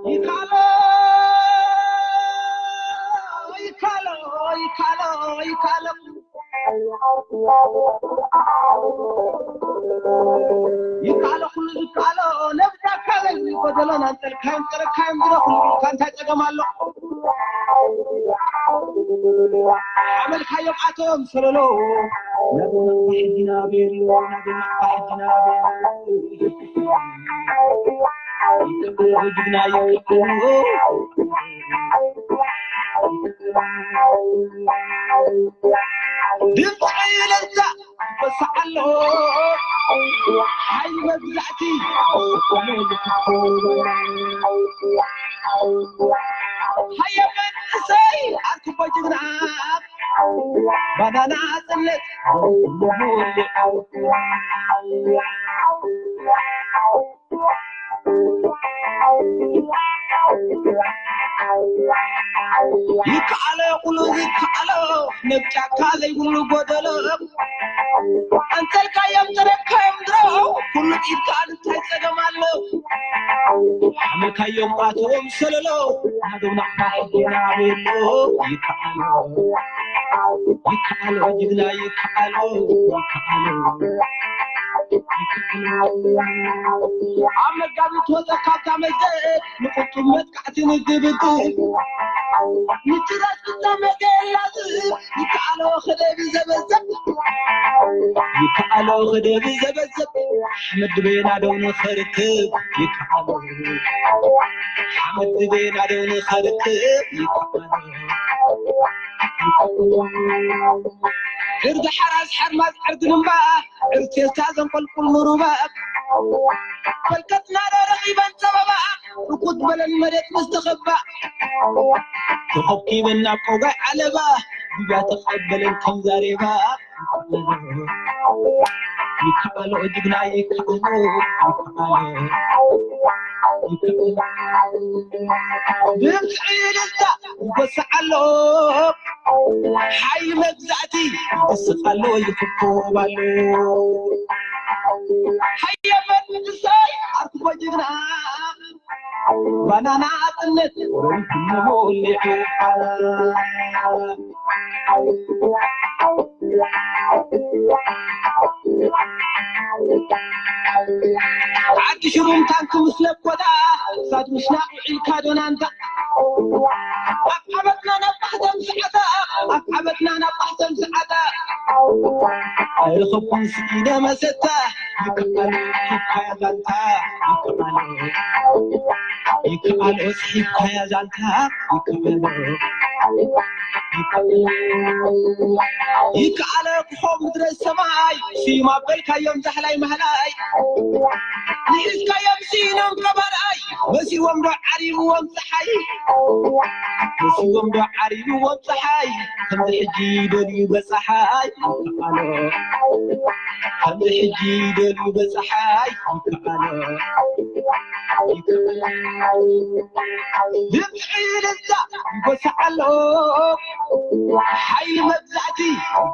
ይካሎ ይካሎ ይካሎ ይካሎ ይካሎ ኩሉ ዝካሎ ነብታ ካበል ጎደሎን ኣንጠልካዮም ጠረካዮም ድሮ ኩሉ ኢልካ እንታይ ጸገም ኣሎ? ሓመልካዮም ኣቶም ሰለሎ ናብና ሕጂ ናበል ናብና ሕጂ ናበል ድምፂ ለዛ ይወስዓሎ ሓይሊ መግዛእቲ ሃየ መንእሰይ ኣርክቦ ጅግና ባናና ጽለት ይከኣሎ ኩሉ ዝከኣሎ ነብ ጫካ ዘይብሉ ጎደሎ ኣንተልካዮም ተረካዮም ድሮ ኩሉ ኢድካ እንታይ ጸገም ኣሎ ሓመልካዮም ኣቶም ሰለሎ ናዶም ናዕታ ሕጂና ቤሎ ይከኣሎ ይከኣሎ ጅግና ይከኣሎ ይከኣሎ ኣብ መጋቢት ወፀ ካብታ መዘ ንቁጡብ መጥቃዕቲ ንግብግብ ንጭራስ ፍፃመ ገላዝ ይከኣሎ ክደብ ዘበዘብ ይከኣሎ ክደብ ዘበዘብ ሓመድ ድቤና ደው ንኸርክብ ይከኣሎ ሓመድ ድቤና ደው ንኸርክብ ይከኣሎ ዕርዲ ሓራስ ሓርማዝ ዕርዲ ልምባ ዕርቴስታ ዘንቆልቁል ንሩባ ፈልከትና ዶ ረኺበን ጸበባ ርኩት በለን መሬት ምስ ተኸባ ተኸብኪበን ናብ ቆጋይ ዓለባ ጉያ ተቐበለን ከም ዛሬባ ይከኣሎ ጅግና ይከኣሎ ይከኣሎ ድምፂ ደስታ ይጎስዓሎ ሓይሊ መግዛእቲ ይስቕ ኣሎ ይኽኮብ ኣሎ ሃየ መንእሰይ ኣርክቦ ጅግና ባናና ኣጥነት ወይትነሞ ሊዑ ዓዲ ሽሩም ታንክ ምስ ለኮታ እሳት ምሽናቕ ውዒልካ ዶናንታ ኣብ ዓበትና ናብ ማሕተም ሰዓታ ኣብ ዓበትና ናብ ማሕተም ሰዓታ ኣይረኸብኩን ስኢነ መሰታ ይከኣሎ ሂብካያ ዛንታ ይከኣሎ ይከኣሎ ስሒብካያ ዛንታ ይከኣሎ ይከኣሎ ክኾ ምድረ ሰማይ ስዩም ኣበልካዮም ዛሕላይ ማህላይ ንኢስካዮም ስኢኖም ቀባርኣይ መሲዎም ዶ ዓሪብዎም ፀሓይ መሲዎም ዶ ዓሪብዎም ፀሓይ ከምዚ ሕጂ ደልዩ በፀሓይ ይከኣሎ ከምዚ ሕጂ ደልዩ በፀሓይ ይከኣሎ ይከኣሎ ድምፂ ልዛ ይጎስዓሎ ሓይሊ መግዛእቲ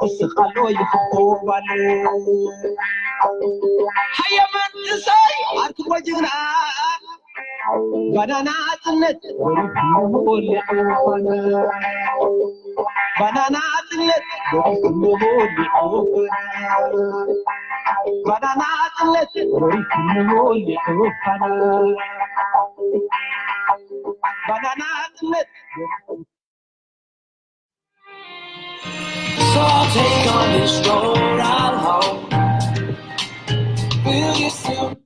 ይስቕ ኣሎ ይኽኮብ ኣሎ ሃየ መንእሰይ ኣርክቦ ጅግና ባናና ኣጽነት ባናና ኣጽነት ባናና ኣጽነት ባናና ኣጽነት So I'll take on this road I'll hope. Will you still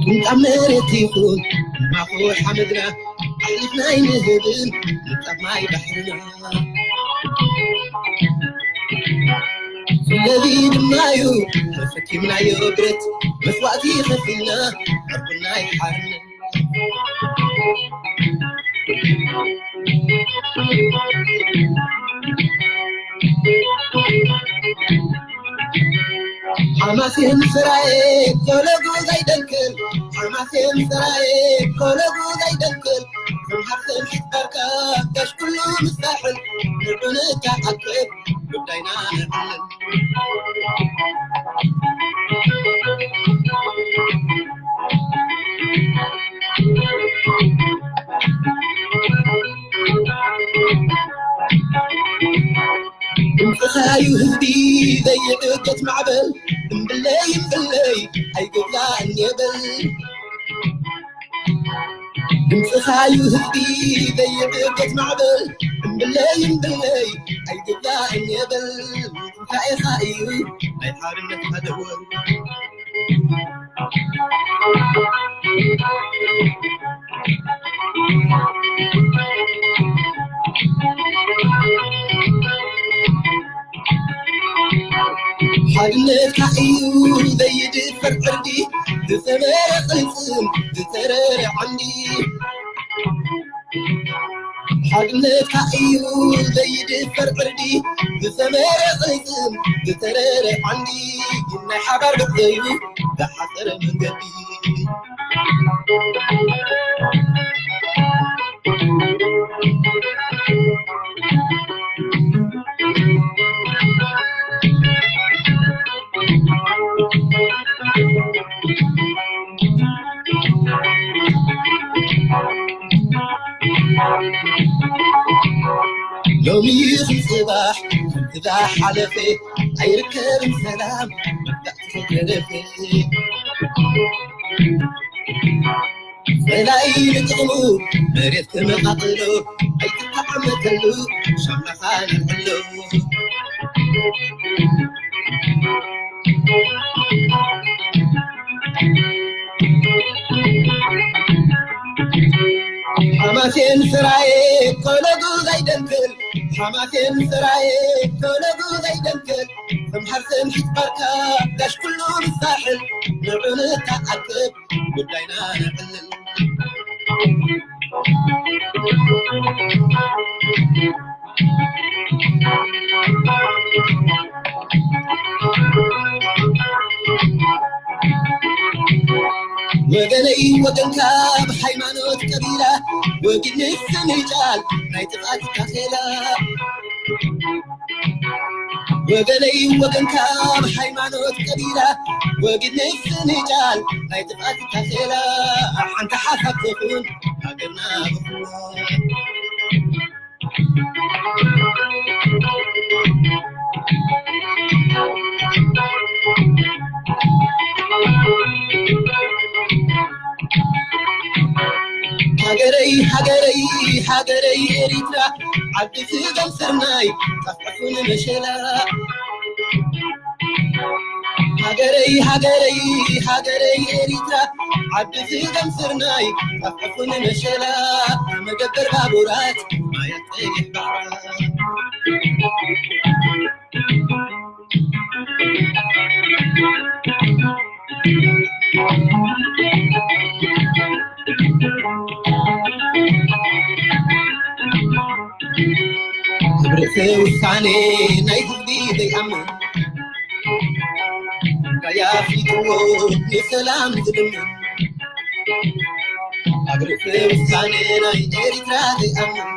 ምንጣብ መሬት ይኹን ማኹ ሓመድና ኣሕሊፍና ኣይንህብን ምንጣብ ማይ ባሕርና ፍለቢ ድማዩ ተሰኪምናዮ ብረት መስዋእቲ ከፊልና ዕርቁና ይሓርና ሓማሴን ስራዬ ኮለጉ ዘይደንክል፣ ሓማሴን ስራዬ ኮለጉ ዘይደንክል፣ ዝምሃር ስምዒት ባርካ ጋሽ ኩሉ ምሳሕል፣ ንዑንካ ኣክብ ጉዳይና ነዕልል። ድምፅኻዩ ህዝቢ ዘይዕገት ማዕበል፣ እምብለይ እምብለይ ኣይገዛእን የበል። ድምፅኻዩ ህዝቢ ዘይዕገት ማዕበል፣ እምብለይ እምብለይ ኣይገዛእን የበል። ትንሳኤኻ እዩ ናይ ሓርነት ሃደወል። ሓድነትካ እዩ ዘይድፈር ዕርዲ፣ ዝሰመረ ቅልጽም፣ ዝተረረ ዓንዲ። ሓድነትካ እዩ ዘይድፈር ዕርዲ፣ ዝሰመረ ቅልጽም፣ ዝተረረ ዓንዲ። ናይ ሓባር ጉዕዞ እዩ ዝሓጸረ መንገዲ። ሎሚ ይኹን ጽባሕ ከምቲ ዝሓለፈ ኣይርከብን ሰላም መግዛእቲ ከይተረፈ። ጸላኢ ንጥቕሙ መሬት ክመቓቕሎ ኣይትተዓመተሉ ሻምናኻ ነልዕሎ። ሓማሴን ስራዬ ኮለጉ ዘይደንክል፣ ሓማሴን ስራዬ ኮለጉ ዘይደንክል፣ ሰምሃር ሰምሒት ባርካ ጋሽ ኩሉ ንሳሕል፣ ንዑ ንተኣከብ ጉዳይና ነዕልል። ወገነይ ወገንካ ብሃይማኖት ቀቢላ፣ ወጊድ ንስንጫል ናይ ጥፍኣት ታኼላ። ወገነይ ወገንካ ብሃይማኖት ቀቢላ፣ ወጊድ ንስንጫል ናይ ጥፍኣት ታኼላ። ሓንቲ ሓሳብ ትኹን ሃገርና ብኹና። ሃገረይ፣ ሃገረይ፣ ሃገረይ ኤሪትራ፣ ዓዲ ስገም ስርናይ፣ ጠፍዕፉ ንመሸላ። ሃገረይ፣ ሃገረይ፣ ሃገረይ ኤሪትራ፣ ዓዲ ስገም ስርናይ፣ ጠፍዕፉ ንመሸላ። መደበር ባቡራት፣ ማያት ቀይሕ ባሕራ። ኣብ ርእሰ ውሳኔ ናይ ህዝቢ ዘይኣምን፣ እንታይ ኣፍሊጥዎ ንሰላም ዝልምን? ኣብ ርእሰ ውሳኔ ናይ ኤሪትራ ዘይኣምን፣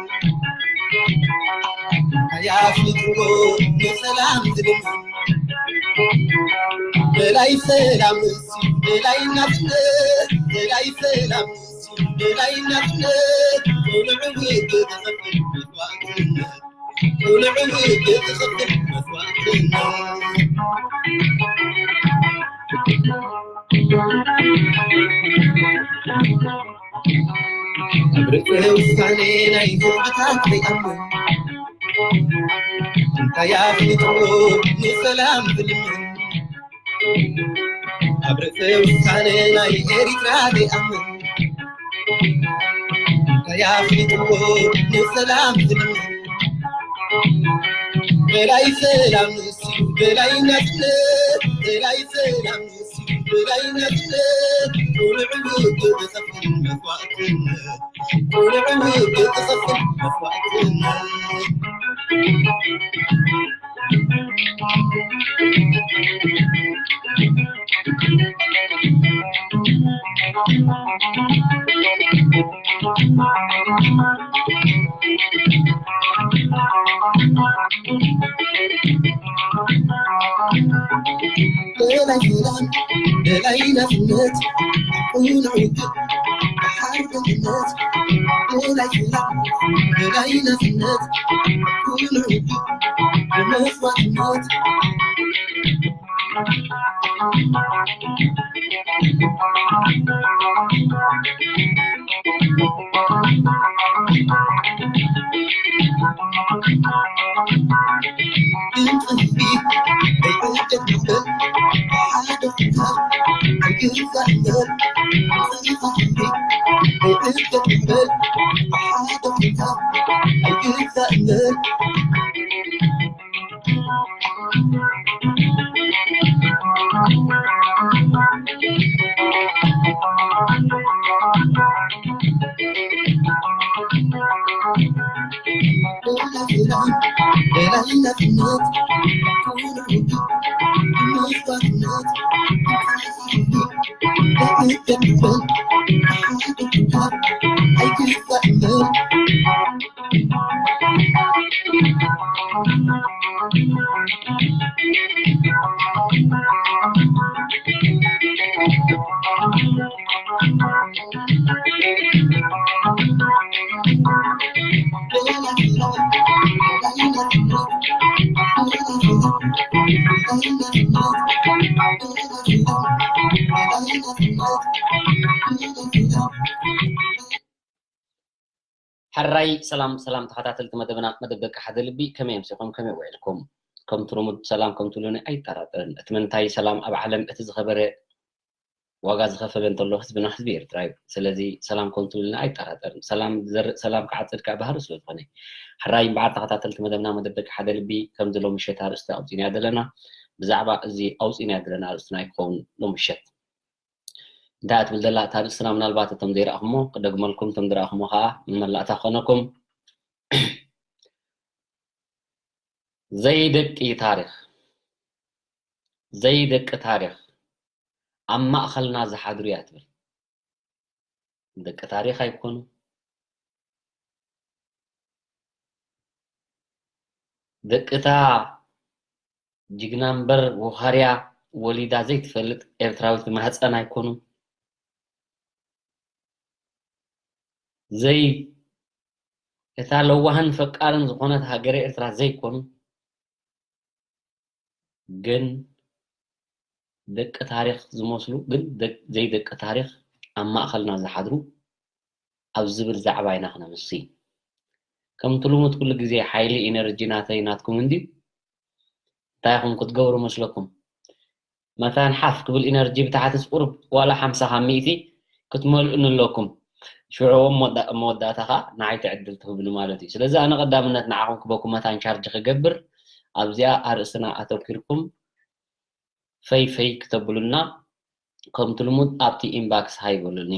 እንታይ ኣፍሊጥዎ ንሰላም ዝልምን? ደላይ ሰላም ንሱ፣ ደላይ ናጽነት፣ ደላይ ሰላም ንሱ፣ ደላይ ናጽነት፣ ጽኑዕ ውግእ ዝኸፍል መስዋእትነት፣ ጽኑዕ ውግእ ዝኸፍል መስዋእትነት። ኣብ ርእሰ ውሳኔ ናይ ህዝብታት ዘይኣምን፣ እንታይ ኣፍሊጥዎ ንሰላም ዝልምን? ኣብ ርእሰ ውሳነ ናይ ኤሪትራ ዘይኣምን፣ እንታይ ኣፍሊጥዎ ንሰላም ዝልምን? ደላይ ሰላም ንሱ፣ ደላይ ናጽነት፣ ደላይ ሰላም ንሱ፣ ብላይ ናጽነት ቁልዕነት ዝኸፍል መስዋእትነት፣ ቁልዕነት ዝኸፍል መስዋእትነት። ደላይ ሰላም፣ ደላይ ናጽነት፣ ቁኑዕ ውግእ፣ ሓርበኝነት። ደላይ ሰላም፣ ደላይ ናጽነት፣ ቁኑዕ ውግእ፣ መስዋእትነት። ሕራይ ሰላም ሰላም ተኸታተልቲ መደብና፣ መደብ ደቂ ሓደ ልቢ፣ ከመይ ኣምሲኹም፣ ከመይ ውዒልኩም? ከምቲ ልሙድ ሰላም ከም ትብሉኒ ኣይጠራጠርን። እቲ ምንታይ ሰላም ኣብ ዓለም እቲ ዝኸበረ ዋጋ ዝኸፈለ እንተሎ ህዝብና ህዝቢ ኤርትራ እዩ። ስለዚ ሰላም ከም ትብሉኒ ኣይጠራጠርን። ሰላም ዝዘርእ ሰላም ክዓጽድ ከኣ ባህሪ ስለ ዝኾነ። ሕራይ እምበኣር ተኸታተልቲ መደብና፣ መደብ ደቂ ሓደ ልቢ፣ ከምዚ ሎሚ ምሸት ኣርእስቲ ኣውጺእና ዘለና፣ ብዛዕባ እዚ ኣውጺእና ዘለና ኣርእስትና ይኸውን ሎሚ ምሸት። እንታይ ትብል ዘላ እታ ርእስና? ምናልባት እቶም ዘይረኣኹሞ ክደግመልኩም፣ እቶም ዝረኣኹሞ ከዓ ንመላእታ ክኾነኩም። ዘይደቂ ታሪኽ፣ ዘይደቂ ታሪኽ ኣብ ማእኸልና ዝሓድሩ እያ ትብል። ደቂ ታሪኽ ኣይኮኑ፣ ደቂ እታ ጅግና እምበር ወኻርያ ወሊዳ ዘይትፈልጥ ኤርትራዊት ማህፀን ኣይኮኑ። ዘይ እታ ለዋህን ፈቃርን ዝኾነት ሃገረ ኤርትራ ዘይኮኑ፣ ግን ደቂ ታሪኽ ዝመስሉ ግን ደቅ-፣ ዘይደቂ ታሪኽ ኣብ ማእኸልና ዝሓድሩ ኣብ ዝብል ዛዕባ ኢና ክነምሲ። ከምቲ ልሙድ ኩሉ ግዜ ሓይሊ ኢነርጂ ናተይ ናትኩም እንድዩ። እንታይ ኢኹም ክትገብሩ መስለኩም? መታን ሓፍ ክብል ኢነርጂ ብታሕቲ ስቁር ዋላ ሓምሳ ካብ ሚእቲ ክትመልኡኒ ኣለኩም። ሽዑ ኣብ መወዳ-፣ መወዳእታ ኸኣ ንዓይ እቲ ዕድል ትህቡኒ ማለት እዩ። ስለዚ ኣነ ቀዳምነት ንዓኹም ክበኩም መታን ቻርጅ ክገብር ኣብዚኣ ኣርእስትና ኣተኲርኩም ፈይ ፈይ ክተብሉና ከምቲ ልሙድ ኣብቲ ኢንባክስ ሃይ በሉኒ።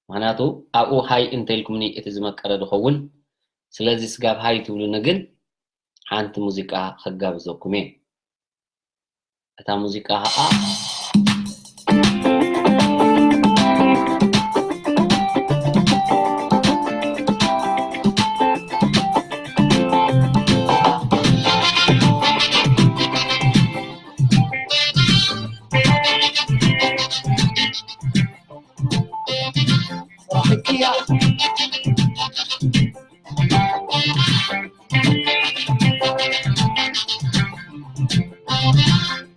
ምኽንያቱ ኣብኡ ሃይ እንተኢልኩምኒ እቲ ዝመቀረ ዝኸውን። ስለዚ ስጋብ ሃይ ትብሉኒ ግን ሓንቲ ሙዚቃ ከጋብዘኩም እየ። እታ ሙዚቃ ኸኣ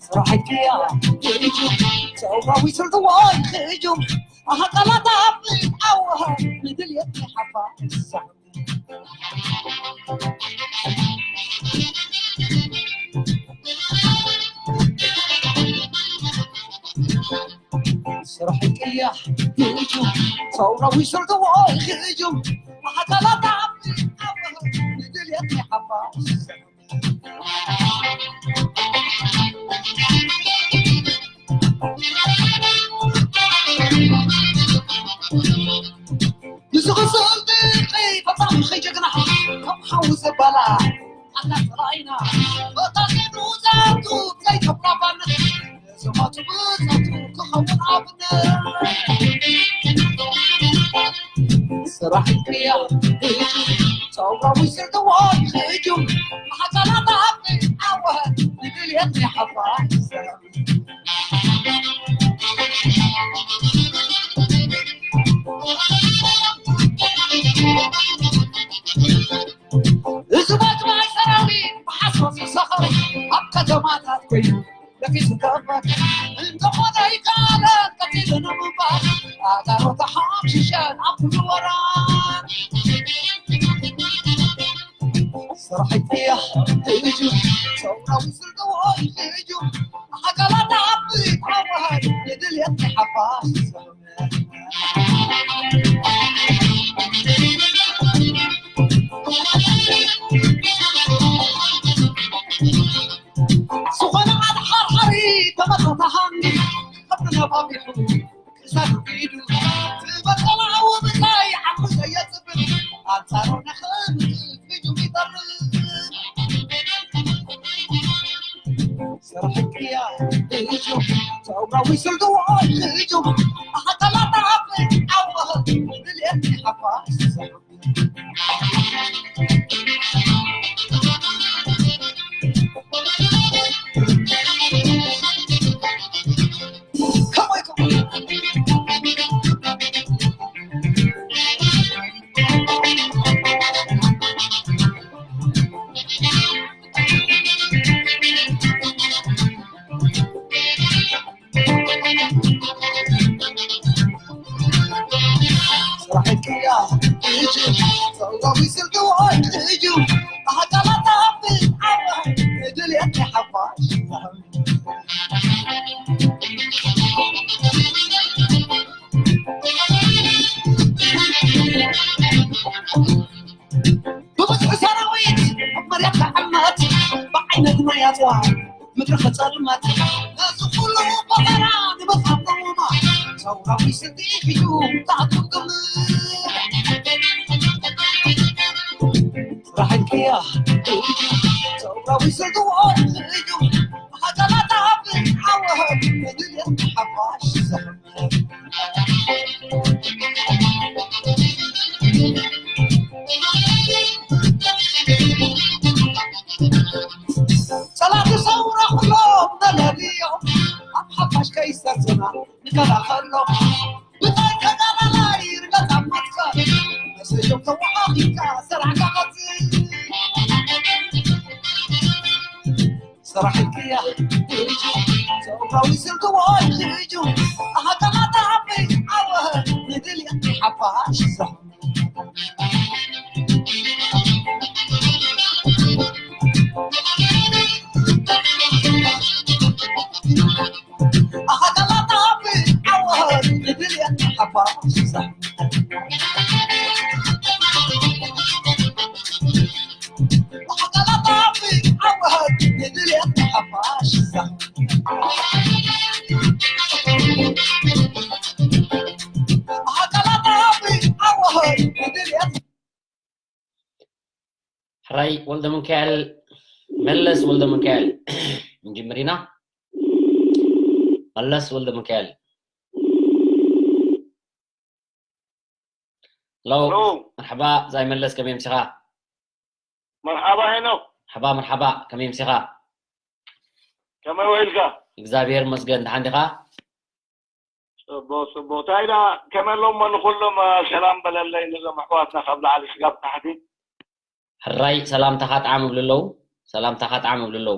ስራሕኪያ ክእጁ ሰውራዊ ስልጥዋይ ክእጁ ኣሃቃላታ ብኣወሃ ንድልየት ሓፋ ስራሕ ቅያ ክእጁ ሰውራዊ ስልጥዋይ ክእጁ ኣሃቃላታ ብኣወሃ ንድልየት ሓፋ ዝኽስል ድቂ ፈጻሚ ኸይጀግና ከም ሓዊ ዘባላ ኣታ ጥራይና በታ ዜዱ ዛቱ ዘይተብራባነት ዘማቱ ብዛቱ ክኸውን ኣብነት ስራሕ ክያ ሰውራዊ ስርተዋይ ህጁም ሓካላት ኣብ ዓወት ንድልየት ሓፋ እዚ ባጅባይ ሰራዊት ብሓሶት ዝሰኸረ ኣብ ከተማታት ኮይኑ ደቂሱ ከበር እንተኾነ ይካለ ቀቲሉ ንምንባር ኣጋሮ ተሓምሽሸን ኣብ ኩሉ ወራር ስራሒት እያ ህጁ ሰውራዊ ስርተዋይ ህጁ ሓካላት ኣብ ዓወት ንድልየት ሓፋሽ ዝኾነ ኣድሓርሓሪ ተመኸተ ሃኒ ከብዱ ነባቢሑ ክሳዱ ኢዱ ዝበቀላዊ ምሳይ ዓቕሉ ዘየፅብብ ኣንፃሩ ንኽምልክ እዩ ይጠርብ ስራሕ ቅያ እዩ ተውራዊ ስልድዎ እዩ ኣኸላታ ኣብ ዓወ ድልየት ሓፋሽ ብብዝሒ ሰራዊት ኣብ መሬት ክዕመት ብዓይነት ናይ ኣፅዋር ምድሪ ክፀልመት ነዚ ኩሉ መኸራ ንምኻብ ነውማ ሰውራዊ ስልቲ ሒዙ ተኣቱም ግምት ስራሕን ቅያ ሰውራዊ ስልቲ ወርቂ እዩ ሃገራት ኣብ ዓወት ንድልየት ሓፋሽ ዘኽብር ጸላእቲ ሰውራ ኩሎም ተለልዮም ኣብ ሓፋሽ ከይሰርጹና ንከላኸሎም ብታይ ተጋዳላይ ርገጽ ኣብ መትከል መሰዮም ተወሃኺካ ሰራሕካ ቀጽል ስራሕ ቅያ ሰውራዊ ስልትዎ እዩ ኣሃተማታ ዓበይ ዓወ ንድልየት ሓፋሽ ኣሃተማታ ዓበይ ዓወ ንድልየት ሓፋሽ ሕራይ ወልደ ሚካኤል መለስ ወልደ ሚካኤል እንጅምር ኢና። መለስ ወልደ ሚካኤል ለው መርሓባ ዛይ መለስ ከመይ ምሲኻ? መርሓባ ሄኖክ። መርሓባ መርሓባ ከመይ ምሲኻ? ከመይ ውዒልካ? እግዚኣብሔር ይመስገን ደሓን ዲኻ? ጽቡቕ ጽቡቕ እንታይ ዳ ከመይ ኣለዎም ንኹሎም ሰላም በለለይ ነዞም ኣሕዋትና ካብ ላዕሊ ስጋብ ታሕቲ። ሕራይ ሰላምታኻ ጣዕም እብሉ ኣለዉ ሰላምታኻ ጣዕም እብሉ ኣለዉ።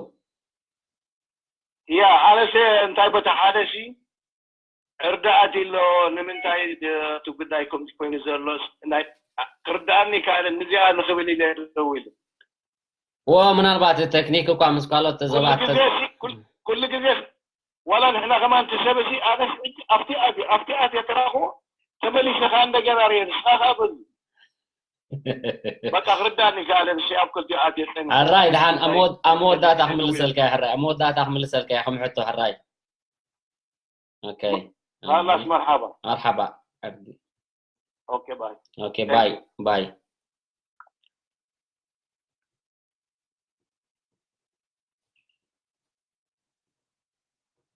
ያ ኣነሰ እንታይ በታ ሓደ ሲ እርዳእት ኣሎ ንምንታይ እቲ ጉዳይ ከምዚ ኮይኑ ዘሎስ ክርዳእኒ ይከኣልን ንዚኣ ንኽብል ኢለ ደው ኢሉ። እዎ ምናልባት ተክኒክ እኳ ምስ ካልኦት ዘባት ኩሉ ግዜ ዋላ ንሕና ከማን ትሰብ ሲ ኣነስ ኣብቲ ኣብቲ ኣትየ ተራኽቦ ተመሊሰ ከኣ እንደገና ርየ ንስኻ ከኣ በዚ በቃ ክርዳእኒ ይከኣልን ሲ ኣብ ክልቲኡ ኣትየ ጸኒሐ ኣራይ ደሓን ኣብ መወዳእታ ክምልሰልካ ሕራይ ኣብ መወዳእታ ክምልሰልካ ከም ሕቶ ሕራይ ኦኬ። ኻላስ መርሓባ። መርሓባ ዓብዲ። Okay, bye. Okay, bye. Bye.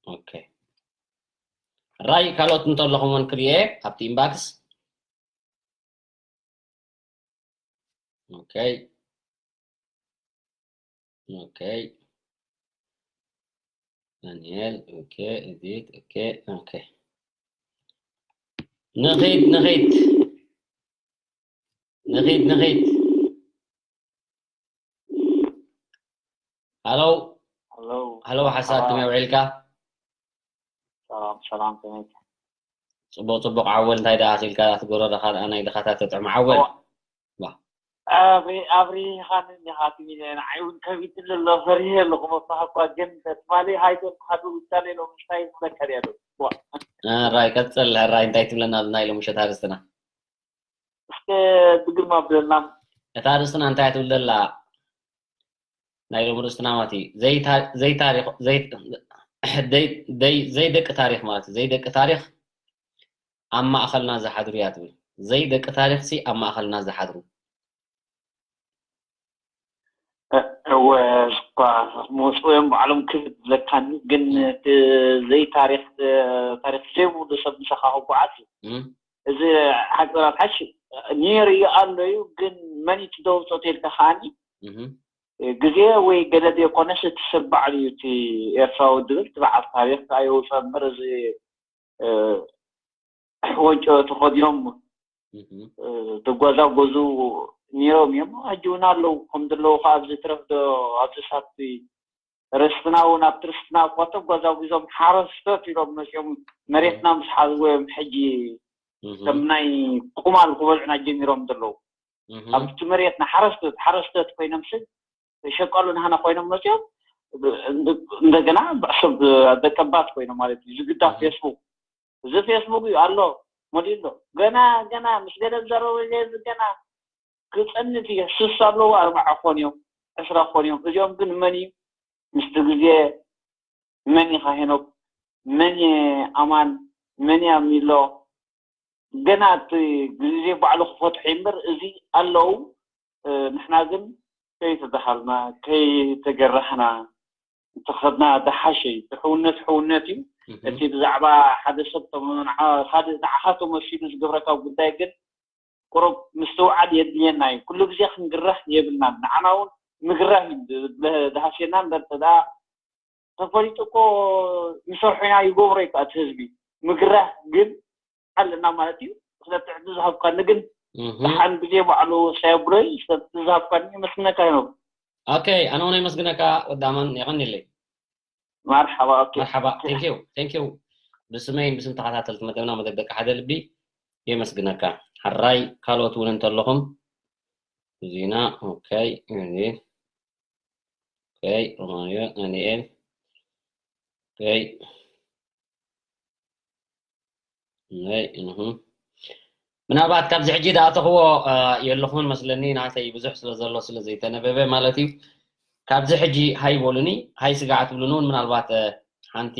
Okay. ራይ ካልኦት እንተለኹም እውን ክሪኤ ኣብቲ inbox። Okay. Okay. ዳንኤል okay. Edit okay. Okay. ንኺድ ንኺድ ንኺድ ንኺድ። ሃሎ Hello. ሃሎ፣ ሓሳብ ከመይ ውዒልካ? ሰላም ሰላም፣ ከመይ? ጽቡቕ ጽቡቕ። ዓወል እንታይ ደኣ ኢልካ? ትጎረረኻ ደኣ ናይ ድኻታት ተጥዕም ዓወል። ኣብሪኻኒ እንዲኻ ትሚለ ንዓይ እውን ከቢድ ኣሎ፣ ፈሪሄ ኣለኹ። መፋሃኳ ግን ትማሊ ሃይቶ ተኻዱ ውሳኔ ሎ ምሽታይ ዝመከር ያሉ ራይ ቀጽል። ራይ እንታይ ትብለና ኣብ ናይ ሎምሸት ኣርስትና? እስከ ብግርማ ብለና። እታ ኣርስትና እንታይ ትብል ዘላ? ናይ ሎም ርእስትና ማለት እዩ። ዘይታ- ዘይታሪኽ- ዘይ- ደይ- ደይ- ዘይደቂ ታሪኽ ማለት እዩ። ዘይደቂ ታሪኽ ኣብ ማእኸልና ዝሓድሩ እያ ትብል። ዘይደቂ ታሪኽ ሲ ኣብ ማእኸልና ዝሓድሩ። እወ፣ እኳ መውፅኦም ባዕሎም ክብል ዝብለካኒ፣ ግን እቲ ዘይታሪኽ ታሪኽ ዘይብሉ ሰብ ምሳኻ ክጓዓዝ እዩ። እም፣ እዚ ሓቂ ራት ሓቂ ነይሩ እዩ ኣሎ እዩ፣ ግን መን እዩ ትደውፆ ተልካ ከዓኒ እም፣ ግዜ ወይ ገለ ዘይኮነስ እቲ ሰብ ባዕሉ እዩ እቲ ኤርትራዊ ድብል እቲ በዓል ታሪኽ ከዓ የውፅኦ እምበር እዚ እ፣ ወንጮ ተኸዲኖም እም፣ እ፣ ተጓዛጎዙ ነይሮም እዮም። ሕጂ እውን ኣለዉ ከም ዘለዉ ከዓ ኣብዚ ትረፍ ዶ ኣብዚ ሳት ርስትና እውን ኣብቲ ርስትና እኳ ተጓዛጉዞም ሓረስቶት ኢሎም መፅኦም መሬትና ምስ ሓዝዎ እዮም ሕጂ እም፣ ከም ናይ ቁማል ክበልዑና ጀሚሮም ዘለዉ። እም፣ ኣብቲ መሬትና ሓረስቶት ሓረስቶት ኮይኖም ስብ ሸቀሉ ናህና ኮይኖም መፅኦም እንደ- እንደገና ብዕሱብ ደቀባት ኮይኖም ማለት እዩ። ዝግዳ እም። ፌስቡክ እዚ ፌስቡክ እዩ ኣሎ መሊኡ ኣሎ። ገና ገና ምስ ገለ ዝዛረቡ ገና ክፀንት እየ። ስሳ ኣለዉ ኣርባዓ ክኾኑ እዮም ዕስራ ክኾኑ እዮም። እዚኦም ግን መን እዩ ምስቲ ግዜ መን ኢኻ ሄኖክ መን እየ ኣማን መን እያ ሚሎ ገና እቲ ግዜ ባዕሉ ክፈትሑ እምበር እዚ ኣለዉ። እ፣ ንሕና ግን ከይተዳሃልና ከይተገራህና እንተኸድና ዝሓሸ እዩ። እቲ ሕውነት ሕውነት እዩ። እም፣ እቲ ብዛዕባ ሓደ ሰብ ተመ- ንዓ- ካልእ ንዓኻ ተመሲሉ ዝገብረካ ጉዳይ ግን ቁሩብ ምስትውዓል የድልየና እዩ። ኩሉ ግዜ ክንግረህ የብልናን። ንዓና እውን ምግረህ እዩ ድ- ድ- ድሃስየና እምበር እንተ ደኣ ተፈሊጡ እኮ ንሰርሖ ኢና ይገብሮ እዩ እቲ ህዝቢ። ምግረህ ግን ኣለና ማለት እዩ። ስለቲ ዕድል ዝሃብካኒ ግን እም። ደሓን ግዜ ባዕሉ ሳየብሎይ ስለቲ ዝሃብካኒ የመስግነካ ይኖም። ኦኬ፣ ኣነ እውን የመስግነካ ወዳማን የቐንየለይ። መርሓባ ኦኬ። መርሓባ። Thank you, thank you። ብስመይን ብስም ተኸታተልቲ መደብና መደብ ደቂ ሓደ ልቢ የመስግነካ። ሕራይ ካልኦት እውን እንተለኹም እዚና። ኦኬ፣ እዚ ኦኬ፣ ሮማዮ ዳንኤል ኦኬ። ናይ እንኹ ምናልባት ካብዚ ሕጂ ዝኣተኽዎ እ፣ የለኹምን መስለኒ፣ ናተይ ብዙሕ ስለ ዘሎ ስለ ዘይተነበበ ማለት እዩ። ካብዚ ሕጂ ሃይ በሉኒ፣ ሃይ ስጋዕ ትብሉኒ እውን ምናልባት እ፣ ሓንቲ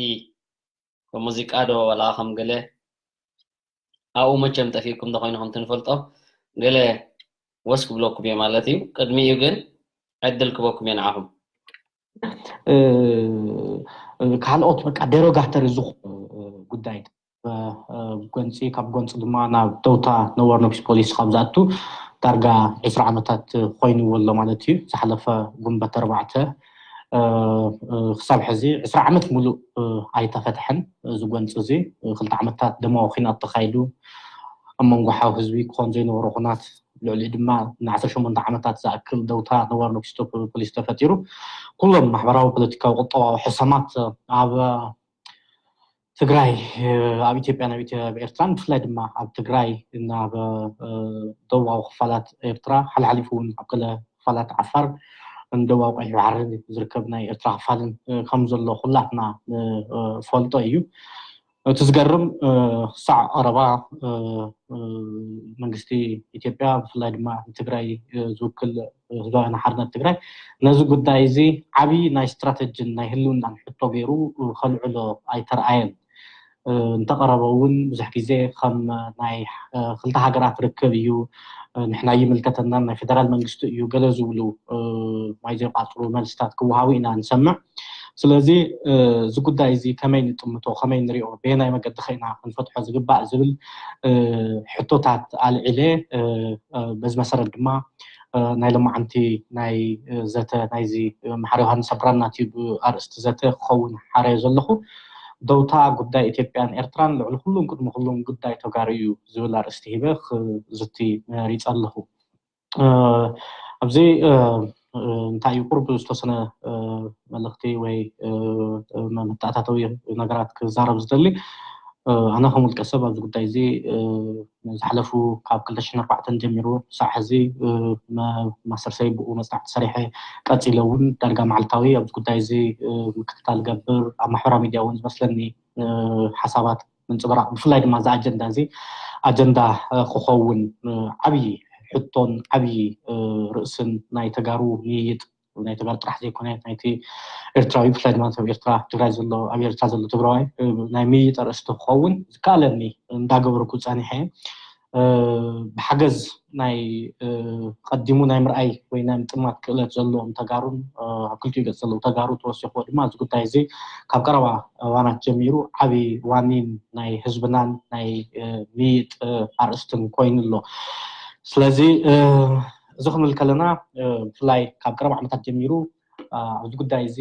ከም ሙዚቃ ዶ ወላ ከም ገለ ኣብኡ መቸም ጠፊእኩም ዶ ኮይኑ ከምቲ ንፈልጦ ገለ ወስ ክብለኩም እየ ማለት እዩ። ቅድሚኡ ግን ዕድል ክበኩም እየ ንዓኹም። እ፣ ካልኦት በቃ ደሮጋተሪ ዝኾኑ እ፣ ጉዳይ እ፣ ጎንፂ ካብ ጎንፂ ድማ ናብ ደውታ ነዋር ነጊስ ፖሊስ ካብ ዝኣቱ ዳርጋ ዕስራ ዓመታት ኮይንዎ ኣሎ ማለት እዩ። ዝሓለፈ ጉንበት ኣርባዕተ እ፣ እ፣ ክሳብ ሕዚ ዕስራ ዓመት ሙሉእ እ፣ ኣይተፈትሐን። እዚ ጎንፂ እዚ እ፣ ክልተ ዓመታት ደማዊ ኲናት ተኻይዱ ኣብ መንጎ ሓው ህዝቢ ክኾን ዘይነበሮ ኩናት ልዕሊኡ ድማ ንዓሰርተ ሸሞንተ ዓመታት ዝኣክል ደውታ ነዋር ነጊስ ፖሊስ ተፈጢሩ። ኩሎም ማሕበራዊ፣ ፖለቲካዊ፣ ቁጠባዊ ሕሰማት ኣብ ትግራይ ኣብ ኢትዮጵያ ናብ ኢትዮ- ኣብ ኤርትራን ብፍላይ ድማ ኣብ ትግራይ ናብ እ፣ ደቡባዊ ክፋላት ኤርትራ ሓልሓሊፉ እውን ኣብ ገለ ክፋላት ዓፋር ደቡባዊ ቀይሕ ባሕሪ ዝርከብ ናይ ኤርትራ ክፋልን እ፣ ከም ዘሎ ኩላትና እ፣ ፈልጦ እዩ። እቲ ዝገርም እ፣ ክሳዕ ቀረባ እ፣ እ፣ መንግስቲ ኢትዮጵያ ብፍላይ ድማ ንትግራይ እ፣ ዝውክል ህዝባውያን ሓርነት ትግራይ ነዚ ጉዳይ እዚ ዓብዪ ናይ ስትራተጂን ናይ ህልውናን ሕቶ ገይሩ ከልዕሎ ኣይተረኣየን። እንተቐረበ እውን ብዙሕ ግዜ ከም ናይ ክልተ ሃገራት ርክብ እዩ፣ ንሕና ይምልከተናን ናይ ፌደራል መንግስቲ እዩ ገለ ዝብሉ ማይ ዘይቋፅሩ መልስታት ክወሃቡ ኢና ንሰምዕ። ስለዚ እዚ ጉዳይ እዚ ከመይ ንጥምቶ፣ ከመይ ንሪኦ፣ በየናይ መገዲ ኸኢና ክንፈትሖ ዝግባእ ዝብል ሕቶታት ኣልዒለ፣ በዚ መሰረት ድማ ናይ ሎማዓንቲ ናይ ዘተ ናይዚ መሓሪ ዮሃንስ ኣብራና ቲዩብ ኣርእስቲ ዘተ ክኸውን ሓረዮ ዘለኹ። ደውታ ጉዳይ ኢትዮጵያን ኤርትራን ልዕሊ ኩሉም ቅድሚ ኩሉም ጉዳይ ተጋሩ እዩ ዝብል ኣርእስቲ ሂበ ክዝቲ መሪጸ ኣለኹ። ኣብዚ እንታይ እዩ ቁርብ ዝተወሰነ መልእኽቲ ወይ መተኣታተዊ ነገራት ክዛረብ ዝደሊ። ኣነ ከም ውልቀ ሰብ ኣብዚ ጉዳይ እዚ ዝሓለፉ ካብ ክልተ ሽሕን ኣርባዕተን ጀሚሩ ክሳዕ ሕዚ ማስተርሰይ ብኡ መፅናዕቲ ሰሪሐ ቀፂለ እውን ዳርጋ መዓልታዊ ኣብዚ ጉዳይ እዚ ምክትታል ገብር ኣብ ማሕበራዊ ሚድያ እውን ዝመስለኒ ሓሳባት ምንፅብራቕ ብፍላይ ድማ እዚ ኣጀንዳ እዚ ኣጀንዳ ክኸውን ዓብዪ ሕቶን ዓብዪ ርእስን ናይ ተጋሩ ምይይጥ ናይ ተጋሩ ጥራሕ ዘይኮነ ናይቲ ኤርትራዊ ብፍላይ ድማ ኣብ ኤርትራ ትግራይ ዘሎ ኣብ ኤርትራ ዘሎ ትግራዋይ ናይ ምይይጥ ኣርእስቲ ክኸውን ዝከኣለኒ እንዳገበርኩ ፀኒሐ። ብሓገዝ ናይ ቀዲሙ ናይ ምርኣይ ወይ ናይ ምጥማት ክእለት ዘለዎም ተጋሩን ኣብ ክልቲኡ ገፅ ዘለዉ ተጋሩ ተወሲኽዎ ድማ እዚ ጉዳይ እዚ ካብ ቀረባ እዋናት ጀሚሩ ዓብዪ ዋኒን ናይ ህዝብናን ናይ ምይይጥ ኣርእስትን ኮይኑ ኣሎ። ስለዚ እዚ ክንብል ከለና ብፍላይ ካብ ቀረባ ዓመታት ጀሚሩ ኣብዚ ጉዳይ እዚ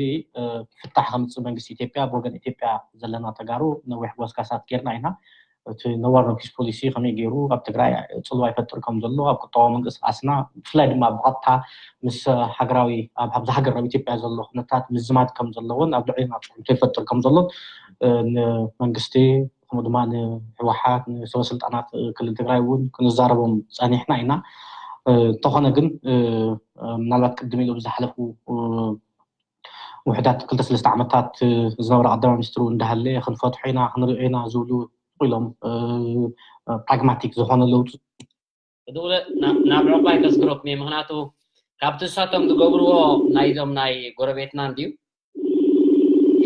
ፍታሕ ከምፅእ መንግስቲ ኢትዮጵያ ብወገን ኢትዮጵያ ዘለና ተጋሩ ነዊሕ ጎስጋሳት ጌርና ኢና። እቲ ነባር ፒስ ፖሊሲ ከመይ ገይሩ ኣብ ትግራይ ፅልዋ ይፈጥር ከም ዘሎ ኣብ ቁጠባዊ ምንቅስቃስና ብፍላይ ድማ ብቐጥታ ምስ ሃገራዊ ኣብ ኣብዚ ሃገር ኣብ ኢትዮጵያ ዘሎ ኩነታት ምዝማድ ከም ዘለዎን ኣብ ልዕሊና ፅዕንቶ ይፈጥር ከም ዘሎን ንመንግስቲ ከምኡ ድማ ንህወሓት ንሰበ ስልጣናት ክልል ትግራይ እውን ክንዛረቦም ፀኒሕና ኢና። እንተኾነ ግን ምናልባት ቅድም ኢሉ ብዝሓለፉ ውሕዳት ክልተ ሰለስተ ዓመታት ዝነበረ ቀዳማይ ሚኒስትሩ እንዳሃለ ክንፈትሖ ኢና ክንሪኦ ኢና ዝብሉ ኢሎም ፕራግማቲክ ዝኾነ ለውጢ ናብ ዕቑባይ ከስግረኩም እየ። ምክንያቱ ካብቲ እሳቶም ዝገብርዎ ናይዞም ናይ ጎረቤትና እንድዩ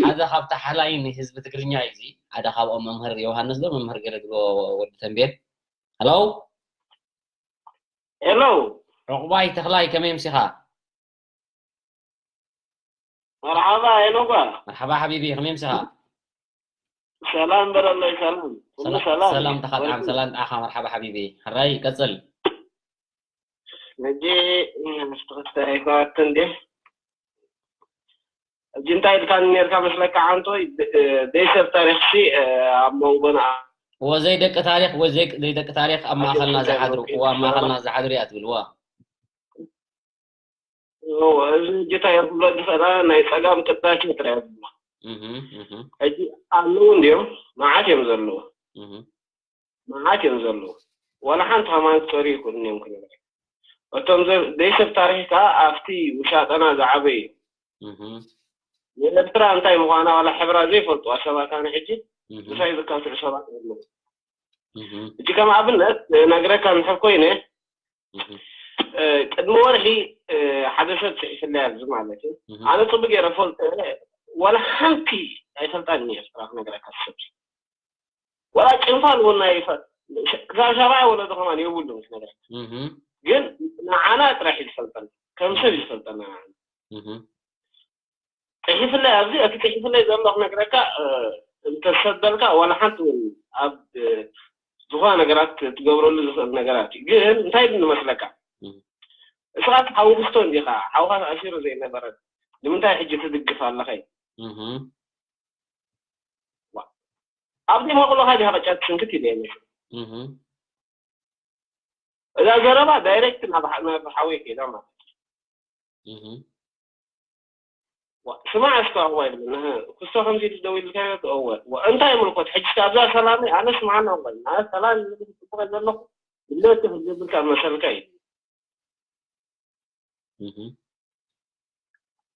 ሓደ ካብቲ ሓላይ ንህዝቢ ትግርኛ እዩ። እዚ ሓደ ካብኦም መምህር ዮሃንስ ዶ መምህር ገለ ዝብሎ ወዲ ተንቤን። ሄሎ ሄሎ ዕቑባይ ተኽላይ ከመይ ምሲኻ? መርሓባ ሄኖጓ መርሓባ ሓቢቢ ከመይ ምሲኻ? ሰላም በለለይ ሰላም ኩሉ ሰላም ሰላም ተኻጣም ሰላም ጣኻ መርሓባ ሓቢቢ ሕራይ ቀጽል ሕጂ ምስትኽስተ ኣይኮነትን ድየ ሕጂ እንታይ ኢልካኒ ነርካ መስለካ ዓንቶይ ደይሰብ ታሪኽሲ ኣብ መንጎና ወዘይ ደቂ ታሪኽ ወዘይ ደቂ ታሪኽ ኣብ ማእኸልና ዝሓድሩ እዋ ኣብ ማእኸልና ዝሓድሩ እያ ትብል እዋ እዚ ጌታ የብሎ ዝፈላ ናይ ፀጋም ቅዳሴ ጥራይ ብሎ ሕጂ ኣለዉ እንዲዮም መዓት እዮም ዘለዉ መዓት እዮም ዘለዉ ዋላ ሓንቲ ከማን ክፀሩ ይክእሉ እዮም ክንብል እቶም ዘይሰብ ታሪክ ከዓ ኣብቲ ውሻጠና ዝዓበዩ ንኤርትራ እንታይ ምኳና ዋላ ሕብራ ዘይፈልጥዋ ሰባት ኣነ ሕጂ ምሳይ ዝካትዑ ሰባት ኣለዉ ሕጂ ከም ኣብነት ነግረካ ንሕር ኮይነ ቅድሚ ወርሒ ሓደ ሰብ ፅሒፍለይ ኣብዚ ማለት እዩ ኣነ ፅቡቅ ገይረ ፈልጠ ዋላ ሓንቲ ኣይፈልጣን እየ ስራሕ ነገረካ ሰብ ዋላ ጭንፋ ንጎና ይፈ ክሳብ ሻብዓይ ወለዶ ከማን የብሉ ምስ ነገረካ ግን ንዓና ጥራሕ እዩ ዝፈልጠና ከም ሰብ እዩ ዝፈልጠና ፅሒፍለይ ኣብዚ እቲ ፅሒፍለይ ዘሎ ክነግረካ እንተሰደልካ ዋላ ሓንቲ እውን ኣብ ዝኾነ ነገራት ትገብረሉ ዝኽእል ነገራት እዩ ግን እንታይ ንመስለካ እስኻ ሓዊ ክስቶ እንዲኻ ሓውኻ ተኣሲሩ ዘይነበረ ንምንታይ ሕጂ ትድግፍ ኣለኸ ኣብ ዘይመቕሎኻ ዲኻ ቀጫት ስንክት ኢለ እዛ ዘረባ ዳይሬክት ናብ ሓወይ ከይዳ ማለት ስማዕ እስከ ኣዋይ ክስቶ ከምዚ ኢሉ ደው ኢልካዮ እወ እንታይ ምልኮት ሕጂ ኣብዛ ሰላመይ ኣነ ስማዕና እወ ኣነ ሰላም ዝብል ፅቡቀ ዘለኹ ድሌት ዝብልካ መሰልካ እዩ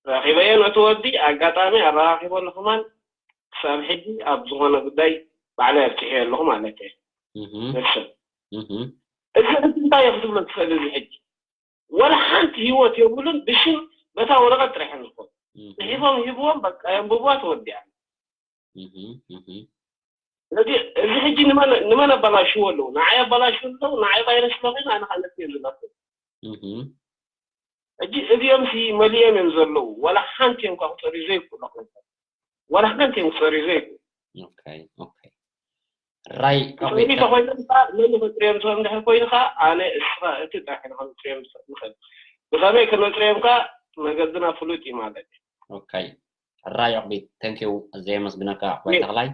ረኺበዮ ነቲ ወዲ ኣጋጣሚ ኣረኻኺቦ ኣለኹማን ክሳብ ሕጂ ኣብ ዝኾነ ጉዳይ ባዕለ ኣብፅሐዮ ኣለኹ ማለት እየ ንስብ እዚ እንታይ እየ ክትብሎ ትኽእል እዚ ሕጂ ወላ ሓንቲ ህይወት የብሉን ብሽም በታ ወረቐት ጥራሕ ንኾን ፅሒፎም ሂብዎም በቃ የንብብዋ ተወዲኣ እዚ እዚ ሕጂ ንመን ንመን ኣበላሽዎ ኣለዉ? ንዓይ ኣበላሽዎ ኣለዉ? ንዓይ ቫይረስ ኣለዉ? ኣነ ከዓ ነጥየ ዝላኩ። እህም። ሕጂ እዚኦም ሲ መሊኦም እዮም ዘለዉ። ዋላ ሓንቲ እዮም ከዓ ክፀርዩ ዘይክእሉ ኮይኖም። ዋላ ሓንቲ እዮም ክፀርዩ ዘይክእሉ። ኦኬ፣ ኦኬ። ራይ፣ ኦኬ። ክፀርዩ ተኮይኖም ከዓ መን ክፅርዮም ዝኽእል እንድሕር ኮይኑ ከዓ ኣነ እስኻ እቲ ጥራሕ ኢና ክንፅርዮም ንኽእል። ብኸመይ ክነፅርዮም ከዓ መገድና ፍሉጥ እዩ ማለት እዩ። ኦኬ። ራይ ኦቅቢት፣ thank you። ኣዝየ የመስግነካ ኣሕዋይ ተኽላይ።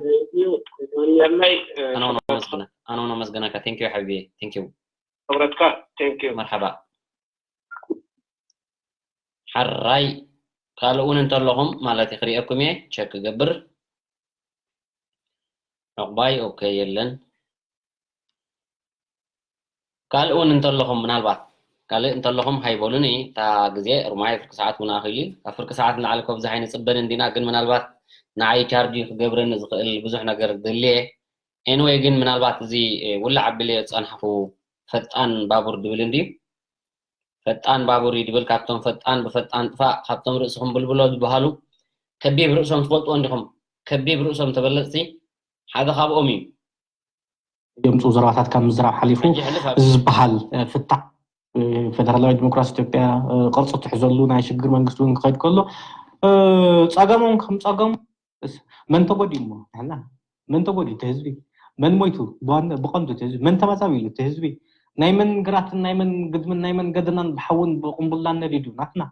ናይ ኣነ እውን ኣመስግነ-፣ ኣነ እውን ኣመስግነካ። Thank you ሓቢቢ። Thank you። ክብረትካ። Thank you። መርሓባ። ሓራይ ካልእ እውን እንተለኹም ማለት ክሪኤኩም እየ፣ ቸክ ክገብር። ዕቑባይ ኦኬ የለን። ካልእ እውን እንተለኹም ምናልባት ካልእ እንተለኹም ሃይበሉኒ። እታ ግዜ ሩማይ ፍርቂ ሰዓት እውን ኣኺሉ እዩ። ካብ ፍርቂ ሰዓት ንላዕሊ ከብዝሕ ኣይንጽበን እንዲና፣ ግን ምናልባት ንዓይ ቻርጅ ክገብረኒ ዝኽእል ብዙሕ ነገር ደልየ። ኤንወይ ግን ምናልባት እዚ ውላዕ ኣቢለ ዝጸናሕኩ ፈጣን ባቡር ድብል እንድዩ። ፈጣን ባቡር እዩ ድብል፣ ካብቶም ፈጣን ብፈጣን ጥፋእ፣ ካብቶም ርእስኹም ብልብሎ ዝበሃሉ ከቢብ ርእሶም ትፈልጥዎ እንዲኹም። ከቢብ ርእሶም ተበለጽቲ ሓደ ካብኦም እዩ። የምፅኡ ዘረባታት ካብ ምዝራብ ሓሊፉ ሕጂ ሕልፍ ኣብ- እዚ ዝበሃል ፍታሕ ፌደራላዊ ዲሞክራሲ ኢትዮጵያ ቅርፂ ትሕዘሉ ናይ ሽግግር መንግስቲ እውን ክኸይድ ከሎ ፀገሞም ከም ፀገሙ መን ተጎዲኡ እሞ ንሕና መን ተጎዲኡ እቲ ህዝቢ መን ሞይቱ ብቐንዱ እቲ ህዝቢ መን ተመዛቢሉ እቲ ህዝቢ ናይ መን ግራትን ናይ መን ግድምን ናይ መን ገደናን ብሓውን ብቁምቡላን ነዲዱ ናትና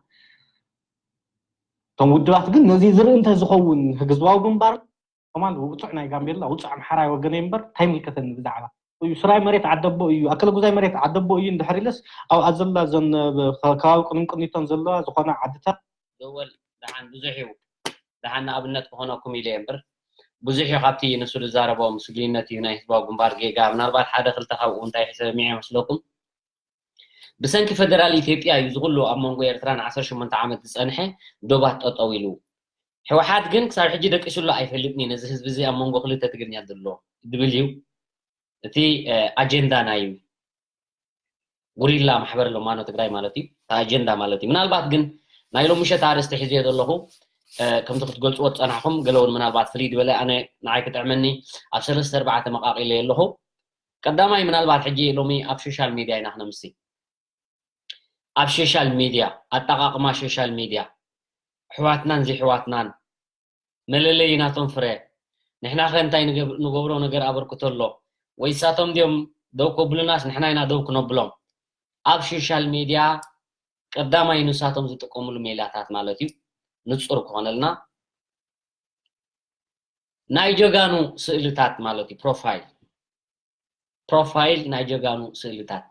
እቶም ውድባት ግን ነዚ ዝርኢ እንተዝኸውን ህዝባዊ ግንባር ከማን ውፁዕ ናይ ጋምቤላ ውፁዕ ኣምሓራይ ወገነይ እምበር እንታይ ይምልከተኒ ብዛዕባ እዩ ስራይ መሬት ዓደቦ እዩ ኣከለ ጉዛይ መሬት ዓደቦ እዩ እንድሕር ኢለስ ኣብኣ ዘላ ዘን ከባቢ ቅንቅኒቶን ዘለዋ ዝኾና ዓድታት ደወል ደሓን ብዙሕ እዩ። ደሓን ንኣብነት ክኾነኩም ኢለ እየ እምበር ብዙሕ እዩ ካብቲ ንሱ ዝዛረቦ ምስሉይነት እዩ ናይ ህዝባዊ ግንባር ጌጋ ምናልባት ሓደ ክልተ ካብኡ እንታይ ሰሚዐ ይመስለኩም? ብሰንኪ ፈደራል ኢትዮጵያ እዩ ዝኩሉ ኣብ መንጎ ኤርትራን ዓሰርተ ሸሞንተ ዓመት ዝጸንሐ ዶባት ጠጠው ኢሉ። ሕወሓት ግን ክሳብ ሕጂ ደቂሱሉ ኣይፈልጥን እዩ ነዚ ህዝቢ እዚ ኣብ መንጎ ክልተ ትግርኛ ዘሎ ድብል እዩ። እቲ ኣጀንዳ ናይ ጉሪላ ማሕበር ሎማኖ ትግራይ ማለት እዩ። እቲ ኣጀንዳ ማለት እዩ። ምናልባት ግን ናይ ሎሚ ምሸት ኣርእስቲ ሒዘዮ ዘለኹ ከምቲ ክትገልፅዎ ዝፀናሕኹም ገለ እውን ምናልባት ፍልይ ዝበለ ኣነ ንዓይ ክጥዕመኒ ኣብ ሰለስተ ኣርባዕተ መቃቂለ ኣለኹ። ቀዳማይ ምናልባት ሕጂ ሎሚ ኣብ ሶሻል ሚድያ ኢና ክነምሲ ኣብ ሶሻል ሚድያ ኣጠቃቅማ ሶሻል ሚድያ ኣሕዋትናን ዘይሕዋትናን መለለይ ናቶም ፍረ ንሕና ከ እንታይ ንገብሮ ነገር ኣበርክቶ ኣሎ ወይ ሳቶም ድዮም ደው ከብሉናስ ንሕና ኢና ደው ክነብሎም ኣብ ሶሻል ሚድያ ቀዳማይ ንሳቶም ዝጥቀምሉ ሜላታት ማለት እዩ ንፁር ክኾነልና ናይ ጀጋኑ ስእልታት ማለት እዩ ፕሮፋይል ፕሮፋይል ናይ ጀጋኑ ስእልታት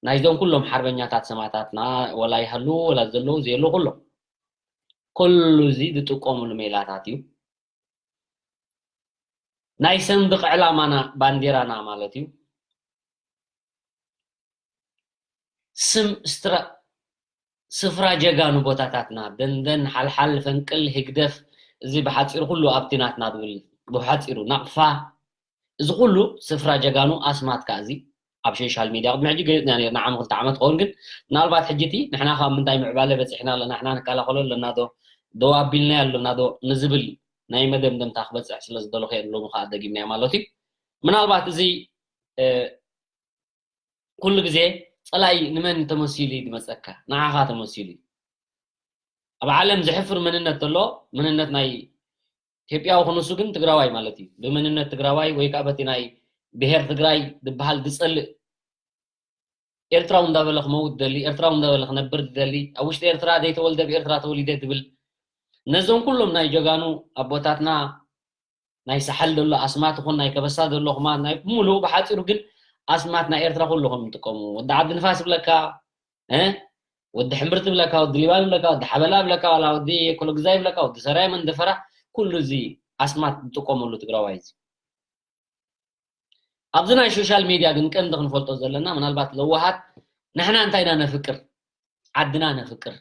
ናይዞም ኩሎም ሓርበኛታት ሰማእታትና ወላ ይሃሉ ወላ ዘለዉ ዘየሉ ኩሎም ኩሉ እዚ ዝጥቀምሉ ሜላታት እዩ ናይ ሰንድቕ ዕላማና ባንዴራና ማለት እዩ ስም ስፍራ ጀጋኑ ቦታታትና ደንደን ሓልሓል ፈንቅል ህግደፍ እዚ ብሓፂሩ ኩሉ ኣብቲ ናትና ዝብል ብሓፂሩ ናቕፋ እዚ ኩሉ ስፍራ ጀጋኑ ኣስማት ከዓ እዚ ኣብ ሶሻል ሚድያ ቅድሚ ሕጂ ገሊፅና ነርና ዓሚ ክልተ ዓመት ክኸውን ግን ምናልባት ሕጂ እቲ ንሕና ካብ ምንታይ ምዕባለ በፂሕና ኣለና ንሕና ንከላኸሎ ኣለና ዶ ደው ኣቢልናዮ ኣለና ዶ ንዝብል ናይ መደምደምታ ክበፅሕ ስለ ዝደለኹ እየ ሎሚ ከዓ ደጊምናዮ ማለት እዩ ምናልባት እዚ ኩሉ ግዜ ፀላኢ ንመን ተመሲሉ እዩ ዝመፀካ ንዓኻ ተመሲሉ እዩ ኣብ ዓለም ዘሕፍር መንነት ተሎ መንነት ናይ ኢትዮጵያዊ ክንሱ ግን ትግራዋይ ማለት እዩ ብመንነት ትግራዋይ ወይ ከዓ በቲ ናይ ብሄር ትግራይ ዝበሃል ዝፀልእ ኤርትራዊ እንዳበለ ክመውት ደሊ ኤርትራዊ እንዳበለ ክነብር ዝደሊ ኣብ ውሽጢ ኤርትራ ዘይተወልደ ብኤርትራ ተወሊደ ዝብል ነዞም ኩሎም ናይ ጀጋኑ ኣቦታትና ናይ ሳሕል ዘሎ ኣስማት ይኹን ናይ ከበሳ ዘሎ ክማ ናይ ሙሉእ ብሓፂሩ ግን ኣስማት ናይ ኤርትራ ኩሉ ከም ንጥቀሙ ወዲ ዓዲ ንፋስ ይብለካ ወዲ ሕምብርቲ ይብለካ ወዲ ሊባን ይብለካ ወዲ ሓበላ ይብለካ ዋላ ወዲ ኮሎግዛ ይብለካ ወዲ ሰራይ መንደፈራ ኩሉ እዚ ኣስማት ንጥቀመሉ ትግራዋይ እዚ ኣብዚ ናይ ሶሻል ሚድያ ግን ቀንዲ ክንፈልጦ ዘለና ምናልባት ለዋሃት ንሕና እንታይ ኢና ነፍቅር ዓድና ነፍቅር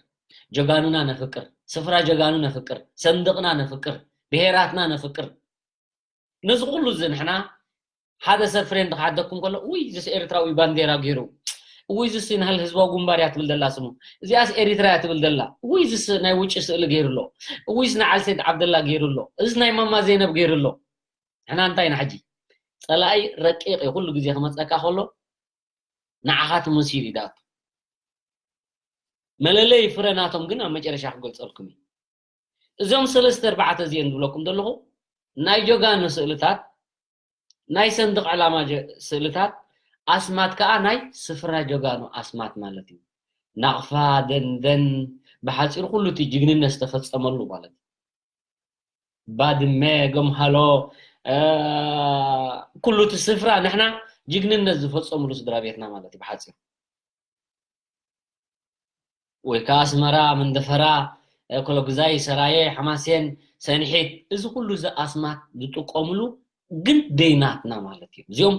ጀጋኑና ነፍቅር ስፍራ ጀጋኑ ነፍቅር ሰንድቕና ነፍቅር ብሄራትና ነፍቅር ነዚ ኩሉ እዚ ንሕና ሓደ ሰብ ፍሬንድ ክዓደኩም ከሎ ውይ ዝስ ኤርትራዊ ባንዴራ ገይሩ ውይ ዝስ ናህል ህዝባዊ ግንባር እያ ትብል ዘላ ስሙ እዚኣስ ኤሪትራ እያ ትብል ዘላ ውይ ዝስ ናይ ውጭ ስእሊ ገይሩ ኣሎ ውይስ ናይ ዓልሴድ ዓብደላ ገይሩ ኣሎ እዚ ናይ ማማ ዘይነብ ገይሩ ኣሎ ንሕና እንታይ ኢና ሕጂ? ጸላኢ ረቂቕ እዩ፣ ኩሉ ግዜ ክመጸካ ከሎ ንዓኻ ትምሲል እዩ ዳቱ። መለለይ ፍረ ናቶም ግን ኣብ መጨረሻ ክገልጸልኩም እዩ። እዞም ሰለስተ ኣርባዕተ እዚኦም ዝብለኩም ዘለኹ ናይ ጀጋኑ ስእልታት፣ ናይ ሰንደቕ ዕላማ ጀ- ስእልታት፣ ኣስማት ከኣ ናይ ስፍራ ጀጋኑ ኣስማት ማለት እዩ። ናቕፋ፣ ደንደን፣ ብሓጺሩ ኩሉ እቲ ጅግንነት ዝተፈጸመሉ ማለት እዩ። ባድመ፣ ገምሃሎ፣ እ፣ ኩሉ እቲ ስፍራ ንሕና ጅግንነት ዝፈጸምሉ ስድራ ቤትና ማለት እዩ ብሓጺሩ። ወይ ከዓ ኣስመራ፣ መንደፈራ፣ እ፣ ኮሎግዛይ፣ ሰራየ፣ ሓማሴን፣ ሰንሒት፣ እዚ ኩሉ እዚ ኣስማት ዝጥቀምሉ ግን ደይናትና ማለት እዩ። እዚኦም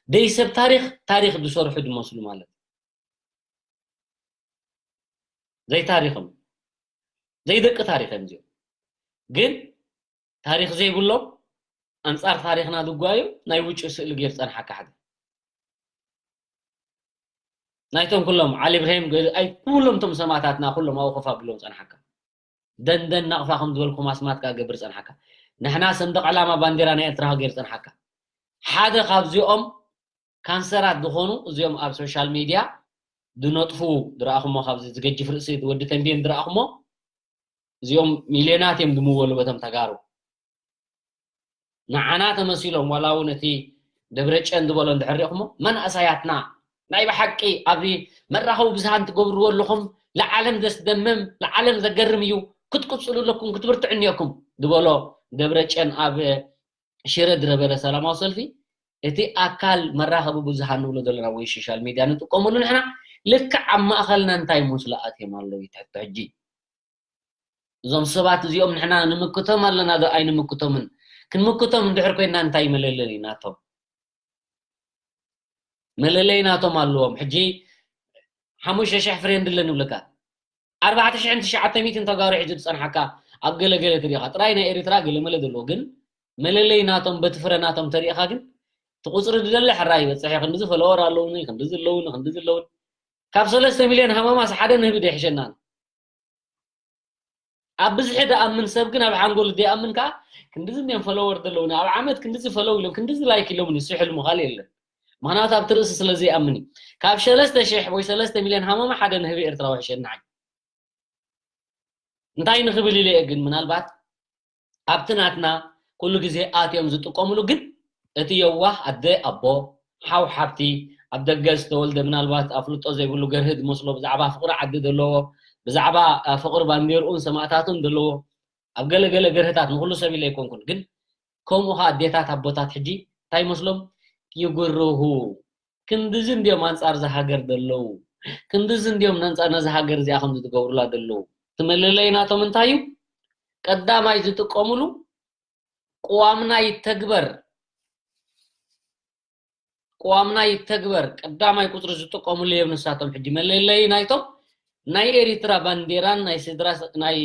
ደይ ሰብ ታሪኽ፣ ታሪኽ ዝሰርሑ ዝመስሉ ማለት እዩ። ዘይታሪኽም፣ ዘይደቂ ታሪኽ እዮም እዚኦም። ግን ታሪኽ ዘይብሎም ኣንጻር ታሪኽና ዝጓዩ ናይ ውጭ ስእሊ ገይር ጸንሓካ ሓደ። ናይቶም ኩሎም ዓሊ ኢብራሂም ገ-፣ ኣይ ኩሎም ቶም ሰማእታትና ኩሎም ኣብኡ ኮፍ ኣብሎም ጸንሓካ። ደንደን ናቕፋ ከም ዝበልኩም ኣስማት ከኣ ገብር ጸንሓካ። ንሕና ሰንደቕ ዕላማ ባንዴራ ናይ ኤርትራ ገይር ጸንሓካ። ሓደ ካብዚኦም ካንሰራት ዝኾኑ እዚኦም ኣብ ሶሻል ሚድያ ዝነጥፉ ዝረኣኹሞ፣ ካብዚ ዝገጅፍ ርእሲ ወዲ ተንቤን ዝረኣኹሞ፣ እዚኦም ሚልዮናት እዮም ዝምወሉ በቶም ተጋሩ። ንዓና ተመሲሎም ዋላ እውን እቲ ደብረጨን ዝበሎ እንድሕር ሪእኹሞ፣ መናእሰያትና ናይ ብሓቂ ኣብዚ መራኸቢ ብዙሃን ትገብርዎ ኣለኹም፣ ንዓለም ዘስደምም፣ ንዓለም ዘገርም እዩ፣ ክትቅጽሉ ኣለኩም፣ ክትብርትዑ እኒኦኩም ዝበሎ ደብረጨን ኣብ ሽረ ዝነበረ ሰላማዊ ሰልፊ፣ እቲ ኣካል መራኸቢ ብዙሃን ንብሎ ዘለና ወይ ሶሻል ሚድያ ንጥቀመሉ ንሕና፣ ልክዕ ኣብ ማእኸልና እንታይ መስሎ ኣትዮም ኣለዉ እዩ ትሕቶ ሕጂ። እዞም ሰባት እዚኦም ንሕና ንምክቶም ኣለና ዶ ኣይንምክቶምን? ክንምክቶም እንድሕር ኮይንና እንታይ መለለይ ናቶም? መለለይ ናቶም ኣለዎም። ሕጂ ሓሙሽተ ሽሕ ፍሬንድ ኣለኒ ይብለካ። ኣርባዕተ ሽሕን ትሽዓተ ሚእትን ተጋሩ ሒዙ ዝጸንሓካ ኣብ ገለ ገለ ትሪኢኻ። ጥራይ ናይ ኤሪትራ ገለ መለ ዘለዎ ግን መለለይ ናቶም በቲ ፍረ ናቶም ተሪኢኻ ግን እቲ ቁጽሪ ዝደሊ ሕራይ ይበጽሕ እዩ። ክንድዚ ፈለወር ኣለውኒ፣ ክንድዚ ኣለውኒ፣ ክንድዚ ኣለውኒ። ካብ ሰለስተ ሚልዮን ሃመማስ ሓደ ንህቢ ዶ ይሕሸናን? ኣብ ብዝሒ ዝኣምን ሰብ ግን ኣብ ሓንጎሉ ዘይኣምን ከኣ ክንድዚ እንድዮም ፎሎወር ዘለውኒ፣ ኣብ ዓመት ክንድዚ ፎሎው ኢሎም፣ ክንድዚ ላይክ ኢሎምኒ፣ እሱ ሕልሙ ካልእ የለን። ምኽንያቱ ኣብቲ ርእሲ ስለ ዘይኣምን እዩ። ካብ ሰለስተ ሽሕ ወይ ሰለስተ ሚልዮን ሃመማ ሓደ ንህቢ ኤርትራዊ ይሕሸኒ ንዓይ። እንታይ ንኽብል ኢለ እየ ግን ምናልባት ኣብቲ ናትና ኩሉ ግዜ ኣትዮም ዝጥቀምሉ ግን እቲ የዋህ ኣደ ኣቦ ሓው ሓብቲ ኣብ ደገ ዝተወልደ ምናልባት ኣፍልጦ ዘይብሉ ገርሂ ዝመስሎ ብዛዕባ ፍቕሪ ዓዲ ዘለዎ ብዛዕባ ፍቕሪ ባንዴርኡን ሰማእታቱን ዘለዎ ኣብ ገለ ገለ ገርህታት ንኹሉ ሰብ ኢለ ኣይኮንኩን ግን ከምኡ ኸዓ ኣዴታት ኣቦታት ሕጂ እንታይ ይመስሎም ይጉርሁ ክንድዚ እንድዮም ኣንጻር እዛ ሃገር ዘለዉ ክንድዚ እንድዮም ነንጻ ነዛ ሃገር እዚኣ ከምዚ ትገብሩላ ዘለዉ እቲ መለለይ ናቶም እንታይ እዩ ቀዳማይ ዝጥቀምሉ ቅዋምና ይተግበር ቅዋምና ይተግበር ቀዳማይ ቁፅሪ ዝጥቀምሉ እዮም ንሳቶም ሕጂ መለለይ ናይቶም ናይ ኤሪትራ ባንዴራን ናይ ስድራ ናይ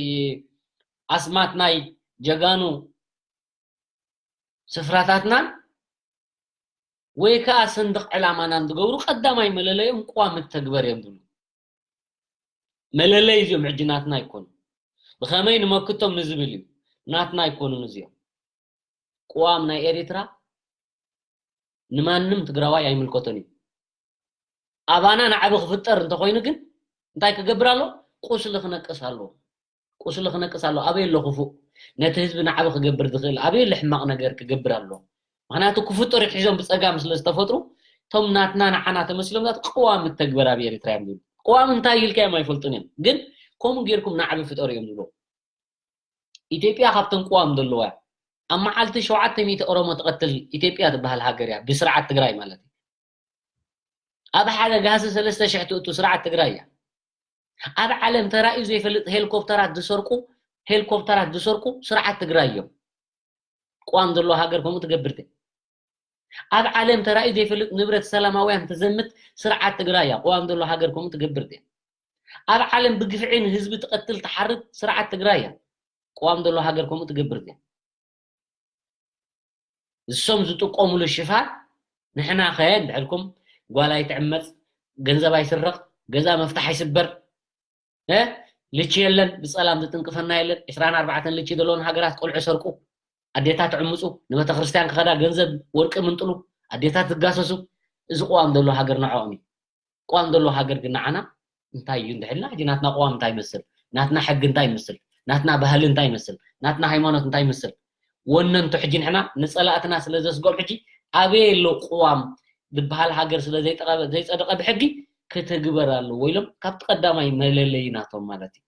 ኣስማት ናይ ጀጋኑ ስፍራታትናን ወይ ከዓ ሰንድቕ ዕላማናን ዝገብሩ ቀዳማይ መለለዮም ቅዋም ይተግበር እዮም ዝብሉ መለለይ እዚኦም ሕጂ ናትና ኣይኮኑ ብኸመይ ንመክቶም ንዝብል እዩ ናትና ኣይኮኑን እዚኦም ቅዋም ናይ ኤሪትራ ንማንም ትግራዋይ ኣይምልከቶን እዩ ኣባና ናዕቢ ክፍጠር እንተኮይኑ ግን እንታይ ክገብር ኣሎ ቁስሊ ክነቅስ ኣለዎ ቁስሊ ክነቅስ ኣሎ ኣበይ ኣሎ ክፉእ ነቲ ህዝቢ ናዕቢ ክገብር ዝኽእል ኣበይ ኣሎ ሕማቕ ነገር ክገብር ኣለዎ ምክንያቱ ክፍጠሩ ሒዞም ብፀጋም ስለ ዝተፈጥሩ እቶም ናትና ንዓና ተመሲሎም ዛት ቅዋም ተግበር ኣብ ኤሪትራ እዮም ዝብሉ ቅዋም እንታይ ኢልካ እዮም ኣይፈልጡን እዮም ግን ከምኡ ጌርኩም ናዕቢ ፍጠሩ እዮም ዝብሉ ኢትዮጵያ ካብተን ቅዋም ዘለዋ ኣብ መዓልቲ ሸውዓተ ሚእቲ ኦሮሞ ትቐትል ኢትዮጵያ ትበሃል ሃገር እያ ብስርዓት ትግራይ ማለት እዩ ኣብ ሓደ ጋህሲ ሰለስተ ሽሕ ትእቱ ስርዓት ትግራይ እያ ኣብ ዓለም ተራእዩ ዘይፈልጥ ሄሊኮፕተራት ዝሰርቁ ሄሊኮፕተራት ዝሰርቁ ስርዓት ትግራይ እዮም ቅዋም ዘለዎ ሃገር ከምኡ ትገብር ድያ ኣብ ዓለም ተራእዩ ዘይፈልጥ ንብረት ሰላማውያን ትዘምት ስርዓት ትግራይ እያ ቅዋም ዘሎ ሃገር ከምኡ ትገብር ድያ ኣብ ዓለም ብግፍዒ ንህዝቢ ትቐትል ትሓርድ ስርዓት ትግራይ እያ ቅዋም ዘሎ ሃገር ከምኡ ትገብር ድያ እሶም ዝጥቀሙሉ ሽፋን ንሕና ኸ እንድሕርኩም ጓል ኣይትዕመፅ ገንዘብ ኣይስረቕ ገዛ መፍታሕ ኣይስበር ልቺ የለን ብፀላም ዝጥንቅፈና የለን ዕስራን ኣርባዕተን ልቺ ዘለዎን ሃገራት ቆልዑ ሰርቁ ኣዴታት ዕምፁ፣ ንቤተክርስትያን ክኸዳ ገንዘብ ወርቂ ምንጥሉ፣ ኣዴታት ዝጋሰሱ፣ እዚ ቅዋም ዘሎ ሃገር ንዕኦም እዩ። ቅዋም ዘሎ ሃገር ግን ንዓና እንታይ እዩ እንድሕልና? ሕጂ ናትና ቅዋም እንታይ ይመስል? ናትና ሕጊ እንታይ ይመስል? ናትና ባህሊ እንታይ ይመስል? ናትና ሃይማኖት እንታይ ይመስል? ወነንቱ ሕጂ ንሕና ንጸላእትና ስለ ዘስጎም ሕጂ ኣበየ ኣሎ ቅዋም ዝበሃል ሃገር ስለ ዘይጠቐበ-፣ ዘይጸደቐ ብሕጊ ክትግበር ኣለዎ ኢሎም ካብቲ ቀዳማይ መለለዪ ናቶም ማለት እዩ።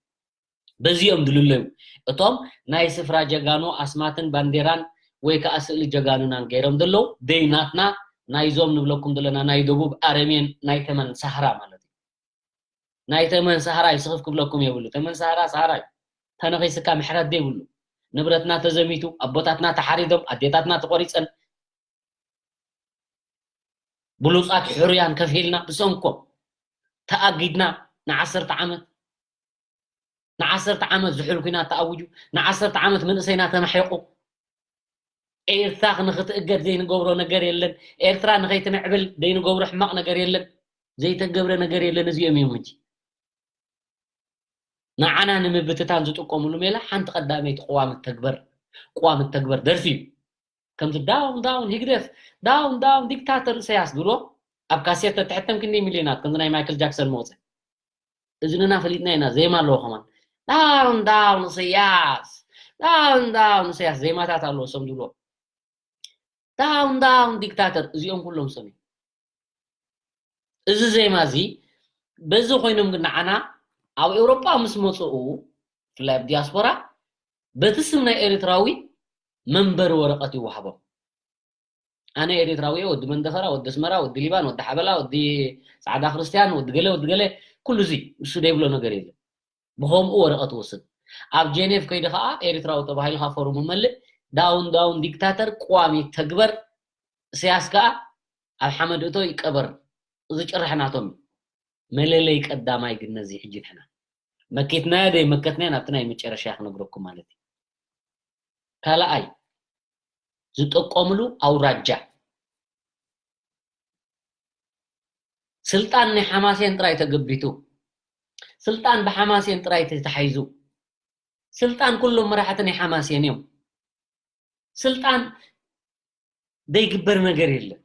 በዚኦም ድልለዩ። እቶም ናይ ስፍራ ጀጋኑ ኣስማትን ባንዴራን ወይ ከኣ ስእሊ ጀጋኑናን ገይሮም ዘለዉ ደይ ናትና ናይዞም ንብለኩም ዘለና ናይ ደቡብ ኣረሜን ናይ ተመን ሳህራ ማለት እዩ። ናይ ተመን ሳህራ እዩ ስኽፍ ክብለኩም የብሉ። ተመን ሳህራ ሳህራ እዩ። ተነኺስካ ምሕረት ዘይብሉ። ንብረትና ተዘሚቱ፣ ኣቦታትና ተሓሪዶም፣ ኣዴታትና ተቆሪፀን፣ ብሉፃት ሕሩያን ከፊልና ብሰንኮም ተኣጊድና ንዓሰርተ ዓመት ንዓሰርተ ዓመት ዝሑል ኲናት ተኣውጁ፣ ንዓሰርተ ዓመት መንእሰይና ተማሒቑ። ኤርትራ ንኽትእገድ ዘይንገብሮ ነገር የለን። ኤርትራ ንኸይትምዕብል ዘይንገብሮ ሕማቕ ነገር የለን። ዘይተገብረ ነገር የለን። እዚኦም እዮም ሕጂ ንዓና ንምብትታን ዝጥቀሙሉ ሜላ። ሓንቲ ቀዳመይቲ ቅዋም ተግበር፣ ቅዋም ተግበር ደርፊ እዩ። ከምዚ ዳውን ዳውን ህግደፍ፣ ዳውን ዳውን ዲክታተር ኢሳያስ ዝብሎ ኣብ ካሴት ተትሕተም ክንደይ ሚልዮናት ከምዚ ናይ ማይክል ጃክሰን መውፅእ። እዝንና ፈሊጥና ኢና። ዜማ ኣለዎ ከማን። ዳውን ዳውን ኢሳያስ፣ ዳውን ዳውን ኢሳያስ ዜማታት ኣለዎ፣ ሰም ዝብሎ ዳውን ዳውን ዲክታተር። እዚኦም ኩሎም ሰም እዮም። እዚ ዜማ እዚ በዚ ኮይኖም ግን ንዓና ኣብ ኤውሮጳ ምስ መፅኡ፣ ብፍላይ ኣብ ዲያስፖራ፣ በቲ ስም ናይ ኤርትራዊ መንበሪ ወረቐት ይወሃቦም። ኣነ ኤርትራዊ እየ፣ ወዲ መንደፈራ፣ ወዲ ኣስመራ፣ ወዲ ሊባን፣ ወዲ ሓበላ፣ ወዲ ጻዕዳ ክርስትያን፣ ወዲ ገለ፣ ወዲ ገለ፣ ኩሉ እዚ ንሱ ደይብሎ ነገር የለን። ብኸምኡ ወረቐት ወስድ። ኣብ ጀኔቭ ከይዲ ኸዓ ኤርትራዊ ተባሂልካ ፎርም መልእ፣ ዳውን ዳውን ዲክታተር፣ ቅዋም ይተግበር፣ ኢሳያስ ከኣ ኣብ ሓመድ እቶ ይቀበር። እዚ ጭራሕ ናቶም እዩ። መለለይ ቀዳማይ ግን ነዚ ሕጂ ንሕና መኪትናዮ ደይ መከትናዮ ናብቲ ናይ መጨረሻ ክነግረኩም ማለት እዩ። ካልኣይ ዝጥቀምሉ ኣውራጃ። ስልጣን ናይ ሓማሴን ጥራይ ተገቢቱ። ስልጣን ብሓማሴን ጥራይ ተታሒዙ። ስልጣን ኩሎም መራሕቲ ናይ ሓማሴን እዮም። ስልጣን ዘይግበር ነገር የለን።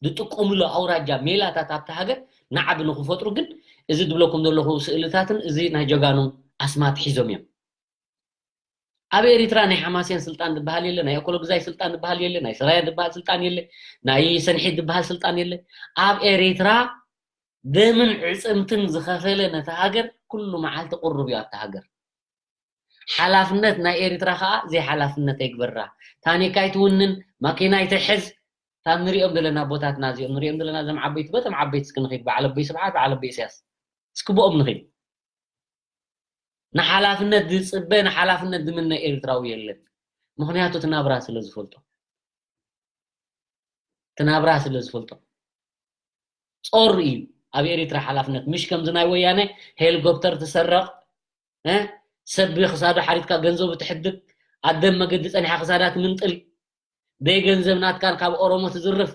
ዝጥቀምሉ ኣውራጃ ሜላታት ኣብቲ ሃገር ናዕቢ ንክፈጥሩ ግን እዚ ዝብለኩም ዘለኹ ስእልታትን እዚ ናይ ጀጋኑ ኣስማት ሒዞም እዮም። ኣብ ኤሪትራ ናይ ሓማሴን ስልጣን ዝበሃል የለ፣ ናይ ኣኮሎግዛይ ስልጣን ዝበሃል የለ፣ ናይ ሰራየ ዝበሃል ስልጣን የለ፣ ናይ ሰንሒት ዝበሃል ስልጣን የለ። ኣብ ኤሪትራ ደምን ዕጽምትን ዝኸፈለ ነቲ ሃገር ኩሉ መዓልቲ ቁሩብ እዩ ኣብቲ ሃገር። ሓላፍነት ናይ ኤሪትራ ከኣ ዘይሓላፍነት ኣይግበራ። ታኒካ ኣይትውንን፣ ማኪና ኣይትሕዝ። ታብ ንሪኦም ዘለና ኣቦታትና እዚኦም ንሪኦም ዘለና እዞም ዓበይቲ፣ በቶም ዓበይቲ እስኪ ንኺድ፣ በዓል ኣቦይ ስብሓት፣ በዓል ኣቦይ ኢሳያስ። እስኪ ብኦም ንኺድ። ንሓላፍነት ዝጽበ፣ ንሓላፍነት ዝምነ ኤርትራዊ የለን። ምኽንያቱ እቲ ናብራ ስለ ዝፈልጦ። እቲ ናብራ ስለ ዝፈልጦ። ጾር እዩ ኣብ ኤርትራ ሓላፍነት። ምሽ ከምዚ ናይ ወያነ ሄሊኮፕተር ትሰረቕ፣ እ? ሰብ ክሳዱ ሓሪድካ ገንዘቡ ትሕድግ፣ ኣደም መገዲ ጸኒሓ ክሳዳ ትምንጥል፣ ደይ ገንዘብ ናትካን ካብ ኦሮሞ ትዝርፍ፣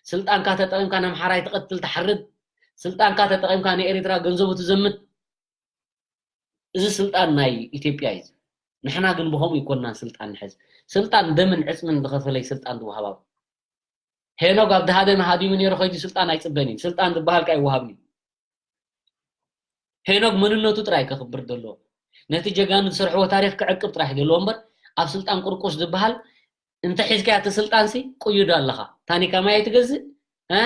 ስልጣንካ ተጠቒምካ ንኣምሓራይ ትቐትል፣ ትሓርድ፣ ስልጣንካ ተጠቒምካ ንኤርትራ ገንዘቡ ትዘምት። እዚ ስልጣን ናይ ኢትዮጵያ እዩ። ንሕና ግን ብኸምኡ ይኮንናን ስልጣን ንሕዝ። ስልጣን ደምን ዕጽምን ዝኸፈለይ ስልጣን ዝወሃባብ። ሄኖግ ኣብ ደሃደመ ሃዲሙ ነይሩ፣ ከይዱ ስልጣን ኣይጽበን እዩ። ስልጣን ዝበሃል ከኣ ኣይወሃብን እዩ። ሄኖግ መንነቱ ጥራይ ከኽብር ዘለዎ፣ ነቲ ጀጋኑ ዝሰርሕዎ ታሪኽ ክዕቅብ ጥራሕ ዘለዎ እምበር፣ ኣብ ስልጣን ቁርቁስ ዝበሃል እንተ ሒዝካያ እቲ ስልጣንሲ ቅዩድ ኣለኻ። ታኒካ ማይ ኣይትገዝእ፣ እ?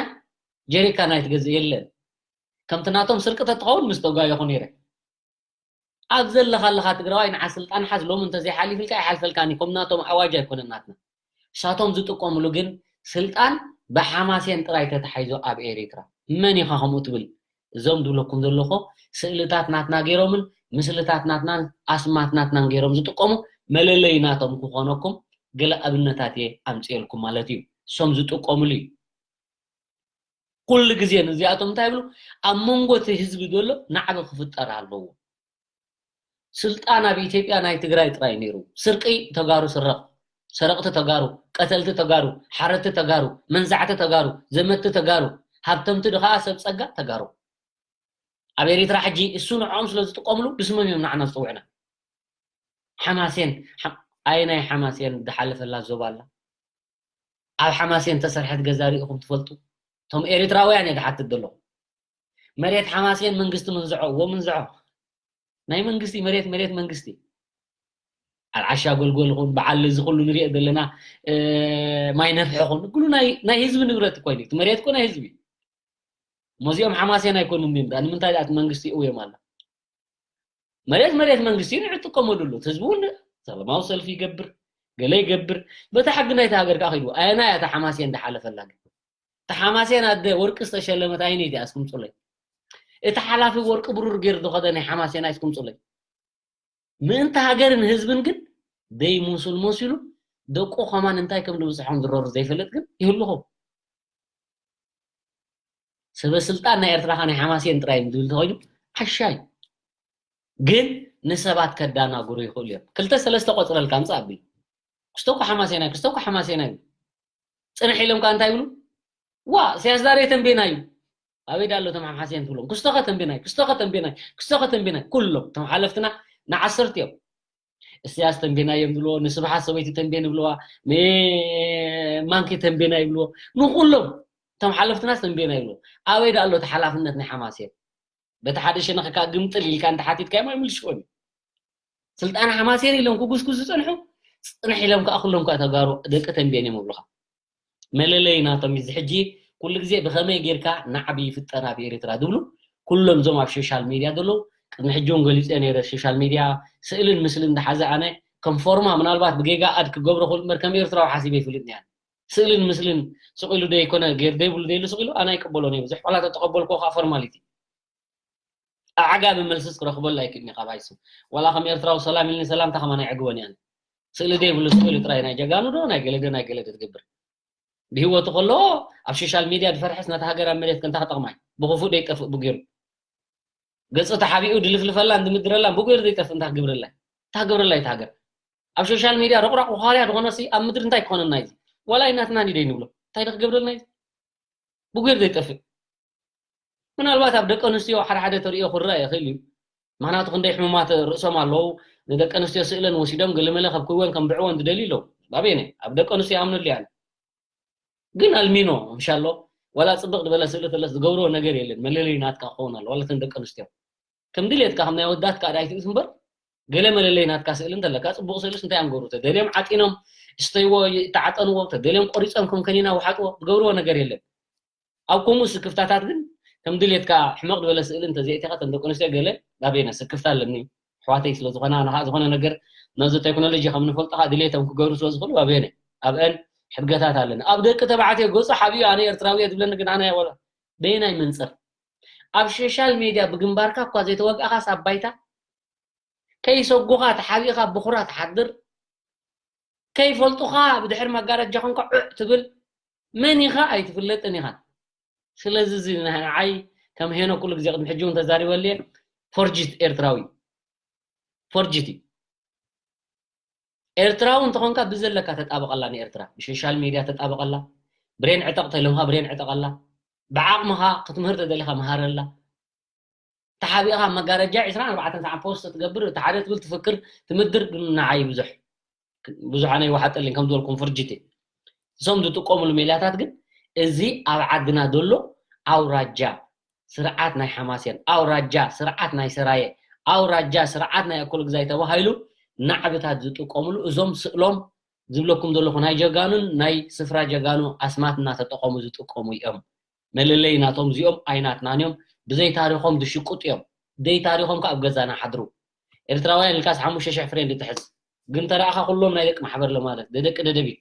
ጀሪካን ኣይትገዝእ የለን። ከምቲ ናቶም ስርቂ ተትኸውን ምስ ተጓየኹ ነይረ። ኣብ ዘለኻ ኣለኻ ትግራዋይ፣ ንዓ ስልጣን ሓዝ፣ ሎሚ እንተዘይሓሊፍልካ ኣይሓልፈልካን እዩ። ከም ናቶም ኣዋጅ ኣይኮነን ናትና። እሳቶም ዝጥቀምሉ ግን ስልጣን ብሓማሴን ጥራይ ተታሒዙ ኣብ ኤሪትራ። መን ኢኻ ከምኡ ትብል? እዞም ዝብለኩም ዘለኹ ስእልታት ናትና ገይሮምን ምስልታት ናትናን ኣስማት ናትናን ገይሮም ዝጥቀሙ መለለይ ናቶም ክኾነኩም ገለ ኣብነታት እየ ኣምፅኤልኩም ማለት እዩ። እሶም ዝጥቀምሉ እዩ። ኩሉ ግዜ ንዚኣቶም እንታይ ይብሉ? ኣብ መንጎ እቲ ህዝቢ ዘሎ ናዕቢ ክፍጠር ኣለዎ። ስልጣን ኣብ ኢትዮጵያ ናይ ትግራይ ጥራይ ነይሩ። ስርቂ ተጋሩ ስረቕ፣ ሰረቕቲ ተጋሩ፣ ቀተልቲ ተጋሩ፣ ሓረድቲ ተጋሩ፣ መንዛዕቲ ተጋሩ፣ ዘመትቲ ተጋሩ፣ ሃብተምቲ ድኸዓ ሰብ ጸጋ ተጋሩ። ኣብ ኤሪትራ ሕጂ እሱ ንዕኦም ስለ ዝጥቀምሉ ብስሞም እዮም ንዓና ዝጽውዕና። ሓማሴን፣ ሓ-፣ ኣየናይ ሓማሴን ዝሓለፈላ ዞባ ኣላ? ኣብ ሓማሴን ተሰርሐት ገዛ ርኢኹም ትፈልጡ? እቶም ኤርትራውያን እየ ዝሓትት ዘለኹ። መሬት ሓማሴን መንግስቲ ምንዝዖ፣ እዎ ምንዝዖ። ናይ መንግስቲ መሬት፣ መሬት መንግስቲ። ኣልዓሻ ጎልጎል ይኹን፣ በዓል እዚ ኩሉ ንሪኦ ዘለና፣ እ፣ ማይ ነፍሒ ይኹን፣ ኩሉ ናይ፣ ናይ ህዝቢ ንብረት እኮ እዩ። እቲ መሬት እኮ ናይ ህዝቢ እዩ። እሞ እዚኦም ሓማሴን ኣይኮኑን ድዮም? ንምንታይ ደኣ እቲ መንግስቲ ይእውዮም ኣሎ? መሬት፣ መሬት መንግስቲ እዩ፣ ንዕጥቀመሉ ኣሎ። እቲ ህዝቢ እውን ሰላማዊ ሰልፊ ይገብር፣ ገለ ይገብር። በታ ሕጊ ናይቲ ሃገር ከኣ ከይዱ። ኣየናይ እያ እታ ሓማሴን ዝሓለፈላ ግን? እታ ሓማሴን ኣደ ወርቂ ዝተሸለመት ኣይነይቲ እያ እስክምጹለይ? እቲ ሓላፊ ወርቂ ብሩር ገይሩ ዝኸደ ናይ ሓማሴን ኣይስክምጹለይ? ምእንቲ ሃገርን ህዝብን ግን ደይሙሱል መሲሉ ደቁ ከማን እንታይ ከም ዝበጽሖም ዝረሩ ዘይፈልጥ ግን ይህልኹ። ሰበ ስልጣን ናይ ኤርትራ ከ ናይ ሓማሴን ጥራይ እዮም ዝብል ተኾይኑ ዓሻ እዩ። ግን ንሰባት ከዳናግሩ ይኽእሉ እዮም። ክልተ ሰለስተ ቆጽረልካ ኣምጽእ ኣቢሉ። ክስቶ እኮ ሓማሴናይ፣ ክስቶ እኮ ሓማሴናይ እዩ። ጽንሕ ኢሎም ከ እንታይ ይብሉ? ዋ፣ ኢሳያስ ዛሬ ተንቤናይ እዩ። ኣበይ ዳሎ ተም ሓማሴን ትብሎም? ክስቶ ከ ተንቤናይ፣ ክስቶ ከ ተንቤናይ፣ ክስቶ ከ ተንቤናይ። ኩሎም እቶም ሓለፍትና ንዓሰርተ እዮም። ኢሳያስ ተንቤናይ እዮም ዝብልዎ፣ ንስብሓት ሰበይቲ ተንቤን ይብልዋ፣ ንማንኪ ተንቤናይ ይብልዎ። ንኹሎም እቶም ሓለፍትናስ ተንቤናይ ይብልዎ። ኣበይ ዳሎ እቲ ሓላፍነት ናይ ሓማሴን? በቲ ሓደ ሸነኽ ከኣ ግምጥል ኢልካ እንተሓቲትካዮም ኣይምልስዎን እዩ። ስልጣን ሓማሴን ኢሎም ክጉስጉሱ ዝጸንሑ፣ ጽንሕ ኢሎም ከኣ ኩሎም ከኣ ተጋሩ ደቂ ተንቤን እዮም ይብሉኻ። መለለዪ ናቶም እዩ። እዚ ሕጂ ኩሉ ግዜ ብኸመይ ጌርካ ናዕቢ ይፍጠር ኣብ ኤርትራ ዝብሉ ኩሎም እዞም ኣብ ሶሻል ሚድያ ዘለዉ፣ ቅድሚ ሕጂ እውን ገሊጸ ነይረ፣ ሶሻል ሚድያ ስእልን ምስልን ዝሓዘ ኣነ ከም ፎርማ ምናልባት ብጌጋ ኣድ ክገብሮ ክብል እምበር ከም ኤርትራዊ ሓሲበ ይፍልጥ ነይረ። ስእልን ምስልን ስቕ ኢሉ ደይኮነ ጌር ደይብሉ ደይሉ ስቕ ኢሉ ኣነ ኣይቅበሎን እየ። ብዙሕ ዋላ ተተቐበልክዎ ከዓ ፎርማሊቲ። ኣዕጋቢ መልስስ ክረኽበሉ ኣይክእልን እየ ካብ ኣይሱ። ዋላ ከም ኤርትራዊ ሰላም ኢልኒ ሰላምታ ከማን ኣይዕግቦን እየ ኣነ። ስእሊ ደይብሉ ስእሊ ጥራይ ናይ ጀጋኑ ዶ ናይ ገለ ዶ ናይ ገለ ዶ ትገብር። ብህይወቱ ከሎ ኣብ ሶሻል ሚድያ ዝፈርሐስ ነታ ሃገር ኣብ መሬት ከንታ ክጠቕማይ ብኽፉእ ደይጠፍእ ብገይሩ። ገጹ ተሓቢኡ ድልፍልፈላን ድምድረላን ብገይሩ ዘይጠፍእ እንታይ ክገብረላ? እንታይ ክገብረላ እታ ሃገር? ኣብ ሶሻል ሚድያ ረቑራቕ ውኻርያ ዝኾነሲ ኣብ ምድሪ እንታይ ክኾነና እዩ? ዋላ ኣይናትና እንዲ ደይንብሎ። እንታይ ዶ ክገብረልና እዩ? ብጉር ዘይጠፍእ። ምናልባት ኣብ ደቂ ኣንስትዮ ሓደ ሓደ ተርእዮ ክረአ ይኽእል እዩ። ምኽንያቱ ክንደይ ሕሙማት ርእሶም ኣለዉ። ንደቂ ኣንስትዮ ስእለን ወሲዶም ገለመለ ከብክወን ከምብዕወን ዝደልዩ ኣለዉ። ባቤነ ኣብ ደቂ ኣንስትዮ ይኣምነሉ እየ ኣነ። ግን ኣልሚኖ ምሻሎ ዋላ ጽብቕ ዝበለ ስእሊ ተለስ ዝገብርዎ ነገር የለን። መለለዪ ናትካ ክኸውን ኣለዎ። ዋላ እተን ደቂ ኣንስትዮ ከም ድሌትካ ከም ናይ ወዳት ከኣ ዳይትእስ እምበር ገለ መለለይ ናትካ ስእሊ እንተለካ ጽቡቕ ስእልስ እንታይ እዮም ገብሩ? ተደልዮም ዓጢኖም እስተይዎ ይተዓጠንዎ፣ ተደልዮም ቆሪጾም ከም ከኒና ውሓጥዎ ዝገብርዎ ነገር የለን። ኣብ ከምኡ ስክፍታታት ግን ከም ድሌትካ ሕመቕ ዝበለ ስእሊ እንተዘይእቲኻ እተን ደቂ ኣንስትዮ ገለ ኣበየነ ስክፍታ ኣለኒ ኣሕዋተይ ስለ ዝኾና ኣነ ከዓ ዝኾነ ነገር ነዚ ቴክኖሎጂ ከም ንፈልጦ ከዓ ድሌቶም ክገብሩ ስለ ዝኽእሉ ኣበየነ ኣብአን ሕድገታት ኣለኒ። ኣብ ደቂ ተባዕትዮ ገጹ ሓቢኡ ኣነ ኤርትራዊ እየ ዝብለኒ ግን ኣነ ወላ በየናይ መንጽር ኣብ ሶሻል ሜድያ ብግንባርካ እኳ ዘይተወግእኻስ ኣብ ባይታ ከይሰጉኻ ተሓቢእኻ ብኹራ ትሓድር፣ ከይፈልጡኻ ብድሕሪ መጋረጃ ኮንካ ዑዕ ትብል፣ መን ኢኻ ኣይትፍለጥን ኢኻ። ስለዚ እዚ ንዓይ ከም ሄኖ ኩሉ ግዜ ቅድሚ ሕጂ እውን ተዛሪበሉ እየ፣ ፎርጅት ኤርትራዊ ፎርጅት እዩ። ኤርትራዊ እንተኾንካ ብዘለካ ተጣበቐላ ንኤርትራ፣ ብሶሻል ሜድያ ተጣበቐላ፣ ብሬን ዕጠቕ ተለምኻ ብሬን ዕጠቐላ፣ ብዓቕምኻ ክትምህር ተደሊኻ መሃረላ። ተሓቢእኻ መጋረጃ ዒስራን ኣርባዕተን ሰዓት ፖስት ትገብር፣ እቲ ሓደ ትብል ትፍክር ትምድር ግን ንዓይ ብዙሕ ብዙሕ ኣነ ይወሓጠልኝ ከም ዝበልኩም ፍርጅት እየ። እዞም ዝጥቀሙሉ ሜላታት ግን እዚ ኣብ ዓድና ዘሎ ኣውራጃ ስርዓት ናይ ሓማሴን፣ ኣውራጃ ስርዓት ናይ ሰራየ፣ ኣውራጃ ስርዓት ናይ ኣኮል ግዛይ ተባሂሉ ናዕብታት ዝጥቀሙሉ እዞም ስእሎም ዝብለኩም ዘለኹ ናይ ጀጋኑን ናይ ስፍራ ጀጋኑ ኣስማት እናተጠቐሙ ዝጥቀሙ እዮም። መለለይ ናቶም እዚኦም ኣይናትናን እዮም። ብዘይ ታሪኾም ዝሽቁጡ እዮም። ደይ ታሪኾም ከ ኣብ ገዛና ሓድሩ። ኤርትራውያን ኢልካስ ሓሙሽተ ሽሕ ፍሬንድ ትሕዝ። ግን ተረኣኻ ኩሎም ናይ ደቂ ማሕበር ለማለት ደደቂ ደደቢት።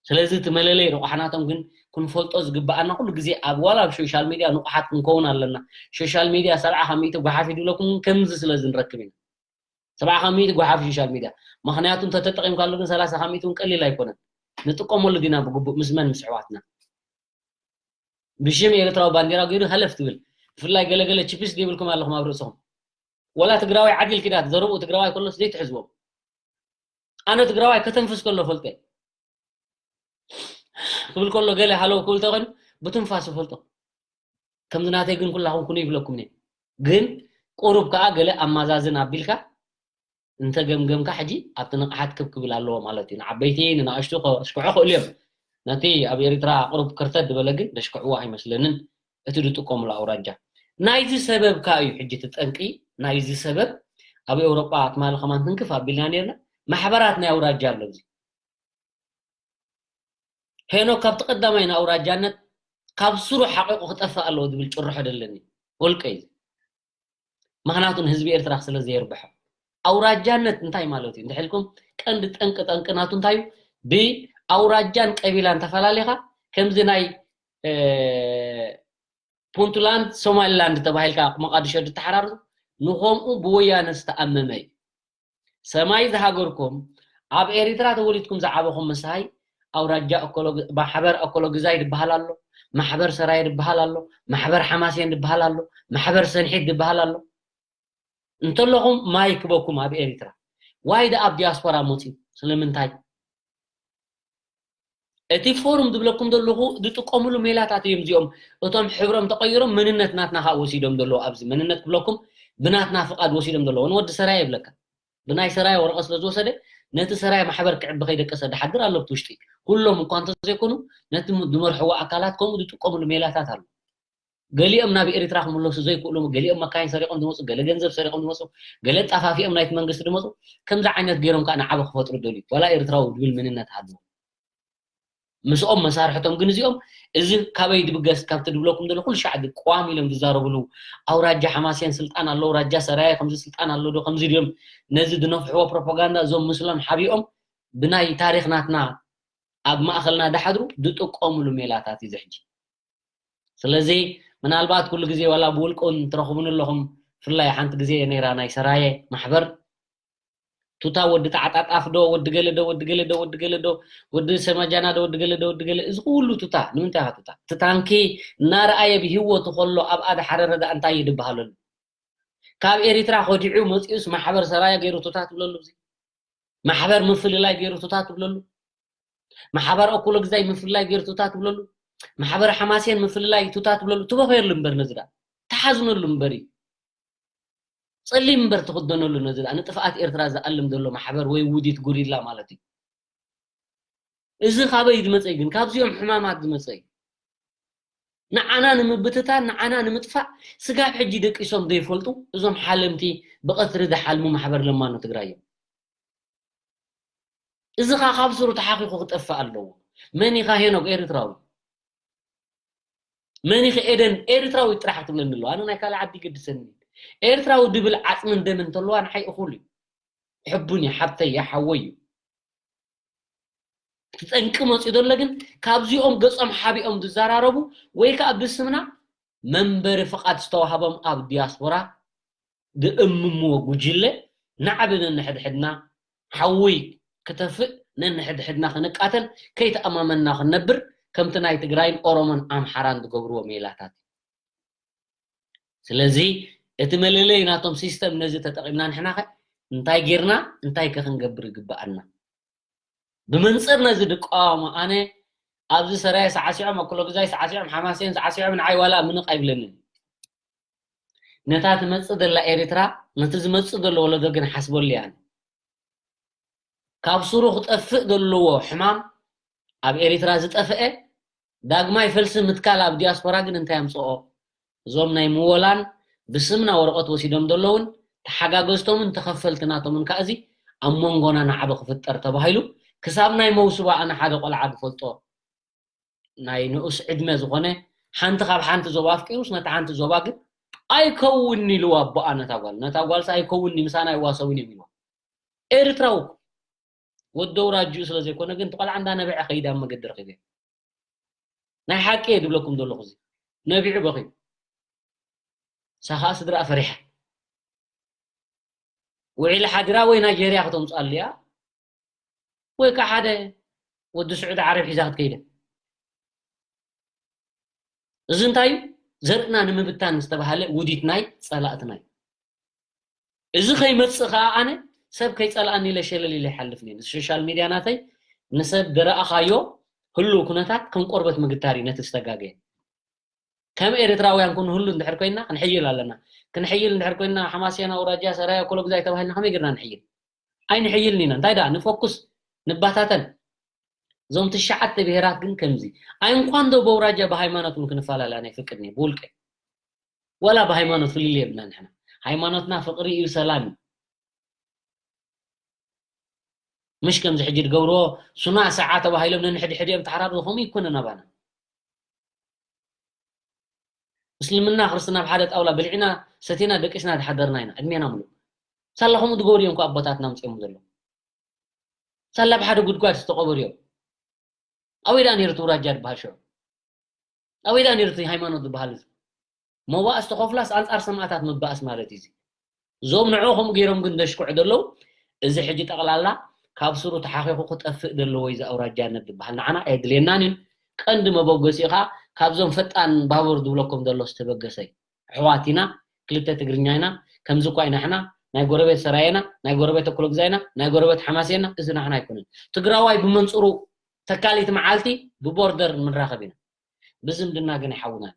ስለዚ እቲ መለለይ ረቋሕናቶም ግን ክንፈልጦ ዝግብኣና ኩሉ ግዜ ኣብ ዋላ ኣብ ሶሻል ሚድያ ንቑሓት ክንከውን ኣለና። ሶሻል ሚድያ ሰብዓ ካብ ሚእቲ ጓሓፍ ይድብለኩም ከምዚ ስለ ዝንረክብ ኢና። ሰብዓ ካብ ሚእቲ ጓሓፍ ሶሻል ሚድያ። ምኽንያቱ እንተተጠቒምካሉ ግን ሰላሳ ካብ ሚእቲ እውን ቀሊል ኣይኮነን። ንጥቀመሉ ዲና ብግቡእ ምስ መን ምስ ኣሕዋትና? ብሽም ኤርትራዊ ባንዴራ ገይሩ ሃለፍ ትብል። ብፍላይ ገለገለ ችፕስ ዘይብልኩም ኣለኹም ኣብ ርእስኹም። ወላ ትግራዋይ ዓዲል ኪዳት ዘረብኡ ትግራዋይ ከሎስ ዘይትሕዝዎም። ኣነ ትግራዋይ ከተንፍስ ከሎ ፈልጠ ክብል ከሎ ገለ ሃለው ክብል ተኾይኑ ብትንፋስ ፈልጦ። ከምዚ ናተይ ግን ኩላኹም ኩኑ ይብለኩም እየ። ግን ቁሩብ ከኣ ገለ ኣማዛዝን ኣቢልካ እንተገምገምካ ሕጂ ኣብቲ ንቕሓት ክብ ክብል ኣለዎ ማለት እዩ። ንዓበይቲ ንናእሽቱ ከሽክዑ ክእሉ እዮም። ነቲ ኣብ ኤርትራ ቁሩብ ከርተት ዝበለ ግን ደሽክዕዎ ኣይመስለንን። እቲ ዝጥቀሙሉ ኣውራጃ ናይዚ ሰበብ ከኣ እዩ። ሕጂ እቲ ጠንቂ ናይዚ ሰበብ ኣብ ኤውሮጳ ትማሊ ከማን ትንክፍ ኣቢልና ነርና። ማሕበራት ናይ ኣውራጃ ኣሎ። እዚ ሄኖክ ካብቲ ቀዳማይ ንኣውራጃነት ካብ ስሩ ሓቂቑ ክጠፍእ ኣለዎ ዝብል ጭርሖ ደለኒ ውልቀ እዩ። ምኽንያቱ ንህዝቢ ኤርትራ ስለ ዘየርብሖ። ኣውራጃነት እንታይ ማለት እዩ እንተሕልኩም፣ ቀንዲ ጠንቂ ጠንቂ ናቱ እንታይ እዩ? ብኣውራጃን ቀቢላን ተፈላለኻ ከምዚ ናይ ፑንትላንድ ሶማሊላንድ ተባሂልካ መቃድሾ ድተሓራርዙ ንኸምኡ ብወያነ ዝተኣመመ እዩ። ሰማይ ዝሃገርኩም ኣብ ኤሪትራ ተወሊድኩም ዝዓበኹም ምሳይ ኣውራጃ ማሕበር ኣኮሎ ግዛይ ድበሃል ኣሎ፣ ማሕበር ሰራየ ድበሃል ኣሎ፣ ማሕበር ሓማሴን ድበሃል ኣሎ፣ ማሕበር ሰንሒት ድበሃል ኣሎ። እንተለኹም ማይ ክበኩም ኣብ ኤሪትራ ዋይ ደኣ ኣብ ዲያስፖራ መፅዩ ስለምንታይ? እቲ ፎርም ዝብለኩም ዘለኹ ዝጥቀምሉ ሜላታት እዮም እዚኦም። እቶም ሕብሮም ተቐይሮም መንነት ናትና ከዓ ወሲዶም ዘለዉ ኣብዚ መንነት ክብለኩም ብናትና ፍቓድ ወሲዶም ዘለዉ ንወዲ ሰራየ ይብለካ። ብናይ ሰራየ ወረቐት ስለ ዝወሰደ ነቲ ሰራየ ማሕበር ክዕቢ ከይደቀሰ ድሓድር ኣሎ ኣብቲ ውሽጢ። ኩሎም እኳ እንተዘይኮኑ ነቲ ዝመርሕዎ ኣካላት ከምኡ ዝጥቀምሉ ሜላታት ኣሎ። ገሊኦም ናብ ኤሪትራ ክምለሱ ዘይክእሉ፣ ገሊኦም መካይን ሰሪቖም ዝመፁ፣ ገለ ገንዘብ ሰሪቖም ዝመፁ፣ ገለ ጣፋፊኦም ናይቲ መንግስቲ ዝመፁ፣ ከምዚ ዓይነት ገይሮም ከዓ ንዓበ ክፈጥሩ ደልዩ ዋላ ኤርትራዊ ድብል መንነት ሃልዎ ምስኦም መሳርሕቶም ግን እዚኦም እዚ ካበይ ድብገስ ካብቲ ድብለኩም ዘሎ ኩሉ ሻዕ ቀዋም ኢሎም ዝዛረብሉ ኣውራጃ ሓማሴን ስልጣን ኣሎ ኣውራጃ ሰራየ ከምዚ ስልጣን ኣሎ ዶ ከምዚ ድዮም ነዚ ዝነፍሕዎ ፕሮፓጋንዳ እዞም ምስሎም ሓቢኦም ብናይ ታሪክ ናትና ኣብ ማእኸልና ድሓድሩ ዝጥቀምሉ ሜላታት እዩ ዝሕጂ ስለዚ ምናልባት ኩሉ ግዜ ዋላ ብውልቂ እውን ትረኽቡኒ ኣለኹም ብፍላይ ሓንቲ ግዜ ነይራ ናይ ሰራየ ማሕበር ቱታ ወዲ ተዓጣጣፍ ዶ ወዲ ገለ ዶ ወዲ ገለ ዶ ወዲ ገለ ዶ ወዲ ሰማጃና ዶ ወዲ ገለ ዶ ወዲ ገለ እዚ ኩሉ ቱታ ንምንታይ ኢኻ ቱታ እቲ ታንኪ እናረኣየ ብሂወቱ ከሎ ኣብኣ ድሓረረ ደኣ እንታይ እዩ ድበሃለሉ ካብ ኤሪትራ ከዲዑ መፂኡስ ማሕበር ሰራየ ገይሩ ቱታ ትብለሉ እዚ ማሕበር ምፍልላይ ገይሩ ቱታ ትብለሉ ማሕበር ኣኮሎ ግዛይ ምፍልላይ ገይሩ ቱታ ትብለሉ ማሕበር ሓማሴን ምፍልላይ ቱታ ትብለሉ ትበኸየሉ እምበር ነዚ ደኣ ተሓዝነሉ እምበር እዩ ጸሊም እምበር ትኽደነሉ ነዚ ደኣ ንጥፍኣት ኤርትራ ዝኣልም ዘሎ ማሕበር ወይ ውዲት ጉሪላ ማለት እዩ። እዚ ካበይ ዝመጸ እዩ ግን? ካብዚኦም ሕማማት ዝመጸ እዩ። ንዓና ንምብትታን ንዓና ንምጥፋእ ስጋብ ሕጂ ደቂሶም ዘይፈልጡ እዞም ሓለምቲ ብቐትሪ ዝሓልሙ ማሕበር ለማኖ ትግራይ እዮም። እዚ ኸ ካብ ስሩ ተሓኺኹ ክጠፍእ ኣለዎ። መን ኢኻ ሄኖክ ኤርትራዊ? መን ኢኺ ኤደን ኤርትራዊ ጥራሕ ክትብለኒ ኣለዋ ኣነ ናይ ካልእ ዓዲ ይገድሰኒ ኤርትራዊ ድብል ዓፅምን ደምን እንተለዋ ንሓይ እኹል እዩ ሕቡን እዩ ሓብተይ እዩ ሓወይ እዩ እቲ ጠንቂ መፅኡ ዘሎ ግን ካብዚኦም ገፆም ሓቢኦም ዝዘራረቡ ወይ ከዓ ብስምና መንበሪ ፍቓድ ዝተዋህቦም ኣብ ዲያስፖራ ዝእምምዎ ጉጅለ ናዕቢ ነንሕድሕድና ሓዊ ክተፍእ ነንሕድሕድና ክንቃተል ከይተኣማመንና ክንነብር ከምቲ ናይ ትግራይን ኦሮሞን ኣምሓራን ዝገብርዎ ሜላታት እዩ። ስለዚ እቲ መለለይ ናቶም ሲስተም ነዚ ተጠቒምና ንሕናኸ እንታይ ጌርና እንታይ ከ ክንገብር ይግብኣና? ብመንፅር ነዚ ድቃወሞ ኣነ ኣብዚ ሰራየ ሰዓሲዖም ኣኩሎ ግዛይ ሰዓሲዖም ሓማሴን ሰዓሲዖም ንዓይ ዋላ ምንቕ ኣይብለንን ነታ ትመፅእ ዘላ ኤሪትራ ነቲ ዝመፅእ ዘሎ ወለዶ ግን ሓስበሉ እየ ኣነ ካብ ሱሩ ክጠፍእ ዘለዎ ሕማም ኣብ ኤሪትራ ዝጠፍአ ዳግማይ ፈልሲ ምትካል ኣብ ዲያስፖራ ግን እንታይ ኣምፅኦ እዞም ናይ ምወላን ብስምና ወረቐት ወሲዶም ዘለውን ተሓጋገዝቶምን ተኸፈልቲ ናቶምን ከዓ እዚ ኣብ መንጎና ናዕቢ ክፍጠር ተባሂሉ ክሳብ ናይ መውስባ ኣነ ሓደ ቆልዓ ዝፈልጦ ናይ ንኡስ ዕድመ ዝኾነ ሓንቲ ካብ ሓንቲ ዞባ ኣፍቂሩስ ነቲ ሓንቲ ዞባ ግን ኣይከውን ኢልዋ ኣቦኣ ነታ ጓል ነታ ጓልሲ ኣይከውን ምሳና ኣይዋሰውን እዮም ኢልዋ ኤርትራዊ ወዲ ኣውራጅኡ ስለ ዘይኮነ ግን እቲ ቆልዓ እንዳነበዐ ከይድ ኣብ መገዲ ረኺበ ናይ ሓቂ እየ ድብለኩም ዘለኹ እዚ ነቢዑ በኺ ሳኻ ስድራ ፈሪሓ ውዒል ሓዲራ ወይ ናይጀርያ ከተምፅኣሉ እያ ወይ ከዓ ሓደ ወዲ ስዑዲ ዓረብ ሒዛ ክትከይደ እዚ እንታይ እዩ ዘርእና ንምብታን ዝተባሃለ ውዲት ናይ ፀላእትና እዩ እዚ ከይመፅእ ከዓ ኣነ ሰብ ከይፀልኣኒ ኢለ ሸለል ኢለ ይሓልፍ ነኒ ሶሻል ሚድያ ናተይ ንሰብ ደረኣኻዮ ህሉው ኩነታት ከም ቆርበት ምግታር እዩ ነቲ ዝተጋገየ ከም ኤርትራውያን ኩን ህሉ እንድሕር ኮይና ክንሕይል ኣለና ክንሕይል እንድሕር ኮይና ሓማስያን ኣውራጃ ሰራያ ኮሎ ግዛይ ተባሂልና ከመይ ጌርና ንሕይል ኣይንሕይልን ኢና። እንታይ ደኣ ንፎኩስ፣ ንባታተን። እዞም ትሽዓተ ብሄራት ግን ከምዚ ኣይ እንኳን ዶ በውራጃ ብሃይማኖት እውን ክንፈላለ ኣነ ይፍቅድኒ ብውልቀ ወላ ብሃይማኖት ፍልል የብልና ንሕና። ሃይማኖትና ፍቅሪ እዩ፣ ሰላም እዩ። ምሽ ከምዚ ሕጂ ዝገብርዎ ሱና ሰዓ ተባሂሎም ነንሕድሕዲኦም ተሓራርቡ ከምኡ ይኮነ ናባና። እስልምና ክርስትና ኣብ ሓደ ጣውላ በሊዕና ሰቲና ደቂስና ዝሓደርና ኢና ዕድሜና ሙሉእ። ሳላ ከምኡ ዝገብሩ እዮም እኮ ኣቦታትና ኣምፅኦም ዘሎ። ሳላ ኣብ ሓደ ጉድጓድ ዝተቐበሩ እዮም። ኣበይ ደኣ ነይሩ እቲ ውራጃ ዝበሃል ሽዑ? ኣበይ ደኣ ነይሩ እቲ ሃይማኖት ዝበሃል? ሞባእ ዝተኸፍላስ ኣንፃር ሰማእታት ምባእስ ማለት እዩ። እዞም ንዑ ከምኡ ገይሮም ግን ደሽኩዕ ዘለዉ፣ እዚ ሕጂ ጠቕላላ ካብ ስሩ ተሓኺኹ ክጠፍእ ዘለዎ እዩ። እዚ ኣውራጃነት ዝበሃል ንዓና ኣየድልየናን እዩ። ቀንዲ መበገሲኡ ከዓ ካብዞም ፈጣን ባቡር ዝብለኩም ዘሎ ዝተበገሰ እዩ። ኣሕዋት ኢና፣ ክልተ ትግርኛ ኢና፣ ከምዚ እኳ ኢና ንሕና፣ ናይ ጎረቤት ሰራየ ኢና፣ ናይ ጎረቤት ኣኩለጉዛይ ኢና፣ ናይ ጎረቤት ሓማሴን ኢና፣ እዚ ንዓና ኣይኮነን። ትግራዋይ ብመንፅሩ ተካሊት መዓልቲ ብቦርደር ምንራኸብ ኢና። ብዝምድና ግን ኣይሓውናን።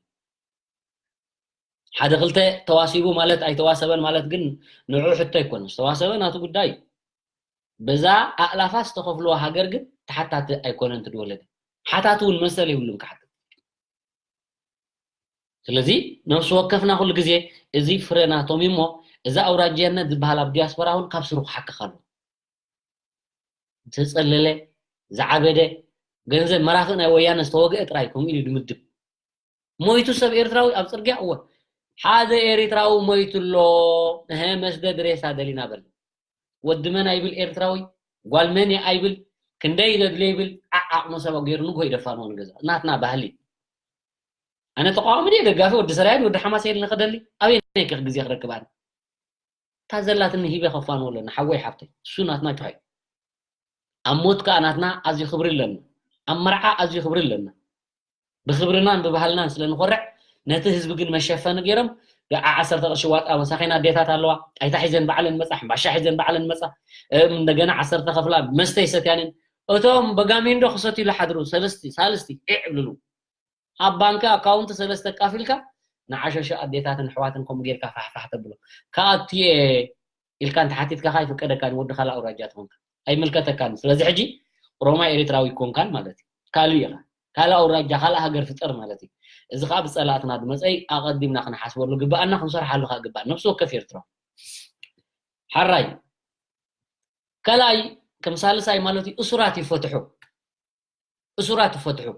ሓደ ክልተ ተዋሲቡ ማለት ኣይተዋሰበን ማለት ግን ንዑ ሕቶ ኣይኮነን። ዝተዋሰበ ናቱ ጉዳይ እዩ። በዛ ኣእላፋት ዝተኸፍልዋ ሃገር ግን ተሓታቲ ኣይኮነን ትድወለደ። ሓታቲ እውን መሰል የብሉን ክሓትት። ስለዚ ነፍሲ ወከፍና ኩሉ ግዜ እዚ ፍረ ናቶም እዩ እሞ፣ እዚ ኣውራጃነት ዝበሃል ኣብ ዲያስፖራ እውን ካብ ስሩ ክሓክኽ ኣሎ። ዝተጸለለ፣ ዝዓበደ፣ ገንዘብ መራፍእ ናይ ወያነ ዝተወግአ ጥራይ ከምኡ ኢሉ ድምድብ። ሞይቱ ሰብ ኤርትራዊ ኣብ ጽርግያ? እወ። ሓደ ኤርትራዊ ሞይቱ ኣሎ። እሀ፣ መስደድ ሬሳ ደሊና በል። ወዲ መን ኣይብል ኤርትራዊ፣ ጓል መን እየ ኣይብል፣ ክንደይ ዘድልዮ ይብል፣ ዓዓቕሙ ሰብ ገይሩ ንግሆ ይደፋንዎ ንገዛ። ናትና ባህሊ። ኣነ ተቃዋሚ ድየ ደጋፊ ወዲ ሰራየ ወዲ ሓማሴን ንኽደሊ ኣበየናይ ከ ግዜ ክረክብ ኣነ? እታ ዘላትኒ ሂበ ከፋንዎ ኣለኒ ሓወይ ሓብተይ። እሱ ናትና ጭዋ እዩ። ኣብ ሞት ከኣ ናትና ኣዝዩ ክብሪ ኣለና። ኣብ መርዓ ኣዝዩ ክብሪ ኣለና። ብክብርናን ብባህልናን ስለ ንኾርዕ ነቲ ህዝቢ ግን መሸፈኒ ገይሮም ደዓ ዓሰርተ ቅርሺ ዋጣ መሳኺን ኣዴታት ኣለዋ ኣይታ ሒዘን ባዕለን መጻ ሕምባሻ ሒዘን ባዕለን መጻ እም እንደገና ዓሰርተ ከፍላ መስተ ይሰትያንን እቶም በጋሚንዶ ክሰትዩ ዝሓድሩ ሰለስቲ ሳልስቲ ዒዕ ይብልሉ ኣብ ባንክ ኣካውንት ሰለስተ ኣካፊልካ ንዓሸሸ ኣዴታትን ኣሕዋትን ከምኡ ጌርካ ፋሕፋሕ ተብሎ። ክኣቱ እየ ኢልካ እንተሓቲትካ ከኣ ኣይፍቀደካን፣ ወዲ ካልእ ኣውራጃ ትኾንካ። ኣይምልከተካን። ስለዚ ሕጂ ኦሮማይ ኤሪትራዊ ኣይኮንካን ማለት እዩ። ካልእ ኢኻ። ካልእ ኣውራጃ፣ ካልእ ሃገር ፍጠር ማለት እዩ። እዚ ከኣ ብጸላእትና ዝመጸ እዩ፣ ኣቐዲምና ክንሓስበሉ ግባኣና፣ ክንሰርሓሉ ከኣ ግባኣና። ነፍሲ ወከፍ ኤርትራዊ። ሓራይ። ካልኣይ፣ ከም ሳልሳይ ማለት እዩ፣ እሱራት ይፈትሑ። እሱራት ይፈትሑ።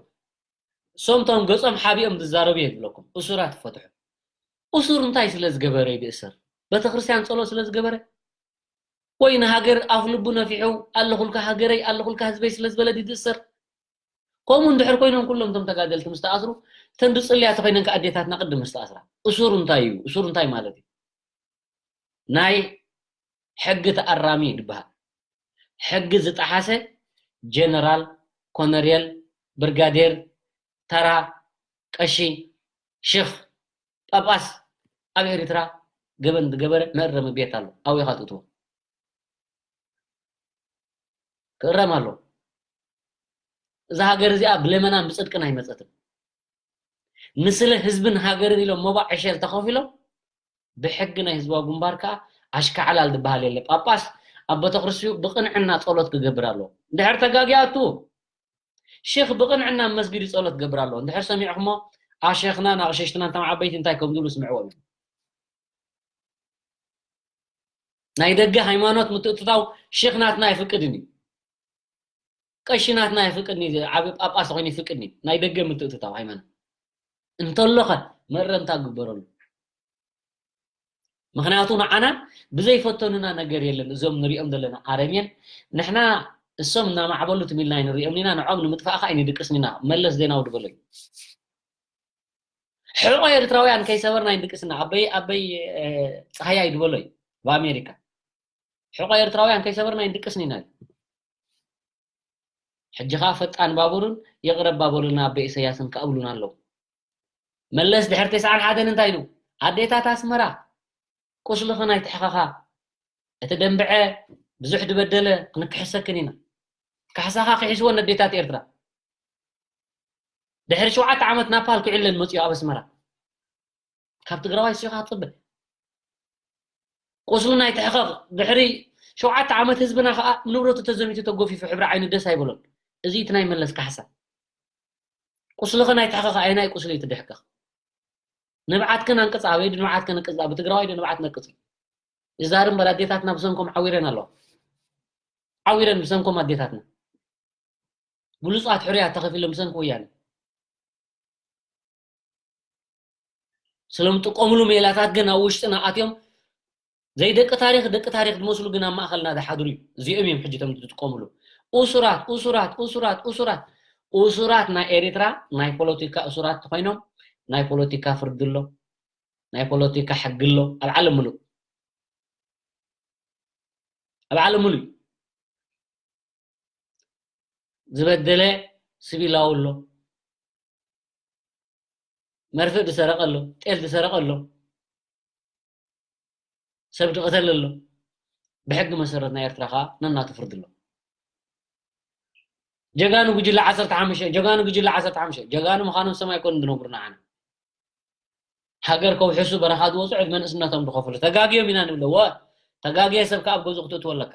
እሶም እቶም ገጾም ሓቢኦም ዝዛረቡ እየ ዝብለኩም። እሱራት ይፈትሑ። እሱር እንታይ ስለ ዝገበረ እዩ ዝእሰር? ቤተክርስትያን ጸሎት ስለ ዝገበረ? ወይ ንሃገር ኣፍ ልቡ ነፊሑ ኣለኹልካ ሃገረይ ኣለኹልካ ህዝበይ ስለ ዝበለ ድዩ ዝእሰር? ከምኡ እንድሕር ኮይኖም ኩሎም እቶም ተጋደልቲ ምስ ተኣስሩ እተን ዝጽልያ ተኮይነን ከኣ ኣዴታትና ቅድም ምስ ተኣስራ እሱር እንታይ እዩ? እሱር እንታይ ማለት እዩ? ናይ ሕጊ ተኣራሚ ድበሃል። ሕጊ ዝጠሓሰ ጀነራል፣ ኮነሬል፣ ብርጋዴር፣ ተራ፣ ቀሺ፣ ሽኽ፣ ጳጳስ ኣብ ኤሪትራ ገበን ዝገበረ መእረሚ ቤት ኣሎ። ኣብኡ ኢኻ ትእትዎ። ክእረም ኣሎ። እዛ ሃገር እዚኣ ብለመናን ብጽድቅን ኣይመጸትን። ንስለ ህዝብን ሃገርን ኢሎም መባእ ዕሸል ተኸፊሎም ብሕጊ ናይ ህዝባዊ ግንባር ከኣ ኣሽካዕላል ዝበሃል የለ። ጳጳስ ኣብ ቤተክርስትዩ ብቕንዕና ጸሎት ክገብር ኣለዎ። እንድሕር ተጋጊያቱ ሽኽ ብቕንዕና ኣብ መስጊዱ ጸሎት ክገብር ኣለዎ። እንድሕር ሰሚዕኹሞ ኣሸኽናን ኣቕሽሽትናን እቶም ዓበይቲ እንታይ ከም ዝብሉ ስምዕዎም እዮም። ናይ ደገ ሃይማኖት ምትእትታው ሽኽ ናትና ኣይፍቅድን እዩ። ቀሺ ናትና ኣይፍቅድን እዩ። ዓቢ ጳጳስ ኮይኑ ይፍቅድን እዩ። ናይ ደገ ምትእትታው ሃይማኖት እንተሎኸ መእረምታ ግበረሉ። ምክንያቱ ንዓና ብዘይፈተኑና ነገር የለን። እዞም ንሪኦም ዘለና ኣረሜን ንሕና እሶም እናማዕበሉ ትም ኢልና ኣይንሪኦም ኢና፣ ንዖም ንምጥፋእ ከዓ ኣይንድቅስን ኢና። መለስ ዜናዊ ዝበሎ እዩ። ሕቆ ኤርትራውያን ከይሰበርና ኣይንድቅስና። ኣበይ ኣበይ እ፣ ፀሃያይ ዝበሎ እዩ ብኣሜሪካ። ሕቆ ኤርትራውያን ከይሰበርና ኣይንድቅስን ኢና። ሕጂ ከዓ ፈጣን ባቡርን ይቕረብ ባበሉና ኣበይ ኢሰያስን ከኣብሉና ኣለዉ። መለስ ድሕሪ ተስዓን ሓደን እንታይ ኢሉ? ኣዴታት ኣስመራ ቁስልኽን ኣይትሕኸኻ። እቲ ደንብዐ ብዙሕ ድበደለ ክንክሕሰክን ኢና። ካሕሳኻ ክሒስዎ ነዴታት ኤርትራ። ድሕሪ ሸውዓተ ዓመት ናፓል ክዕለን መፅዮ ኣብ ኣስመራ። ካብ ትግራዋይ ሲኻ ትፅበ። ቁስልና ኣይትሕኸኽ። ድሕሪ ሸውዓተ ዓመት ህዝብና ከዓ ንብረቱ ተዘሚቱ ተጎፊፉ ሕብሪ ዓይኑ ደስ ኣይበሎን። እዚ እቲ ናይ መለስ ካሕሳ። ቁስልኸ ናይ ትሕኸኸ ኣየናይ ቁስሊ እዩ ትድሕከኽ? ንብዓትከን ኣንቅፃ፣ ኣበይ ዶ ንብዓትከን ኣንቅፃ? ብትግራዋይ ዶ ንብዓት ነቅፅ? ይዛር እምበር ኣዴታትና ብሰንኮም ዓዊረን ኣለዋ። ዓዊረን ብሰንኮም ኣዴታትና። ብሉፃት ሕሩያት ተኸፊሎም ብሰንኪ ወያነ። ስለምጥቀምሉ ሜላታት ግን ኣብ ውሽጥና ኣትዮም ዘይደቂ ታሪኽ ደቂ ታሪኽ ዝመስሉ ግን ኣብ ማእኸልና ዝሓድሩ እዩ። እዚኦም እዮም ሕጂ እቶም ዝጥቀምሉ። እሱራት እሱራት እሱራት እሱራት እሱራት ናይ ኤርትራ ናይ ፖለቲካ እሱራት ተኾይኖም ናይ ፖለቲካ ፍርዲ ኣሎ፣ ናይ ፖለቲካ ሕጊ ኣሎ ኣብ ዓለም ምሉእ፣ ኣብ ዓለም ምሉእ ዝበደለ ስቪላዊ ኣሎ፣ መርፍእ ዝሰረቐ ኣሎ፣ ጤል ዝሰረቐ ኣሎ፣ ሰብ ዝቐተለ ኣሎ። ብሕጊ መሰረት ናይ ኤርትራ ከዓ ነናቱ ፍርዲ ኣሎ። ጀጋኑ ጉጅለ ዓሰርተ ሓሙሽተ፣ ጀጋኑ ጉጅለ ዓሰርተ ሓሙሽተ፣ ጀጋኑ ምዃኖም ሰማይ ኮን ዝነግሩና ዓና። ሃገር ከውሕሱ በረኻ ዝወፁ ዕድመ ንእስነቶም ዝኸፍሉ። ተጋግዮም ኢና ንብለዎ። ተጋግየ ሰብ ከዓ ኣብ ገዝኡ ክትእትዎ ኣለካ።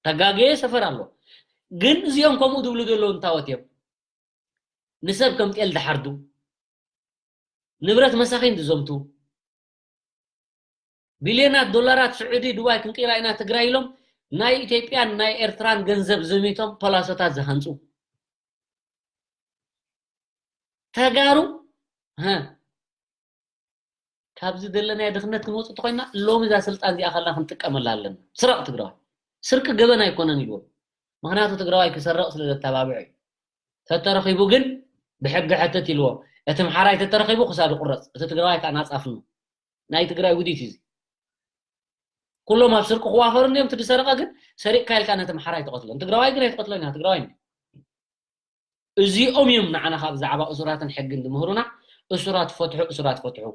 ተጋገየ ሰፈር ኣሎ። ግን እዚኦም ከምኡ ዝብሉ ዘለዉ እንታወት እዮም? ንሰብ ከም ጤል ዝሓርዱ፣ ንብረት መሳኺን ዝዘምቱ፣ ቢልዮናት ዶላራት ስዑዲ፣ ዱባይ ክንቅይራ ኢና ትግራይ ኢሎም ናይ ኢትዮጵያን ናይ ኤርትራን ገንዘብ ዘሚቶም ፓላሶታት ዝሃንፁ ተጋሩ፣ ሀ፣ ካብዚ ዘለናዮ ድኽነት ክንወፅእ እንተኾይንና፣ ሎሚ እዛ ስልጣን እዚኣ ከለና ክንጥቀመላ ኣለና። ስረቕ ትግራዋይ። ስርቂ ገበን ኣይኮነን ኢልዎም። ምኽንያቱ ትግራዋይ ክሰርቕ ስለ ዘተባብዕ እዩ። ተተረኺቡ ግን ብሕጊ ሕተት ኢልዎ። እቲ ኣምሓራይ ተተረኺቡ ክሳዱ ቁረፅ፣ እቲ ትግራዋይ ከዓ ናፃ ፍኖ። ናይ ትግራይ ውዲት እዩ እዚ። ኩሎም ኣብ ስርቂ ክዋፈሩ እንዲዮም። እቲ ዝሰረቐ ግን ሰሪቕካ ኢልካ ነቲ ኣምሓራይ ትቐትሎ። ንትግራዋይ ግን ኣይትቐትሎን ኢኻ፣ ትግራዋይ እንዲ። እዚኦም እዮም ንዓና ካብ ብዛዕባ እሱራትን ሕግን ዝምህሩና። እሱራት ፈትሑ፣ እሱራት ፈትሑ።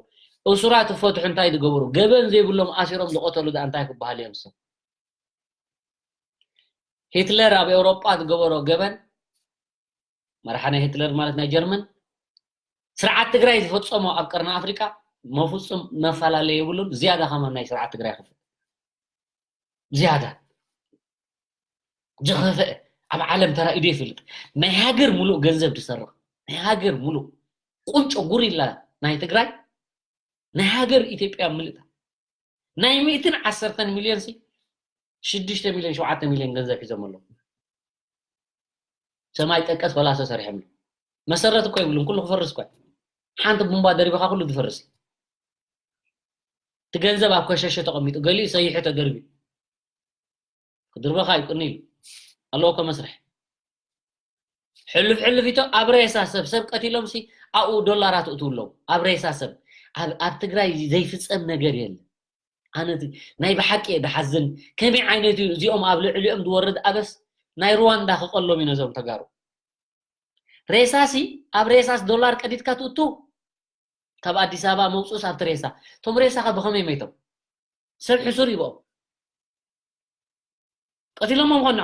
እሱራት ፈትሑ እንታይ ዝገበሩ? ገበን ዘይብሎም ኣሲሮም ዝቐተሉ ደኣ እንታይ ክበሃሉ እዮም እሶም? ሂትለር ኣብ ኤውሮጳ ዝገበሮ ገበን፣ መርሓ ናይ ሂትለር ማለት ናይ ጀርመን፣ ስርዓት ትግራይ ዝፈጸሞ ኣብ ቀርኒ ኣፍሪቃ መፍጹም መፈላለይ የብሉን። ዝያዳ ከማን ናይ ስርዓት ትግራይ ክፍእ። ዝያዳ ዝኸፍአ ኣብ ዓለም ተራኢዱ ይፈልጥ። ናይ ሃገር ሙሉእ ገንዘብ ዝሰርቕ፣ ናይ ሃገር ሙሉእ ቁንጮ ጉሪላ ናይ ትግራይ፣ ናይ ሃገር ኢትዮጵያ ምልእታ ናይ ሚእትን ዓሰርተን ሚልዮን ሲ ሽዱሽተ ሚልዮን ሸውዓተ ሚልዮን ገንዘብ ሒዞም ኣለዉ። ሰማይ ጠቀስ ፈላሶ ሰሪሖም። መሰረት እኮ ይብሉን፣ ኩሉ ክፈርስ እኮ። ሓንቲ ቡምባ ደሪብኻ ኩሉ ዝፈርስ። እቲ ገንዘብ ኣብ ከሸሸ ተቐሚጡ፣ ገሊኡ ሰይሑ ተደርቢዩ። ክድርበኻ እዩ ቅኒ ኢሉ። ኣለዎ እኮ መስርሕ። ሕሉፍ ሕሉፍ ኢቶ ኣብ ሬሳ ሰብ፣ ሰብ ቀቲሎም ሲ ኣብኡ ዶላራት እትው ኣለዉ። ኣብ ሬሳ ሰብ። ኣብ፣ ኣብ ትግራይ ዘይፍጸም ነገር የለን። ኣነ እቲ ናይ ብሓቂ እየ ዝሓዝን። ከመይ ዓይነት እዩ እዚኦም ኣብ ልዕሊኦም ዝወርድ ኣበስ? ናይ ሩዋንዳ ክቐሎም እዩ ነዞም ተጋሩ። ሬሳ ሲ ኣብ ሬሳስ ዶላር ቀዲድካ ትእቱ? ካብ ኣዲስ ኣበባ መውፅኡስ ኣብቲ ሬሳ። እቶም ሬሳ ከ ብኸመይ መይቶም? ሰብ ሕሱር ይብኦም። ቀቲሎሞም ኾና።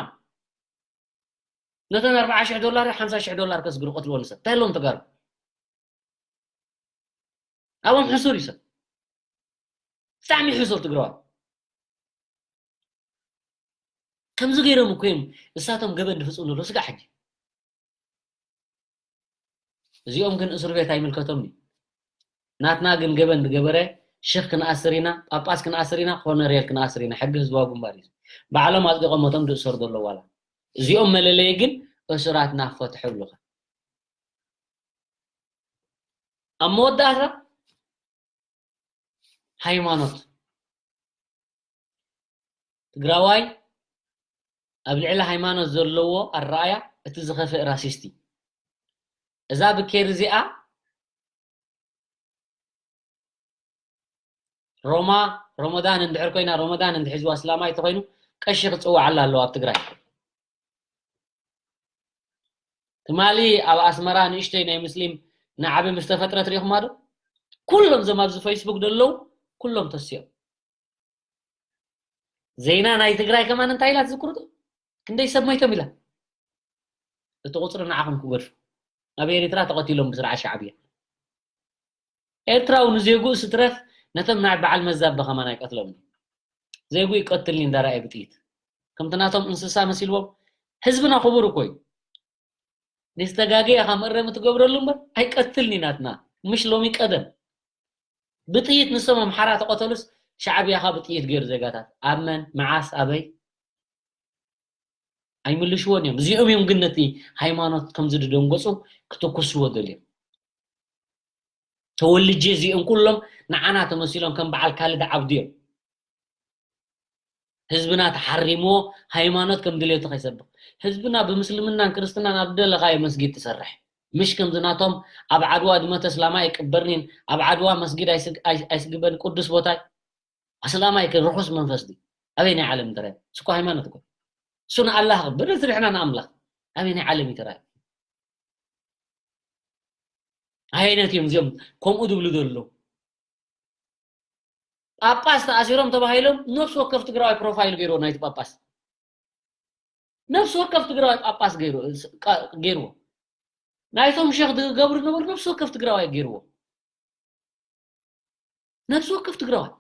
ነተን ኣርብዓ ሽሕ ዶላር፣ ሓምሳ ሽሕ ዶላር ከስግሩ ቀትልዎ ንሰብ። እንታይ ኣለዎም ተጋሩ? ኣብኦም ሕሱር እዩ ሰብ። ብጣዕሚ ሕሱር ትግራዋይ። ከምዚ ገይሮም እኮ እዮም እሳቶም ገበን ዝፍጽሙ ዘለዉ። ስጋዕ ሕጂ። እዚኦም ግን እስር ቤት ኣይምልከቶም እዩ። ናትና ግን ገበን ዝገበረ ሽኽ ክንኣስር ኢና፣ ጳጳስ ክንኣስር ኢና፣ ኮነሬል ክንኣስር ኢና። ሕጊ ህዝባዊ ግንባር እዩ። ባዕሎም ኣጽዲቖም እቶም ዝእሰሩ ዘለዉ ዋላ። እዚኦም መለለዪ ግን እሱራትና ፈትሑ ይብሉኻ። ኣብ መወዳእታ ሃይማኖት። ትግራዋይ ኣብ ልዕሊ ሃይማኖት ዘለዎ ኣረኣያ እቲ ዝኸፍእ ራሲስት እዩ። እዛ ብኬር እዚኣ ሮማ፣ ሮሞዳን እንድሕር ኮይና፣ ሮሞዳን እንድሕር ሒዝዋ እስላማይ ተኾይኑ ቀሺ ክፅውዓላ ኣለዎ ኣብ ትግራይ። ትማሊ ኣብ ኣስመራ ንእሽተይ ናይ ሙስሊም ናዕቢ ምስ ተፈጥረት ሪኢኹማ ዶ? ኩሎም እዞም ኣብዚ ፌስቡክ ዘለዉ ኩሎም ተሲኦም። ዜና ናይ ትግራይ ከማን እንታይ ኢላ ትዝክሩ ዶ? ክንደይ ሰብ ሞይቶም ኢላ። እቲ ቁፅሪ ንዓኹም ክገድፎ። ኣብ ኤሪትራ ተቐቲሎም ብስርዓት ሻዕብያ። ኤርትራዊ ንዜጉ እሱ ትረፍ ነቶም ናይ በዓል መዛበ ከማን ኣይቀትሎም። ዜጉ ይቀትልኒ እንዳረኣየ ብጥይት። ከምቲ ናቶም እንስሳ መሲልዎም። ህዝብና ክቡር እኮ እዩ። ንዝተጋገየ ኢኻ መእረሚ ትገብረሉ እምበር ኣይቀትልኒ ናትና። ምሽ ሎሚ ቀደም። ብጥይት ንሶም ኣምሓራ ተቐተሉስ ሻዕብያ ኸኣ ብጥይት ገይሩ ዜጋታት። ኣብ መን? መዓስ? ኣበይ? ኣይምልሽዎን እዮም። እዚኦም እዮም ግን ነቲ ሃይማኖት ከምዚ ዝደንገጹ ክትኩስዎ ደልዮም። ተወልጄ እዚኦም ኩሎም ንዓና ተመሲሎም ከም በዓል ካልድ ዓብዱ እዮም። ህዝብና ተሓሪምዎ ሃይማኖት ከም ድሌቱ ከይሰብኽ። ህዝብና ብምስልምናን ክርስትናን ኣብ ደለኻዮ መስጊድ ትሰርሕ። ምሽ ከምዚ ናቶም ኣብ ዓድዋ ድመተ እስላማይ ኣይቅበርኒን፣ ኣብ ዓድዋ መስጊድ ኣይስግ-፣ ኣይ-፣ ኣይስግበን ቅዱስ ቦታይ። ኣስላማይ ከ ርኹስ መንፈስ ድዩ? ኣበየናይ ዓለም ተራእዩ? እሱ እኮ ሃይማኖት እኮ። እሱ ንኣላህ ክብር፣ እዚ ንሕና ንኣምላኽ። ኣበየናይ ዓለም እዩ ተራእዩ? ኣየነት እዮም እዚኦም ከምኡ ዝብሉ ዘለዉ? ጳጳስ ተኣሲሮም ተባሂሎም ነፍሲ ወከፍ ትግራዋይ ፕሮፋይል ገይርዎ ናይቲ ጳጳስ። ነፍሲ ወከፍ ትግራዋይ ጳጳስ ገይርዎ፣ ስ-፣ ቃ-፣ ገይርዎ። ናይቶም ሸኽ ዝገብሩ ነበሩ ነፍሲ ወከፍ ትግራዋይ ገይርዎ። ነፍሲ ወከፍ ትግራዋይ።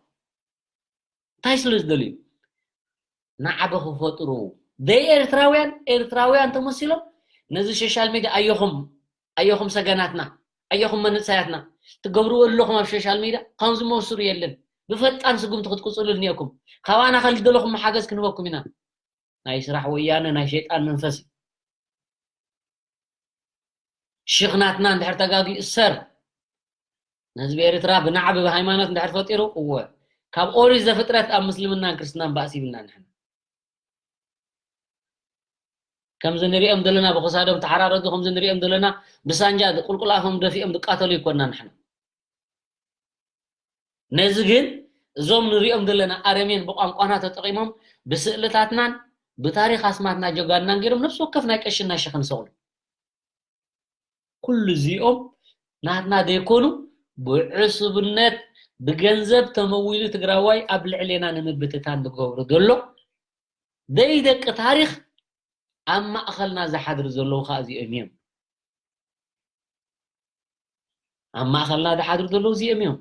እንታይ ስለ ዝደልዩ? ናዕቢ ክፈጥሩ። ደይ ኤርትራውያን፣ ኤርትራውያን ተመሲሎም ነዚ ሶሻል ሚድያ ኣየኹም፣ ኣየኹም ሰገናትና፣ ኣየኹም መንእሰያትና፣ ትገብርዎ ኣለኹም ኣብ ሶሻል ሚድያ፣ ከምዚ መውስሩ የለን። ብፈጣን ስጉምቲ ክትቅጽሉ እኒአኩም። ካባና ከልደለኹም ሓገዝ ክንህበኩም ኢና። ናይ ስራሕ ወያነ፣ ናይ ሸይጣን መንፈስ እዩ። ሽኽ ናትና እንድሕር ተጋግዩ እሰር። ንህዝቢ ኤርትራ ብናዕቢ ብሃይማኖት እንድሕር ፈጢሩ፣ እወ። ካብ ኦሪት ዘፍጥረት ኣብ ምስልምናን ክርስትናን ባእሲ ይብልና ንሕና። ከምዚ ንሪኦም ዘለና ብኽሳዶም ተሓራረዱ፣ ከምዚ ንሪኦም ዘለና ብሳንጃ ቁልቁል ኣፎም ደፊኦም ዝቃተሉ ይኮንና ንሕና። ነዚ ግን እዞም ንሪኦም ዘለና ኣረሜን ብቋንቋና ተጠቒሞም ብስእልታትናን ብታሪኽ ኣስማትና ጀጋንናን ገይሮም ነፍሲ ወከፍ ናይ ቀሽን ናይ ሸኽን ይሰቕሉ። ኩሉ እዚኦም ናትና ዘይኮኑ ብዕሱብነት ብገንዘብ ተመዊሉ ትግራዋይ ኣብ ልዕሌና ንምብትታን ዝገብሩ ዘሎ ደይ ደቂ ታሪኽ ኣብ ማእኸልና ዝሓድሩ ዘለዉ ኸዓ እዚኦም እዮም። ኣብ ማእኸልና ዝሓድሩ ዘለዉ እዚኦም እዮም።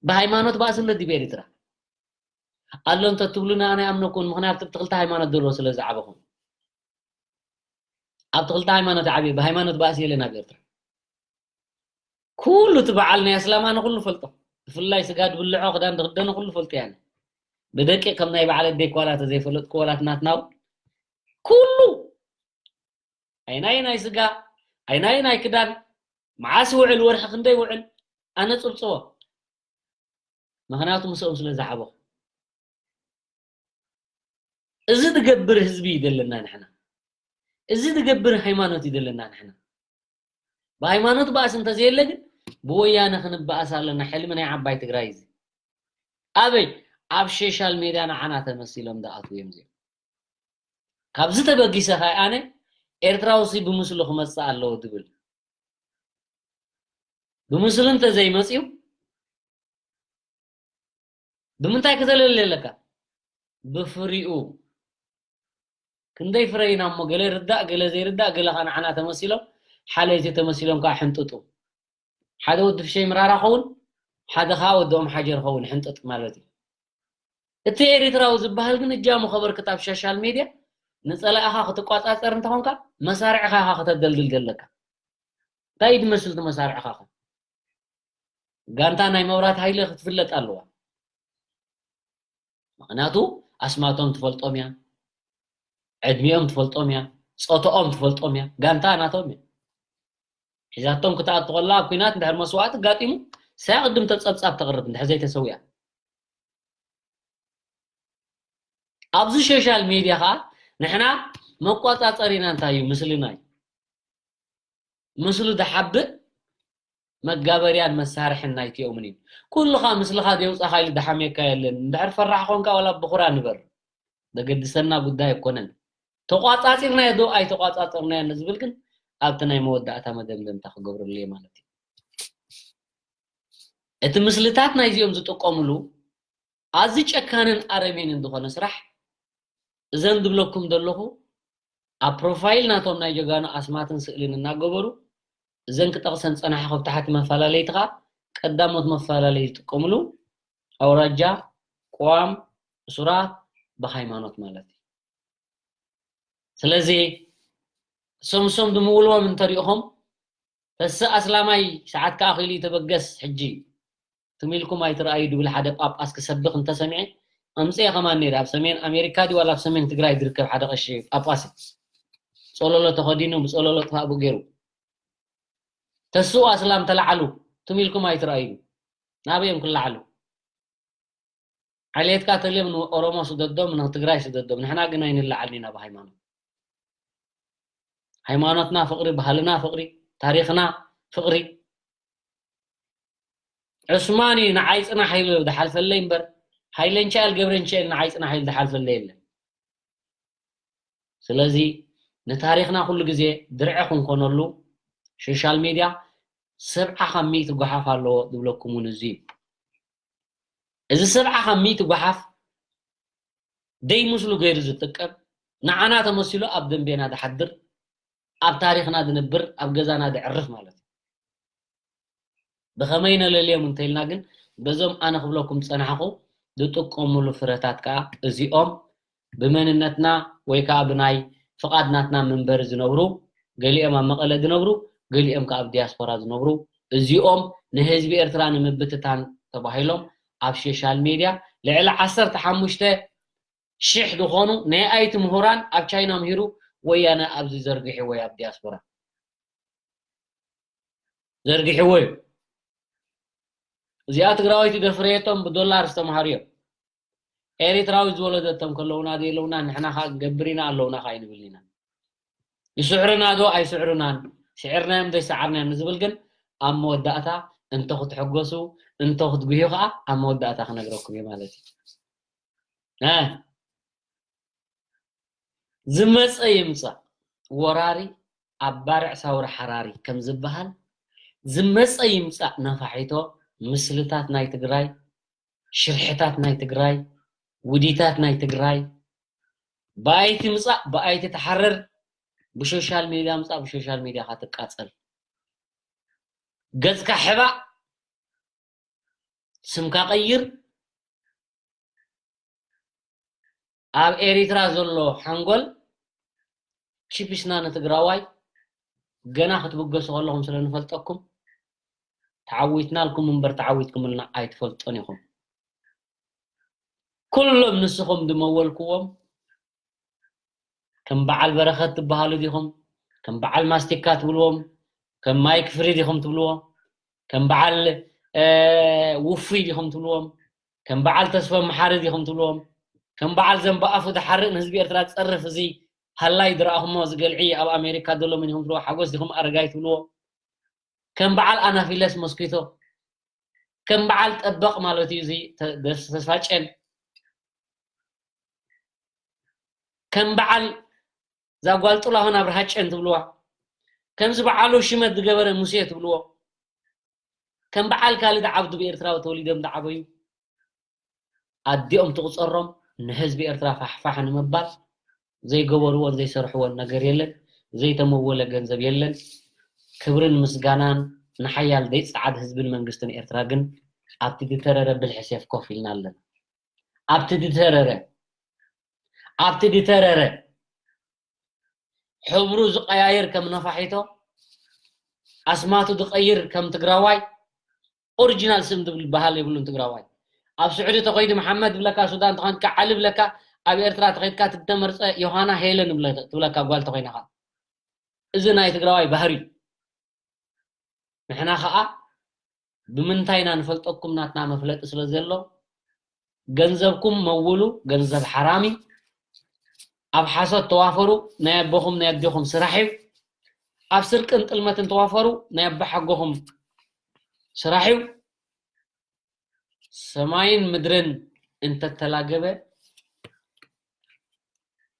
ብሃይማኖት ባእሲ ኣሎ ድዩ ብኤርትራ? ኣሎ እንተትብሉና ኣነ ኣይኣምነኩን፣ ምኽንያቱ ኣብቲ ክልተ ሃይማኖት ዘለዎ ስለ ዝዓበኹም። ኣብቲ ክልተ ሃይማኖት ዓብየ፣ ብሃይማኖት ባእሲ የለን ኣብ ኤርትራ። ኩሉ እቲ በዓል ናይ ኣስላማ ንኹሉ ፈልጦ። ብፍላይ ስጋ ድብልዖ፣ ክዳን ድኽደኖ ኩሉ ፈልጦ እየ ኣነ። ብደቂ ከም ናይ በዓል ኣደይ ኳላ ተዘይፈለጥኩ ዋላ እቲ ናትና እውን ኩሉ ኣይናይ ናይ ስጋ፣ ኣይናይ ናይ ክዳን፣ መዓስ ይውዕል፣ ወርሒ ክንደይ ይውዕል፣ ኣነ ጽብጽቦ። ምኽንያቱ ምስኦም ስለ ዝዓበኹ። እዚ ዝገብር ህዝቢ እዩ ዘለና ንሕና። እዚ ዝገብር ሃይማኖት እዩ ዘለና ንሕና። ብሃይማኖት ባእሲ እንተዘየለ ግን ብወያነ ክንባእስ ኣለና። ሕልሚ ናይ ዓባይ ትግራይ እዚ። ኣበይ? ኣብ ሶሻል ሜድያ ንዓና ተመሲሎም ዝኣትዉ እዮም እዚኦም። ካብዚ ተበጊሰ ኸኣ ኣነ ኤርትራውሲ ብምስሉ ክመጽእ ኣለዎ ዝብል። ብምስሉ እንተዘይመጽዩ ብምንታይ ክተለሊ ኣለካ? ብፍሪኡ። ክንደይ ፍረ ኢና እሞ ገለ ይርዳእ፣ ገለ ዘይርዳእ፣ ገለ ኸኣ ንዓና ተመሲሎም፣ ሓለይቲ ተመሲሎም ከኣ ሕንጥጡ። ሓደ ወዲ ፍሸይ ምራራ ኸውን፣ ሓደ ኸኣ ወዲ ኦም ሓጀር ኸውን ሕንጥጥ ማለት እዩ። እቲ ኤሪትራዊ ዝበሃል ግን እጃሙ ከበርክት ኣብ ሶሻል ሜድያ ንጸላእኻ ክትቋጻጸር እንተኾንካ መሳርዕኻ ኢኻ ከተደልድል ዘለካ። እንታይ እዩ ዝመስል እቲ መሳርዕኻ ኸ? ጋንታ ናይ መብራት ሃይለ ክትፍለጥ ኣለዋ። ምኽንያቱ ኣስማቶም ትፈልጦም እያ፣ ዕድሚኦም ትፈልጦም እያ፣ ጾታኦም ትፈልጦም እያ፣ ጋንታ ናቶም እያ። ሒዛቶም ክትኣቱ ከላ ኣብ ኲናት እንድሕር መስዋእቲ ኣጋጢሙ፣ ሳያ ቅድም ተጸብጻብ ተቕርብ እንድሕር ዘይተሰዊኣ። ኣብዚ ሶሻል ሜድያ ኸኣ ንሕና መቋጻጸሪና እንታይ እዩ? ምስልና እዩ። ምስሉ ዝሓብእ መጋበርያን መሳርሕን ናይቲኦምን እዩ። ኩሉ ኸኣ ምስልኻ ዘየውጻኻ ኢሉ ዝሓምየካ የለን። እንድሕር ፈራሕ ኾንካ ዋላ ብኹራ ንበር። ዘገድሰና ጉዳይ ኣይኮነን። ተቋጻጺርናዮ ዶ ኣይተቋጻጸርናዮን ዝብል ግን ኣብቲ ናይ መወዳእታ መደምደምታ ክገብረሉ እየ ማለት እዩ። እቲ ምስልታት ናይዚኦም ዝጥቀምሉ ኣዝዩ ጨካንን ኣረሜንን ዝኾነ ስራሕ እዘን ዝብለኩም ዘለኹ ኣብ ፕሮፋይል ናቶም ናይ ጀጋኑ ኣስማትን ስእልን እናገበሩ እዘን ክጠቕሰን ጸናሕኹ ኣብ ታሕቲ መፈላለይቲ ኸኣ ቀዳሞት መፈላለይ ዝጥቀምሉ ኣውራጃ፣ ቅዋም፣ እሱራት፣ ብሃይማኖት ማለት እዩ። ስለዚ ሶምሶም ብምውልዎም እንተሪእኹም፣ ተስእ ኣስላማይ ሰዓት ከኣ ክኢሉ እዩ ተበገስ ሕጂ ትም ኢልኩም ኣይትረኣዩ ድብል ሓደ ጳጳስ ክሰብኽ እንተሰሚዐ፣ ኣምጽኤ ከማን ነይረ። ኣብ ሰሜን ኣሜሪካ ድዩ ዋላ ኣብ ሰሜን ትግራይ ዝርከብ ሓደ ቀሺ ጳጳስ እዩ። ጸለሎ ተኸዲኑ ብጸለሎ ጥፋእ ብኡ ገይሩ። ተስኡ ኣስላም ተለዓሉ ትም ኢልኩም ኣይትረኣዩ። ናበይ እዮም ክለዓሉ? ዓሌትካ ተልዮም ንኦሮሞ ስደዶም ንትግራይ ስደዶም። ንሕና ግን ኣይንለዓልን ኢና ብሃይማኖት። ሃይማኖትና ፍቕሪ፣ ባህልና ፍቕሪ፣ ታሪኽና ፍቕሪ። ዑስማን እዩ ንዓይ ጽናሕ ኢሉ ዝሓልፈለይ እምበር፣ ሃይለ ሚካኤል ገብረ ሚካኤል ንዓይ ጽናሕ ኢሉ ዝሓልፈለይ የለን። ስለዚ ንታሪኽና ኩሉ ግዜ ድርዒ ክንኮነሉ ሶሻል ሚድያ ሰብዓ ካብ ሚእቲ ጓሓፍ ኣለዎ ዝብለኩም እውን እዚ እዩ። እዚ ሰብዓ ካብ ሚእቲ ጓሓፍ ደይ ምስሉ ገይሩ ዝጥቀም፣ ንዓና ተመሲሉ ኣብ ደንቤና ዝሓድር፣ ኣብ ታሪኽና ዝነብር፣ ኣብ ገዛና ዘዕርፍ ማለት እዩ። ብኸመይ ነለልዮም እንተኢልና ግን በዞም ኣነ ክብለኩም ዝጸናሕኹ ዝጥቀምሉ ፍረታት ከኣ እዚኦም ብመንነትና ወይ ከኣ ብናይ ፍቓድ ናትና መንበሪ ዝነብሩ፣ ገሊኦም ኣብ መቐለ ዝነብሩ፣ ገሊኦም ከኣ ኣብ ዲያስፖራ ዝነብሩ፣ እዚኦም ንህዝቢ ኤርትራ ንምብትታን ተባሂሎም ኣብ ሶሻል ሜድያ ልዕሊ ዓሰርተ ሓሙሽተ ሽሕ ዝኾኑ ናይ ኣይቲ ምሁራን ኣብ ቻይና ምሂሩ ወያነ ኣብዚ ዘርጊሕዎ እዩ፣ ኣብ ዲያስፖራ ዘርጊሕዎ እዩ። እዚኣ ትግራወይቲ ደፍረየቶም ብዶላር ዝተምሃሩ እዮም። ኤሪትራዊ ዝወለደቶም ከለውና ዘየለውና ንሕና ኸዓ ክንገብር ኢና ኣለውና ኸዓ ኣይንብል ኢና። ይስዕሩና ዶ ኣይስዕሩናን፣ ስዒርናዮም ዶ ኣይሰዓርናዮም ንዝብል ግን ኣብ መወዳእታ እንተ ክትሕጎሱ እንተ ክትጉህዩ ኸዓ ኣብ መወዳእታ ክነግረኩም እየ ማለት እዩ። እ፣ ዝመጸ ይምጻእ ወራሪ ኣብ ባርዕ ሳውሪ ሓራሪ ከም ዝበሃል፣ ዝመጸ ይምጻእ ነፋሒቶ ምስልታት ናይ ትግራይ፣ ሽርሕታት ናይ ትግራይ፣ ውዲታት ናይ ትግራይ፣ ብኣይቲ ምጻእ ብኣይቲ ትሓርር፣ ብሶሻል ሚድያ ምጻእ ብሶሻል ሚድያኻ ትቃጸል። ገጽካ ሕባእ፣ ስምካ ቀይር። ኣብ ኤሪትራ ዘሎ ሓንጎል ቺፕስና ንትግራዋይ ገና ክትብገሱ ከለኹም ስለ ንፈልጠኩም ተዓዊትናልኩም እምበር ተዓዊትኩምልና ኣይትፈልጦን ኢኹም። ኩሎም ንስኹም ዝመወልክዎም ከም በዓል በረኸት ትበሃሉ ዲኹም? ከም በዓል ማስቲካ ትብልዎም? ከም ማይክ ፍሪ ዲኹም ትብልዎ? ከም በዓል፣ እ፣ ውፉይ ዲኹም ትብልዎም? ከም በዓል ተስፎም መሓሪ ዲኹም ትብልዎም? ከም በዓል ዘንባኣፉ ዝሓርእ ንህዝቢ ኤርትራ ዝጸርፍ እዚ ሃላይ ዝረኣኹሞ እዚ ገልዒ ኣብ ኣሜሪካ ዘሎ መን ኢኹም ትብልዎ? ሓጎስ ዲኹም ኣረጋይ ትብልዎ? ከም በዓል ኣናፊለስ ሞስኪቶ፣ ከም በዓል ጠበቕ ማለት እዩ እዚ ተ-፣ ደስ-፣ ተስፋጨን፣ ከም በዓል እዛ ጓል ጥላሁን ኣብርሃጨን ትብልዋ፣ ከምዚ በዓሉ ሽመት ዝገበረ ሙሴ ትብልዎ፣ ከም በዓል ካልድ ዓብዱ ብኤርትራዊ ተወሊዶም ዝዓበዩ ኣዲኦም ትቑጸሮም ንህዝቢ ኤርትራ ፋሕፋሕ ንምባል ዘይገበርዎን ዘይሰርሕዎን ነገር የለን። ዘይተመወለ ገንዘብ የለን። ክብርን ምስጋናን ንሓያል ዘይጸዓድ ህዝብን መንግስትን ኤርትራ። ግን ኣብቲ ዝተረረ ብልሒ ሴፍ ኮፍ ኢልና ኣለና። ኣብቲ ዝተረረ፣ ኣብቲ ዝተረረ ሕብሩ ዝቀያየር ከም ነፋሒቶ፣ ኣስማቱ ዝቀይር ከም ትግራዋይ፣ ኦሪጂናል ስም ዝብል በሃል የብሉን ትግራዋይ። ኣብ ስዑዲ ተኸይዱ መሓመድ ብለካ፣ ሱዳን ተኸይድካ ዓሊ ብለካ፣ ኣብ ኤርትራ ተኸይድካ ትተመርፀ ዮሃና ሄለን ብለ-፣ ትብለካ ጓል ተኾይናኻ። እዚ ናይ ትግራዋይ ባህሪ እዩ። ንሕና ኸዓ ብምንታይ ኢና ንፈልጠኩም? ናትና መፍለጢ ስለ ዘሎ፣ ገንዘብኩም መውሉ፣ ገንዘብ ሓራሚ። ኣብ ሓሶት ተዋፈሩ፣ ናይ ኣቦኹም ናይ ኣዴኹም ስራሕ እዩ። ኣብ ስርቅን ጥልመትን ተዋፈሩ፣ ናይ ኣቦሓጎኹም ስራሕ እዩ። ሰማይን ምድርን እንተተላገበ፣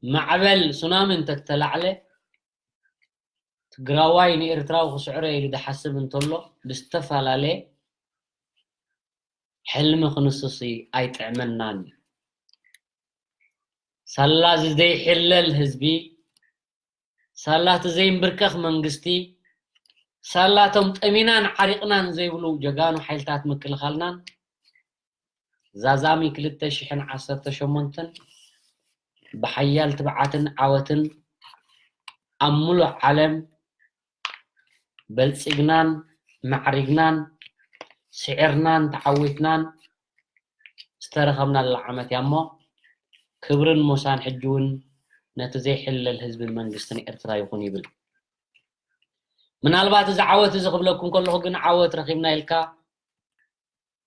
ማዕበል ሱናሚ እንተተላዕለ፣ ትግራዋይ ንኤርትራዊ ክስዕሮ ኢሉ ዝሓስብ እንተሎ፣ ብዝተፈላለየ ሕልሚ ክንስሲ ኣይጥዕመናን እዩ። ሳላ እዚ ዘይሕለል ህዝቢ፣ ሳላ እቲ ዘይንብርከኽ መንግስቲ፣ ሳላቶም ጠሚናን ዓሪቕናን ዘይብሉ ጀጋኑ ሓይልታት ምክልኻልናን ዛዛሚ ክልተ ሽሕን ዓሰርተ ሸሞንተን ብሓያል ትብዓትን ዓወትን ኣብ ሙሉእ ዓለም በልጺግናን ማዕሪግናን ስዒርናን ተዓዊትናን ዝተረኸብናላ ዓመት እያ እሞ ክብርን ሞሳን ሕጂ እውን ነቲ ዘይሕለል ህዝብን መንግስትን ኤርትራ ይኹን ይብል። ምናልባት እዚ ዓወት እዚ ክብለኩም ከለኹ ግን ዓወት ረኺብና ኢልካ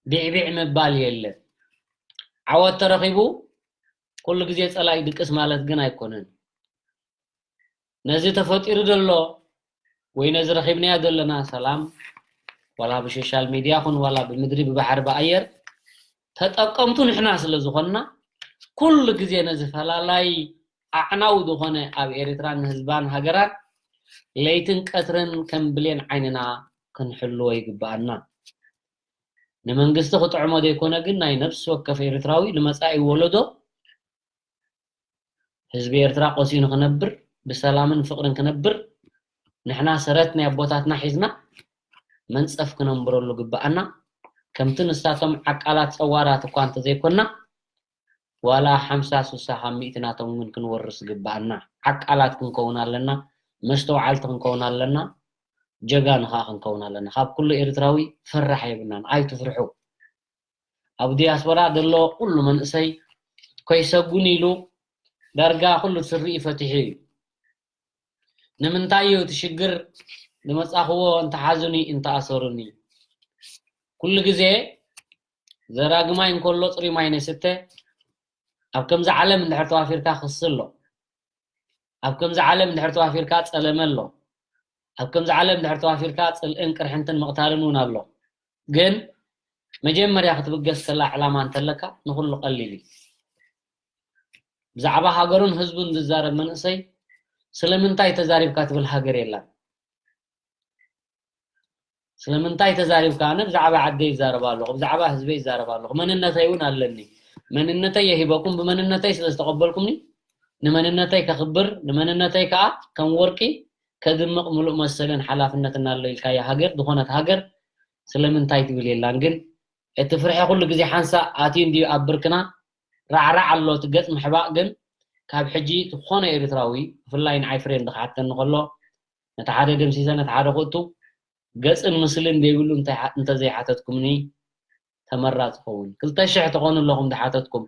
ቢዕቢዕ ምባል የለን። ዓወት ተረኺቡ ኩሉ ግዜ ጸላኢ ድቅስ ማለት ግን ኣይኮነን። ነዚ ተፈጢሩ ዘሎ ወይ ነዚ ረኺብናዮ ዘለና ሰላም ዋላ ብሶሻል ሚድያ ኩን ዋላ ብምድሪ ብባሕሪ ብኣየር ተጠቀምቱ ንሕና ስለ ዝኾንና ኩሉ ግዜ ነዚ ፈላላይ ኣዕናዊ ዝኾነ ኣብ ኤርትራን ህዝባን ሃገራን ለይትን ቀትርን ከም ብሌን ዓይንና ክንሕልዎ ይግብኣና። ንመንግስቲ ክጥዕሞ ዘይኮነ ግን ናይ ነፍሲ ወከፍ ኤርትራዊ ንመጻኢ ወለዶ ህዝቢ ኤርትራ ቆሲኑ ክነብር ብሰላምን ፍቕርን ክነብር ንሕና ሰረት ናይ ኣቦታትና ሒዝና መንጸፍ ክነንብረሉ ግብኣና። ከምቲ ንሳቶም ዓቃላት ጸዋራት እኳ እንተዘይኮና ዋላ ሓምሳ ሱሳ ካብ ሚእቲ ናቶም እውን ክንወርስ ግብኣና። ዓቃላት ክንከውን ኣለና፣ መስተውዓልቲ ክንከውን ኣለና፣ ጀጋኑ ከዓ ክንከውን ኣለና። ካብ ኩሉ ኤርትራዊ ፈራሕ የብልናን፣ ኣይትፍርሑ። ኣብ ዲያስፖራ ዘሎ ኩሉ መንእሰይ ኮይሰጉን ኢሉ ዳርጋ ኩሉ ስርኢ ፈቲሑ እዩ። ንምንታይ እዩ እቲ ሽግር ዝመጻኽዎ እንተሓዙኒ እንተኣሰሩኒ? ኩሉ ግዜ ዘራጊ ማይ እንከሎ ጽሩይ ማይ ነይስተ ኣብ ከምዚ ዓለም እንድሕር ተዋፊርካ ክሲ ኣሎ። ኣብ ከምዚ ዓለም እንድሕር ተዋፊርካ ጸለመ ኣሎ። ኣብ ከምዚ ዓለም እንድሕር ተዋፊርካ ጽልእን ቅርሕንትን ምቕታልን እውን ኣሎ። ግን መጀመርያ ክትብገስ ከላ ዕላማ እንተለካ ንኹሉ ቀሊል እዩ። ብዛዕባ ሃገሩን ህዝቡን ዝዛረብ መንእሰይ ስለምንታይ ተዛሪብካ ትብል ሃገር የላን። ስለምንታይ ተዛሪብካ? ኣነ ብዛዕባ ዓደይ ይዛረብ ኣለኹ፣ ብዛዕባ ህዝበይ ይዛረብ ኣለኹ። መንነተይ እውን ኣለኒ። መንነተይ የሂበኩም፣ ብመንነተይ ስለ ዝተቐበልኩምኒ ንመንነተይ ከኽብር፣ ንመንነተይ ከዓ ከም ወርቂ ከድምቕ ምሉእ መሰልን ሓላፍነትን ኣሎ ኢልካያ ሃገር፣ ዝኾነት ሃገር ስለምንታይ ትብል የላን። ግን እቲ ፍርሒ ኩሉ ግዜ ሓንሳእ ኣትዩ እንድዩ ኣብ ብርክና፣ ራዕራዕ ኣሎ እቲ ገጽ ምሕባእ። ግን ካብ ሕጂ ዝኾነ ኤርትራዊ ብፍላይ ንዓይ ፍሬንድ ክሓተኒ ከሎ ነቲ ሓደ ደምሲሰ ነቲ ሓደ ክእቱ ገጽን ምስልን ዘይብሉ እንተ- እንተዘይሓተትኩምኒ ተመራጺ ይኸውን። ክልተ ሽሕ ትኾኑ ኣለኹም ዝሓተትኩም።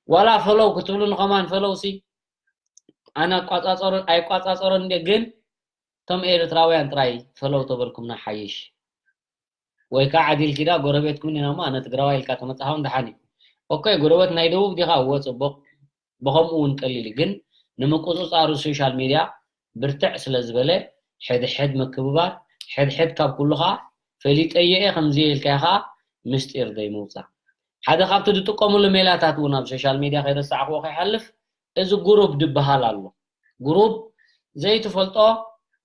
ዋላ ፈለው ክትብሉኒ ከማን ፈለው ሲ ኣነ ኣቋጻጸሮ ኣይቋጻጸሮን እንደ ግን እቶም ኤርትራውያን ጥራይ ፈለው ተበልኩምና ሓይሽ። ወይ ከዓ ዓዲል ኪዳ ጎረቤትኩም ኢና እሞ ኣነ ትግራዋይ ኢልካ ተመጻኻ እውን ደሓን እዩ። ኦኬ ጎረቤት ናይ ደቡብ ዲኻ? እወ ጽቡቕ። ብኸምኡ እውን ቀሊል እዩ። ግን ንምቁጽጻሩ ሶሻል ሚድያ ብርትዕ ስለ ዝበለ ሕድሕድ ምክብባር፣ ሕድሕድ ካብ ኩሉ ከዓ ፈሊጠዮ እየ ከምዚ እየ ኢልካዮ ከዓ ምስጢር ዘይምውፃእ። ሓደ ካብቲ ዝጥቀምሉ ሜላታት እውን ኣብ ሶሻል ሚድያ ከይረሳዕክዎ ከይሓልፍ እዚ ጉሩብ ዝበሃል ኣሎ። ጉሩብ ዘይትፈልጦ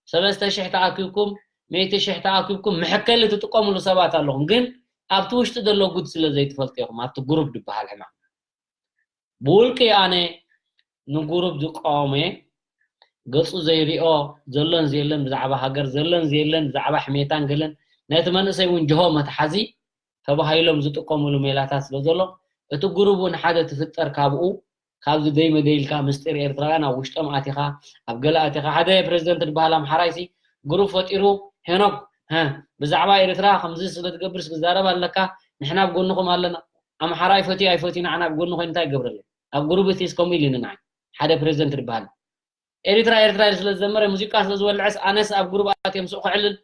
ሰለስተ ሽሕ ተኣኪብኩም ሚእቲ ሽሕ ተኣኪብኩም መሐከሊ ትጥቀምሉ ሰባት ኣለኹም፣ ግን ኣብቲ ውሽጢ ዘሎ ጉድ ስለ ዘይትፈልጡ ኢኹም ኣብቲ ጉሩብ ዝበሃል ሕማም። ብውልቂ ኣነ ንጉሩብ ዝቃወሞ እየ። ገጹ ዘይሪኦ ዘሎን ዘየለን ብዛዕባ ሃገር ዘሎን ዘየለን ብዛዕባ ሕሜታን ገለን ነቲ መንእሰይ እውን ጅሆ መትሓዚ ተባሂሎም ዝጥቀምሉ ሜላታት ስለ ዘሎ እቲ ጉሩብ እውን ሓደ ትፍጠር ካብኡ ካብዚ ደይ መደይ ኢልካ ምስጢር ኤርትራውያን ኣብ ውሽጦም ኣቲኻ ኣብ ገለ ኣቲኻ ሓደ ፕሬዚደንት ዝበሃል ኣምሓራይ ሲ ግሩፕ ፈጢሩ ሄኖክ ሀ ብዛዕባ ኤርትራ ከምዚ ስለ ትገብርስ ክዛረብ ኣለካ ንሕና ኣብ ጎንኹም ኣለና ኣምሓራይ ፈትዩ ኣይፈትዩ ንዓና ኣብ ጎኑ ኮይኑ እንታይ ይገብረለይ ኣብ ግሩፕ እቲስ ከምኡ ኢሉኒ ንዓይ ሓደ ፕሬዚደንት ዝበሃል ኤርትራ ኤርትራ ስለ ዝዘመረ ሙዚቃ ስለ ዝበልዐስ ኣነስ ኣብ ግሩፕ ኣትየ ምስኡ ክዕልል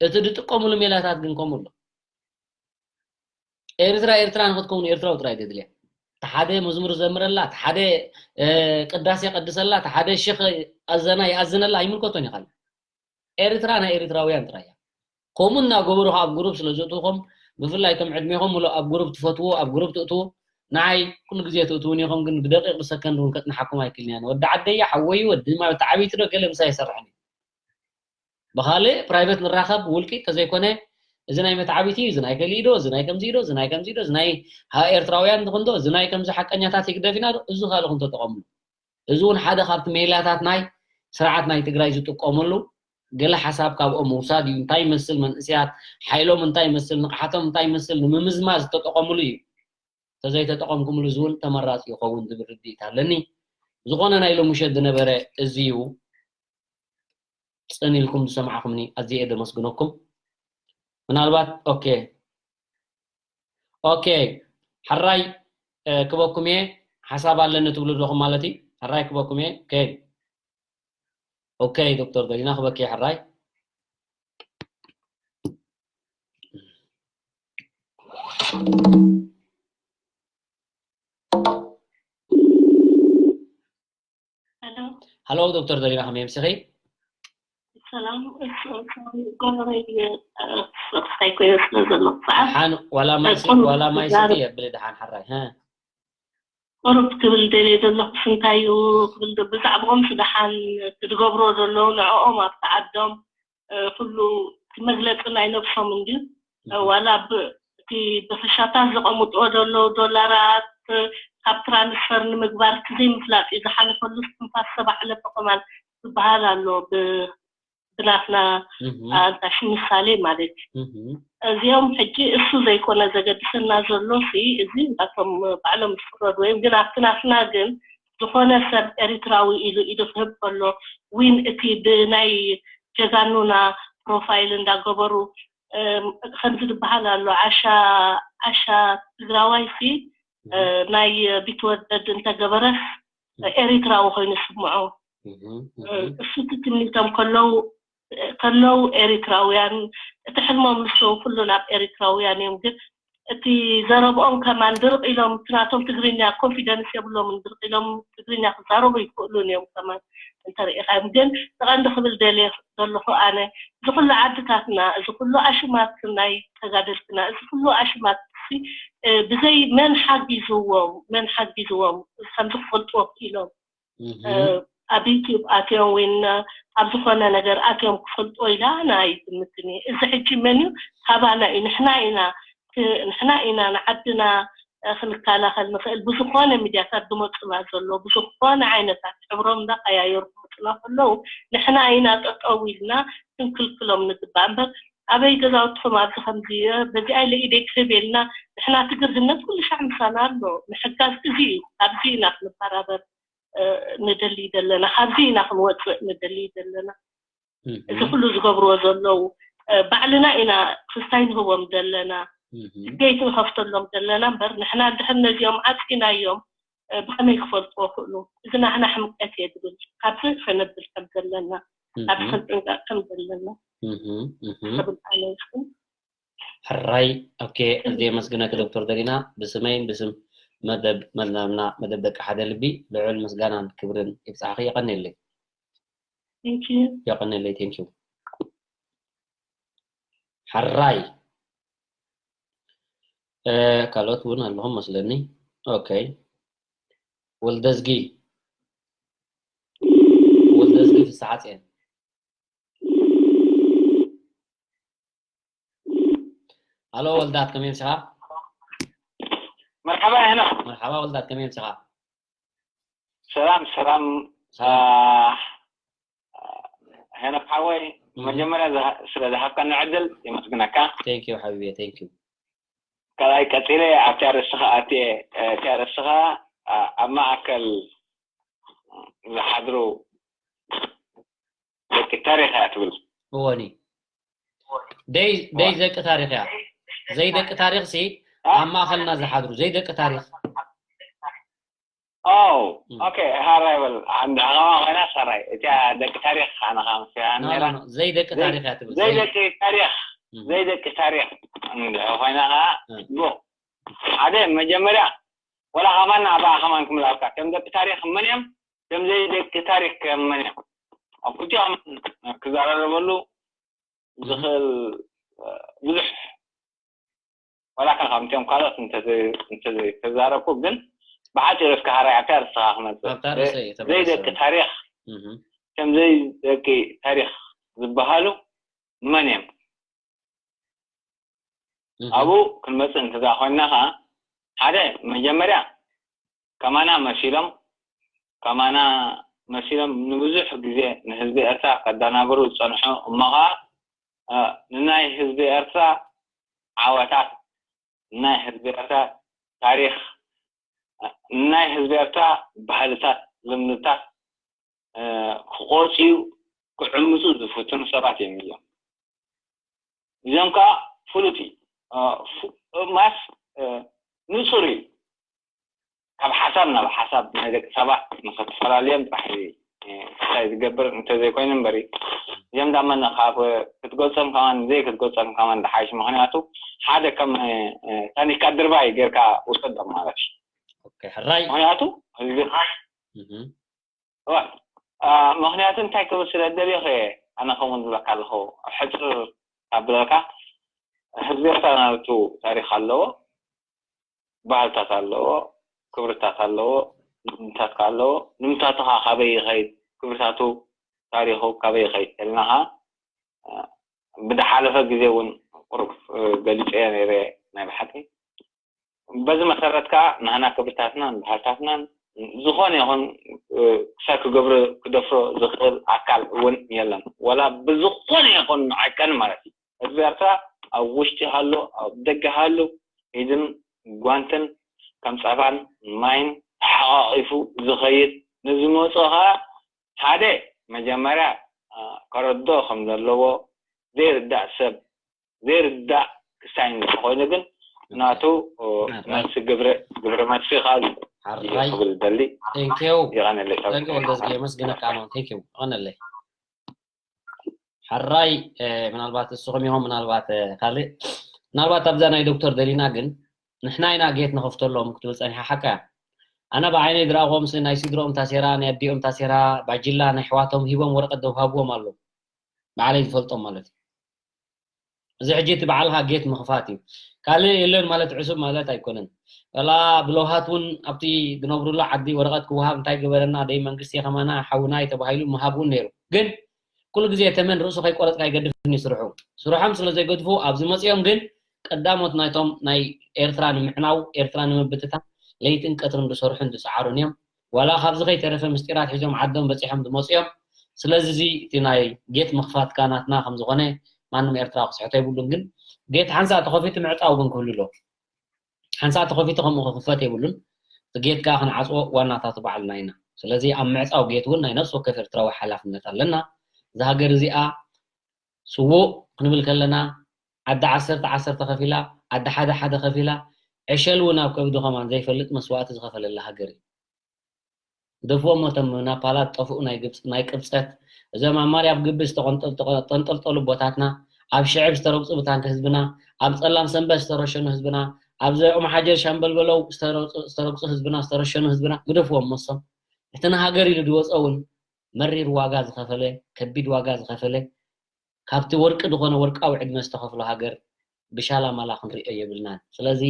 እቲ ዝጥቀምሉ ሜላታት ግን ከምኡ ኣሎ ኤርትራ ኤርትራ ንክትከውን ኤርትራዊ ጥራይ ደድልያ እቲ ሓደ መዝሙር ዘምረላ እቲ ሓደ ቅዳሴ ቀድሰላ እቲ ሓደ ሽክ ኣዘና ይኣዝነላ ኣይምልከቶን ይኻል ኤርትራ ናይ ኤርትራውያን ጥራይ እያ ከምኡ እናገበሩ ኣብ ግሩፕ ስለ ዘእትውኹም ብፍላይ ከም ዕድሜኹም ምሎ ኣብ ግሩፕ ትፈትዎ ኣብ ግሩፕ ትእትዉ ንዓይ ኩሉ ግዜ ትእትውን ኢኹም ግን ብደቂቅ ብሰከንድ እውን ከጽንሓኩም ኣይክልንያን ወዲ ዓደያ ሓወዩ ወዲ ማበቲ ዓብይቲ ዶ ገለ ምሳ ይሰርሕን እዩ ብኻልእ ፕራይቨት ንራኸብ ውልቂ ተዘይኮነ እዚ ናይ መትዓቢቲ እዩ እዚ ናይ ገሊእ ዶ እዚ ናይ ከምዚ ዶ እዚ ናይ ከምዚ ዶ እዚ ናይ ሃ ኤርትራውያን ንኹን ዶ እዚ ናይ ከምዚ ሓቀኛታት ይግደፍ ኢና ዶ እዚ ካልእ ክንተጠቐምሉ እዚ እውን ሓደ ካብቲ ሜላታት ናይ ስርዓት ናይ ትግራይ ዝጥቀመሉ ገለ ሓሳብ ካብኦም ምውሳድ እዩ። እንታይ ይመስል መንእሰያት ሓይሎም እንታይ ይመስል ንቕሓቶም እንታይ ይመስል ንምምዝማዝ ዝተጠቐምሉ እዩ። ተዘይተጠቐምኩምሉ እዚ እውን ተመራፂ ይኸውን ዝብል ርድኢት ኣለኒ። ዝኾነ ናይ ሎምሸት ዝነበረ እዚ እዩ። ፅን ኢልኩም ዝሰማዕኹምኒ ኣዝየ እየ ዘመስግነኩም። ምናልባት ኦኬ ኦኬ ሓራይ ክበኩም እየ። ሓሳብ ኣለኒ ትብሉ ኣለኹም ማለት እዩ። ሓራይ ክበኩም እየ። ኦኬ ኦኬ ዶክተር ደሊና ክበኪ እየ። ሓራይ ሃሎ ዶክተር ደሊና ከመይ ምስኺ? ሰላም። ጎረረይ ስታይ ኮይነ ስለ ዘሎ ሰዓት ሓን ዋላ ማይ ሲ ዋላ ማይ ስቲ የብሊ ደሓን ሓራይ ቁሩብ ክብል ደልየ ዘለኹ ስንታይ እዩ ክብል ብዛዕባኦም ስደሓን ትድገብሮ ዘለዉ ንዕኦም ኣብቲ ዓዶም ኩሉ መግለፂ ናይ ነብሶም እንድዩ ዋላ እቲ በፈሻታት ዘቐምጥዎ ዘለዉ ዶላራት ካብ ትራንስፈር ንምግባር ክዘይምፍላጥ እዩ ዝሓለፈሉ ትንፋስ ሰባ ዕለተ ኮማን ዝበሃል ኣሎ ብናትና ኣንታሽ ምሳሌ ማለት እዩ። እዚኦም ሕጂ እሱ ዘይኮነ ዘገድሰና ዘሎ ሲ እዚ ናቶም ባዕሎም ዝፍረዱ ወይም ግን ኣብቲ ናትና ግን ዝኾነ ሰብ ኤሪትራዊ ኢሉ ኢዱ ክህብ ከሎ ዊን እቲ ብናይ ጀጋኑና ፕሮፋይል እንዳገበሩ ከምዚ ዝበሃል ኣሎ ዓሻ ዓሻ ትግራዋይ ሲ ናይ ቢትወደድ እንተገበረስ ኤሪትራዊ ኮይኑ ስምዖ እሱ ትትምኒቶም ከለው ከለው ኤሪትራውያን እቲ ሕልሞም ንሶም ኩሉ ናብ ኤሪትራውያን እዮም ግን እቲ ዘረብኦም ከማን ድርቕ ኢሎም እቲ ናቶም ትግርኛ ኮንፊደንስ የብሎምን ድርቕ ኢሎም ትግርኛ ክዛረቡ ይክእሉን እዮም ከማን እንተሪኢኻዮም ግን ተቐንዲ ክብል ደልየ ዘለኹ ኣነ እዚ ኩሉ ዓድታትና እዚ ኩሉ ኣሽማት ናይ ተጋደልትና እዚ ኩሉ ኣሽማት ብዘይ መን ሓጊዝዎም መን ሓጊዝዎም ከምዚ ክፈልጥዎ ክኢሎም ኣብ ዩትብ ኣትዮም ወይ ኣብ ዝኾነ ነገር ኣትዮም ክፈልጥዎ ኢላ ኣነ ኣይግምትን እየ እዚ ሕጂ መን እዩ ካባና እዩ ንሕና ኢና ንሕና ኢና ንዓድና ክንከላኸል ንኽእል ብዝኾነ ሚድያታት ዝመፁና ዘሎ ብዝኾነ ዓይነታት ሕብሮም እንዳቀያየሩ ክመፁና ከለዉ ንሕና ኢና ጠጠው ኢልና ክንክልክሎም ንግባእ እምበር ኣበይ ገዛውትኹም ኣብዚ ከምዚ በዚኣ ኢለ ኢደይ ክህብ የልና ንሕና ትግርህነት ኩሉ ሻዕ ምሳና ኣሎ ምሕጋዝ እዚ እዩ ኣብዚ ኢና ክንበራበር ንደሊ ዘለና ካብዚ ኢና ክንወፅእ ንደሊ ዘለና እዚ ኩሉ ዝገብርዎ ዘለዉ ባዕልና ኢና ክስታይ ንህቦም ዘለና ገይት ንኸፍተሎም ዘለና እምበር ንሕና እንድሕር ነዚኦም ዓፂናዮም ብኸመይ ክፈልጥዎ ክእሉ እዚ ናህና ሕምቀት እየ ዝብል ካብዚ ከነብል ከም ዘለና ካብዚ ክንጥንቀቅ ከም ዘለና ክብል ኣነ ይኹን ሕራይ ኦኬ ኣዝየ የመስግነኪ ዶክተር ደሊና ብስመይን ብስም መደብ መዝናምና መደብ ደቂ ሓደ ልቢ ልዑል ምስጋናን ክብርን ይብጻሕኺ የቐንየለይ Thank you. የቐንየለይ thank you ሕራይ ካልኦት እውን ኣለኹም መስለኒ ኦኬ ወልደዝጊ ወልደዝጊ ፍስሓጽዮን ኣሎ ወልዳት ከመይ ምሲኻ መርሓባ ሄኖክ መርሓባ ወልዳት ከመይ ምሲኻ ሰላም ሰላም ሄኖክ ሓወይ መጀመርያ ስለ ዝሃብካኒ ዕድል የመስግነካ thank you ሓቢቢ thank you ካልኣይ ቀፂለ ኣብቲ ኣርእስኻ ኣብቲ እቲ ኣርእስኻ ኣብ ማእከል ዝሓድሩ ደቂ ታሪኽ እያ ትብል እወኒ ደይ ደይ ደቂ ታሪኽ እያ ዘይ ደቂ ታሪኽ ሲ ኣብ ማእኸልና ዝሓድሩ ዘይ ደቂ ታሪኽ ኦ ኦኬ ሃራይ በል እንድሕር ከማ ኮይና ሰራይ እቲያ ደቂ ታሪኽ ኣነ ከዓ ምስያ no, no, no. ዘይ ደቂ ታሪኽ እያ ትብል ዘይ ዘይ- ደቂ ታሪኽ እም። ዘይ ደቂ ታሪኽ እንድሕር ኮይና ከዓ እም። ቡ ሓደ መጀመርያ ወላ ከማን ናብኣ ከማን ክምላልካ ከም ደቂ ታሪኽ መን እዮም ከም ዘይ ደቂ ታሪኽ ከም መን እዮም ኣብ ክልቲኦም ክዘራረበሉ ዝኽእል ብዙሕ ዋላ ከ ከምቲኦም ካልኦት እንተዘይተዛረብኩ ግን ብሓፂሩ እስከ ሃራይ ኣብታ ርስኻ ክመፅእ ኣብታ ርእሰይ እየ ተመለሰ። ዘይደቂ ታሪኽ እህ፣ ከም ዘይደቂ ታሪኽ ዝበሃሉ መን እዮም እህ፣ ኣብኡ ክንመፅእ እንተዛ ኮይንና ከዓ ሓደ መጀመርያ ከማና መሲሎም ከማና መሲሎም ንብዙሕ ግዜ ንህዝቢ ኤርትራ ከደናግሩ ዝጸንሑ እሞ ኸኣ፣ እ፣ ንናይ ህዝቢ ኤርትራ ዓወታት፣ ንናይ ህዝቢ ኤርትራ ታሪኽ፣ እ፣ ንናይ ህዝቢ ኤርትራ ባህልታት፣ ልምድታት፣ እ፣ ክቖጽዩ፣ ክዕምጹ ዝፍትኑ ሰባት እዮም እዚኦም። እዚኦም ከኣ ፍሉጥ እዩ። እ፣ ፍ-፣ ማስ፣ እ፣ ንጹር እዩ። ካብ ሓሳብ ናብ ሓሳብ ናይ ደቂ ሰባት ንኽትፈላልዮም ጥራሕ እዩ፣ እ፣ እንታይ ዝገብር እንተዘይኮይኑ እምበሪ። እዚኦም ዳመና ካብ ክትገልጾም ከማን ዘይክትገልጾም ከማን ዝሓይሽ። ምኽንያቱ ሓደ ከም፣ እ፣ እ፣ ታኒካ ድርባይ ጌርካ ውሰዶም ማለት እዩ። ኦኬ፣ ሕራይ። ምኽንያቱ ህዝቢ እህ። እዋ፣ አ፣ ምኽንያቱ እንታይ ክብል ስለ ደልየኸ ኣነ ከምኡ ዝብለካ ኣለኹ፣ ሕጽር ኣብለካ፣ ህዝቢ ኤርትራ ናቱ ታሪኽ ኣለዎ፣ ባህልታት ኣለዎ፣ ክብርታት ኣለዎ፣ ልምድታት ከኣ ኣለዎ። ልምድታቱ ኸኣ ካበይ ይኸይድ፣ ክብርታቱ፣ ታሪኹ ካበይ ይኸይድ ተልናኻ፣ አ፣ ብዝሓለፈ ግዜ እውን ቁሩብ፣ እ፣ ገሊጸዮ ነይረ ናይ ብሓቂ። በዚ መሰረት ከኣ ንሕና ክብርታትናን ባህልታትናን ዝኾነ ይኹን፣ እ፣ ክሳብ ክገብሮ፣ ክደፍሮ ዝኽእል ኣካል እውን የለን። ወላ ብዝኾነ ይኹን መዐቀኒ ማለት እዩ። ህዝቢ ኤርትራ ኣብ ውሽጢ ሃሎ፣ ኣብ ደገ ሃሎ፣ ኢድን ጓንትን ከም ጸባን ማይን ተሓቋቒፉ ዝኸይድ፣ ንዝመጾ ከኣ ሓደ መጀመርያ፣ እ፣ ከረድኦ ከም ዘለዎ ዘይርዳእ ሰብ፣ ዘይርዳእ ክሳይ እንተኾይኑ ግን ናቱ፣ እ፣ ሓራይ። መልሲ ግብረ፣ ግብረ መልሲ ከኣ እዩ ሓራይ። ክብል ደሊ። Thank you። ይቐንለይ። Thank you ወልደዝጊ፣ የመስግነካ ነው። Thank you። ይቐንለይ። ሓራይ፣ እ፣ ምናልባት እስኹም ኢኹም፣ ምናልባት፣ እ፣ ካልእ፣ ምናልባት ኣብዛ ናይ ዶክተር ደሊና ግን ንሕና ኢና ጌት ንኸፍተሎም ክትብል ጸኒሓ ሓቃ እያ። ኣነ ብዓይነይ ዝረኣኹዎም ስለ ናይ ስድሮኦም ታሴራ፣ ናይ ኣዲኦም ታሴራ፣ ባጅላ ናይ ኣሕዋቶም ሂቦም ወረቐት ደው ሃብዎም ኣለዉ። ባዕለይ ዝፈልጦም ማለት እዩ። እዚ ሕጂ እቲ ባዕልኻ ጌት ምኽፋት እዩ። ካልእ የለን ማለት ዕሱብ ማለት ኣይኮነን። ወላ ብለውሃት እውን ኣብቲ ዝነብሩሉ ዓዲ ወረቐት ክወሃብ እንታይ ገበረና ደይ መንግስቲ ከማና ሓውና እዩ ተባሂሉ ምሃብ እውን ነይሩ። ግን ኩሉ ግዜ ተመን ርእሱ ከይቆረጽካ ኣይገድፍን እዩ ስርሑ። ስርሖም ስለ ዘይገድፉ ኣብዚ መጺኦም ግን ቀዳሞት ናይቶም ናይ ኤርትራ ንምዕናው፣ ኤርትራ ንምብትታን ለይትን ቀትርን ዝሰርሑን ዝጸዓሩን እዮም። ዋላ ካብዚ ከይተረፈ ምስጢራት ሒዞም ዓዶም በጺሖም ዝመጹ እዮም። ስለዚ እዚ እቲ ናይ ጌት ምኽፋትካ ናትና ከም ዝኾነ ማንም ኤርትራዊ ክስሕቶ የብሉን። ግን ጌት ሓንሳእ ተኸፊቱ ምዕጻው ግን ክህሉ ኣለዎ። ሓንሳእ ተኸፊቱ ከምኡ ክኽፈት የብሉን። እቲ ጌት ከኣ ክንዓጽዎ ዋናታቱ ባዕልና ኢና። ስለዚ ኣብ ምዕጻው ጌት እውን ናይ ነፍሲ ወከፍ ኤርትራዊ ሓላፍነት ኣለና። እዛ ሃገር እዚኣ ስዉእ ክንብል ከለና ዓዲ ዓሰርተ ዓሰርተ ከፊላ፣ ዓዲ ሓደ ሓደ ከፊላ፣ ዕሸል እውን ኣብ ከብዱ ከማን ዘይፈልጥ መስዋእቲ ዝኸፈለላ ሃገር እዩ። ግደፍዎም እቶም ናፓላት ጠፍኡ ናይ ግብጽ-፣ ናይ ቅብጸት፣ እዞም ኣብ ማርያም ግቢ ዝተቐንጠል-፣ ዝተቐንጠልጠሉ ቦታትና፣ ኣብ ሽዕብ ዝተረግጹ ብታንኪ ህዝብና፣ ኣብ ጸላም ሰንበት ዝተረሸኑ ህዝብና፣ ኣብ ኦምሓጀር ሻምበል በለው ዝተረግጹ፣ ዝተረግጹ ህዝብና፣ ዝተረሸኑ ህዝብና፣ ግደፍዎም መሶም። እቲ ንሃገር ኢሉ ዝወጸ እውን መሪር ዋጋ ዝኸፈለ፣ ከቢድ ዋጋ ዝኸፈለ፣ ካብቲ ወርቂ ዝኾነ ወርቃዊ ዕድመ ዝተኸፍሎ ሃገር ብሻላ ማላ ክንሪኦ የብልናን። ስለዚ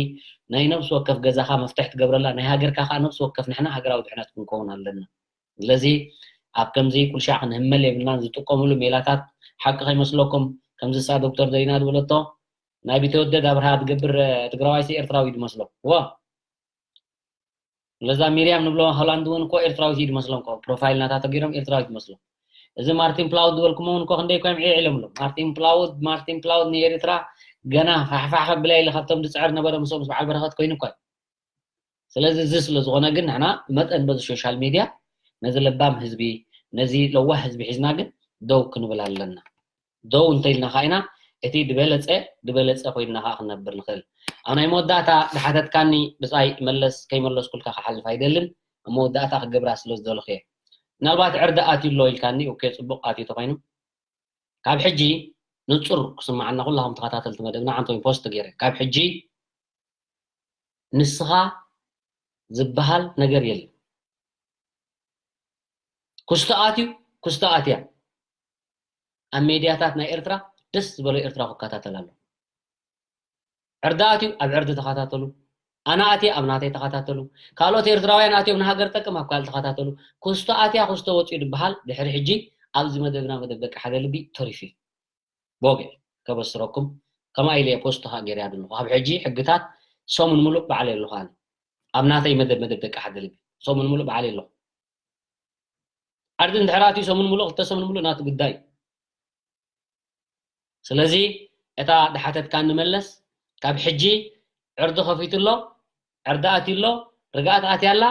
ናይ ነፍሲ ወከፍ ገዛኻ መፍትሕ ትገብረላ፣ ናይ ሃገርካ ኸዓ ነፍሲ ወከፍ ንሕና ሃገራዊ ድሕነት ክንከውን ኣለና። ስለዚ ኣብ ከምዚ ኩልሻዕ ክንህመል የብልናን። ዝጥቀምሉ ሜላታት ሓቂ ከይመስለኩም፣ ከምዚ እሳ ዶክተር ደሊና ዝበለቶ ናይ ቢተወደድ ኣብርሃ ዝገብር፣ እ፣ ትግራዋይሲ ኤርትራዊ ድመስሎ። ዋ! ለዛ ሚርያም ንብሎ ሆላንድ እውን እኮ ኤርትራዊት እዩ ድመስሎም እኮ። ፕሮፋይል ናታ ተገይሮም ኤርትራዊት ድመስሎም። እዚ ማርቲን ፕላውድ ዝበልኩሞ እውን እኮ ክንደይ እኮ እዮም ዒዕ ኢሎም ኣሎ። ማርቲን ፕላውድ፣ ማርቲን ፕላውድ ንኤርትራ ገና ፋሕፋሕ ከብላ ኢለ ካብቶም ዝጽዕር ነበረ ምስኦም ምስ በዓል በረኸት ኮይኑ እኮ እዩ። ስለዚ እዚ ስለ ዝኾነ ግን ንሕና መጠን በዚ ሶሻል ሚድያ ነዚ ለባም ህዝቢ፣ ነዚ ለዋህ ህዝቢ ሒዝና ግን ደው ክንብል ኣለና። ደው እንተኢልና ኸዓ ኢና እቲ ዝበለጸ፣ ዝበለጸ ኮይንና ኸዓ ክንነብር ንኽእል። ኣብ ናይ መወዳእታ ዝሓተትካኒ ብጻይ መለስ ከይመለስኩልካ ክሓልፍ ኣይደልን። ኣብ መወዳእታ ክገብራ ስለ ዝደለኹ እየ። ምናልባት ዕርዲ ኣትዩ ኣሎ ኢልካኒ፣ ኦኬ፣ ጽቡቕ ኣትዩ ተኾይኑ። ካብ ሕጂ ንጹር ክስምዓና ኩላኹም ተኸታተልቲ መደብና፣ ዓንቶኒ ፖስት ገይረ። ካብ ሕጂ ንስኻ ዝበሃል ነገር የለን። ክስቶ ኣትዩ፣ ክስቶ ኣትያ። ኣብ ሜድያታት ናይ ኤርትራ ደስ ዝበሎ ኤርትራ ክከታተል ኣሎ። ዕርዲ ኣትዩ፣ ኣብ ዕርዲ ተኸታተሉ። ኣነ ኣትየ፣ ኣብ ናተይ ተኸታተሉ። ካልኦት ኤርትራውያን ኣትዮም ንሃገር ጠቅም ኣብ ካልእ ተኸታተሉ። ክስቶ ኣትያ፣ ክስቶ ወጽዩ ዝበሃል ድሕሪ ሕጂ ኣብዚ መደብና መደብ ደቂ ሓደ ልቢ ተሪፉ እዩ። ቦገ ከበስረኩም፣ ከምኣ ኢለ እየ ፖስት ኸኣ ገይረያ ዘለኹ። ካብ ሕጂ ሕግታት ሰሙን ሙሉእ ባዕለይ ኣለኹ ኣነ። ኣብ ናተይ መደብ፣ መደብ ደቂ ሓደ ልቢ፣ ሰሙን ሙሉእ ባዕለይ ኣለኹ። ዓርዲ እንድሕር ኣትዩ ሰሙን ሙሉእ፣ ክልተ ሰሙን ሙሉእ ናቱ ጉዳይ። ስለዚ እታ ድሓተትካ ንመለስ፣ ካብ ሕጂ ዕርዲ ከፊቱ ኣሎ፣ ዕርዲ ኣትዩ ኣሎ፣ ርግኣት ኣትያ ኣላ፣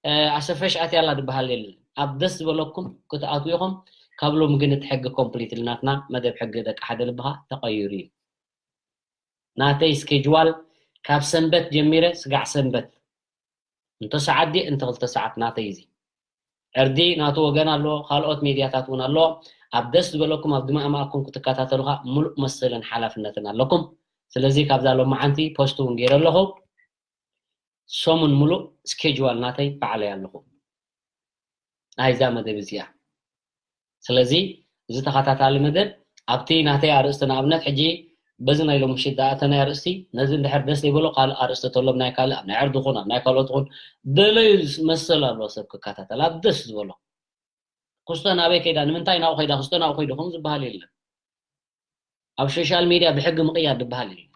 እ፣ ኣሰፈሽ ኣትያ ኣላ ዝበሃል የለን። ኣብ ደስ ዝበለኩም ክትኣትዉ ኢኹም። ካብ ሎም ግን እቲ ሕጊ ኮምፕሊትሊ ናትና መደብ ሕጊ ደቂ ሓደ ልብኻ ተቐይሩ እዩ። ናተይ ስኬጅዋል ካብ ሰንበት ጀሚረ ስጋዕ ሰንበት፣ እንተ ሰዓት ድየ እንተ ክልተ ሰዓት ናተይ እዚ። ዕርዲ ናቱ ወገን ኣለዎ፣ ካልኦት ሜድያታት እውን ኣለዎ። ኣብ ደስ ዝበለኩም ኣብ ድማእማእኩም ክትከታተሉኻ ሙሉእ መሰልን ሓላፍነትን ኣለኩም። ስለዚ ካብዛ ሎማዓንቲ ፖስት እውን ገይረ ኣለኹ። ሰሙን ሙሉእ ስኬጅዋል ናተይ ባዕለይ ኣለኹ። ናይዛ መደብ እዚኣ። ስለዚ እዚ ተኸታታሊ መደብ ኣብቲ ናተይ ኣርእስቲ፣ ንኣብነት ሕጂ በዚ ናይ ሎሚ ምሽት ዝኣተናይ ኣርእስቲ፣ ነዚ እንድሕር ደስ ዘይበሎ ካልእ ኣርእስቲ ተሎም፣ ናይ ካልእ፣ ኣብ ናይ ዕርዲ ኹን ኣብ ናይ ካልኦት ኹን ደለዩ መሰል ኣለዎ ሰብ ክከታተል ኣብ ደስ ዝበሎ። ክስቶ ናበይ ከይዳ፣ ንምንታይ ናብኡ ከይዳ፣ ክስቶ ናብኡ ከይዱ ከም ዝበሃል የለን። ኣብ ሶሻል ሚድያ ብሕጊ ምቕያር ዝበሃል የለን።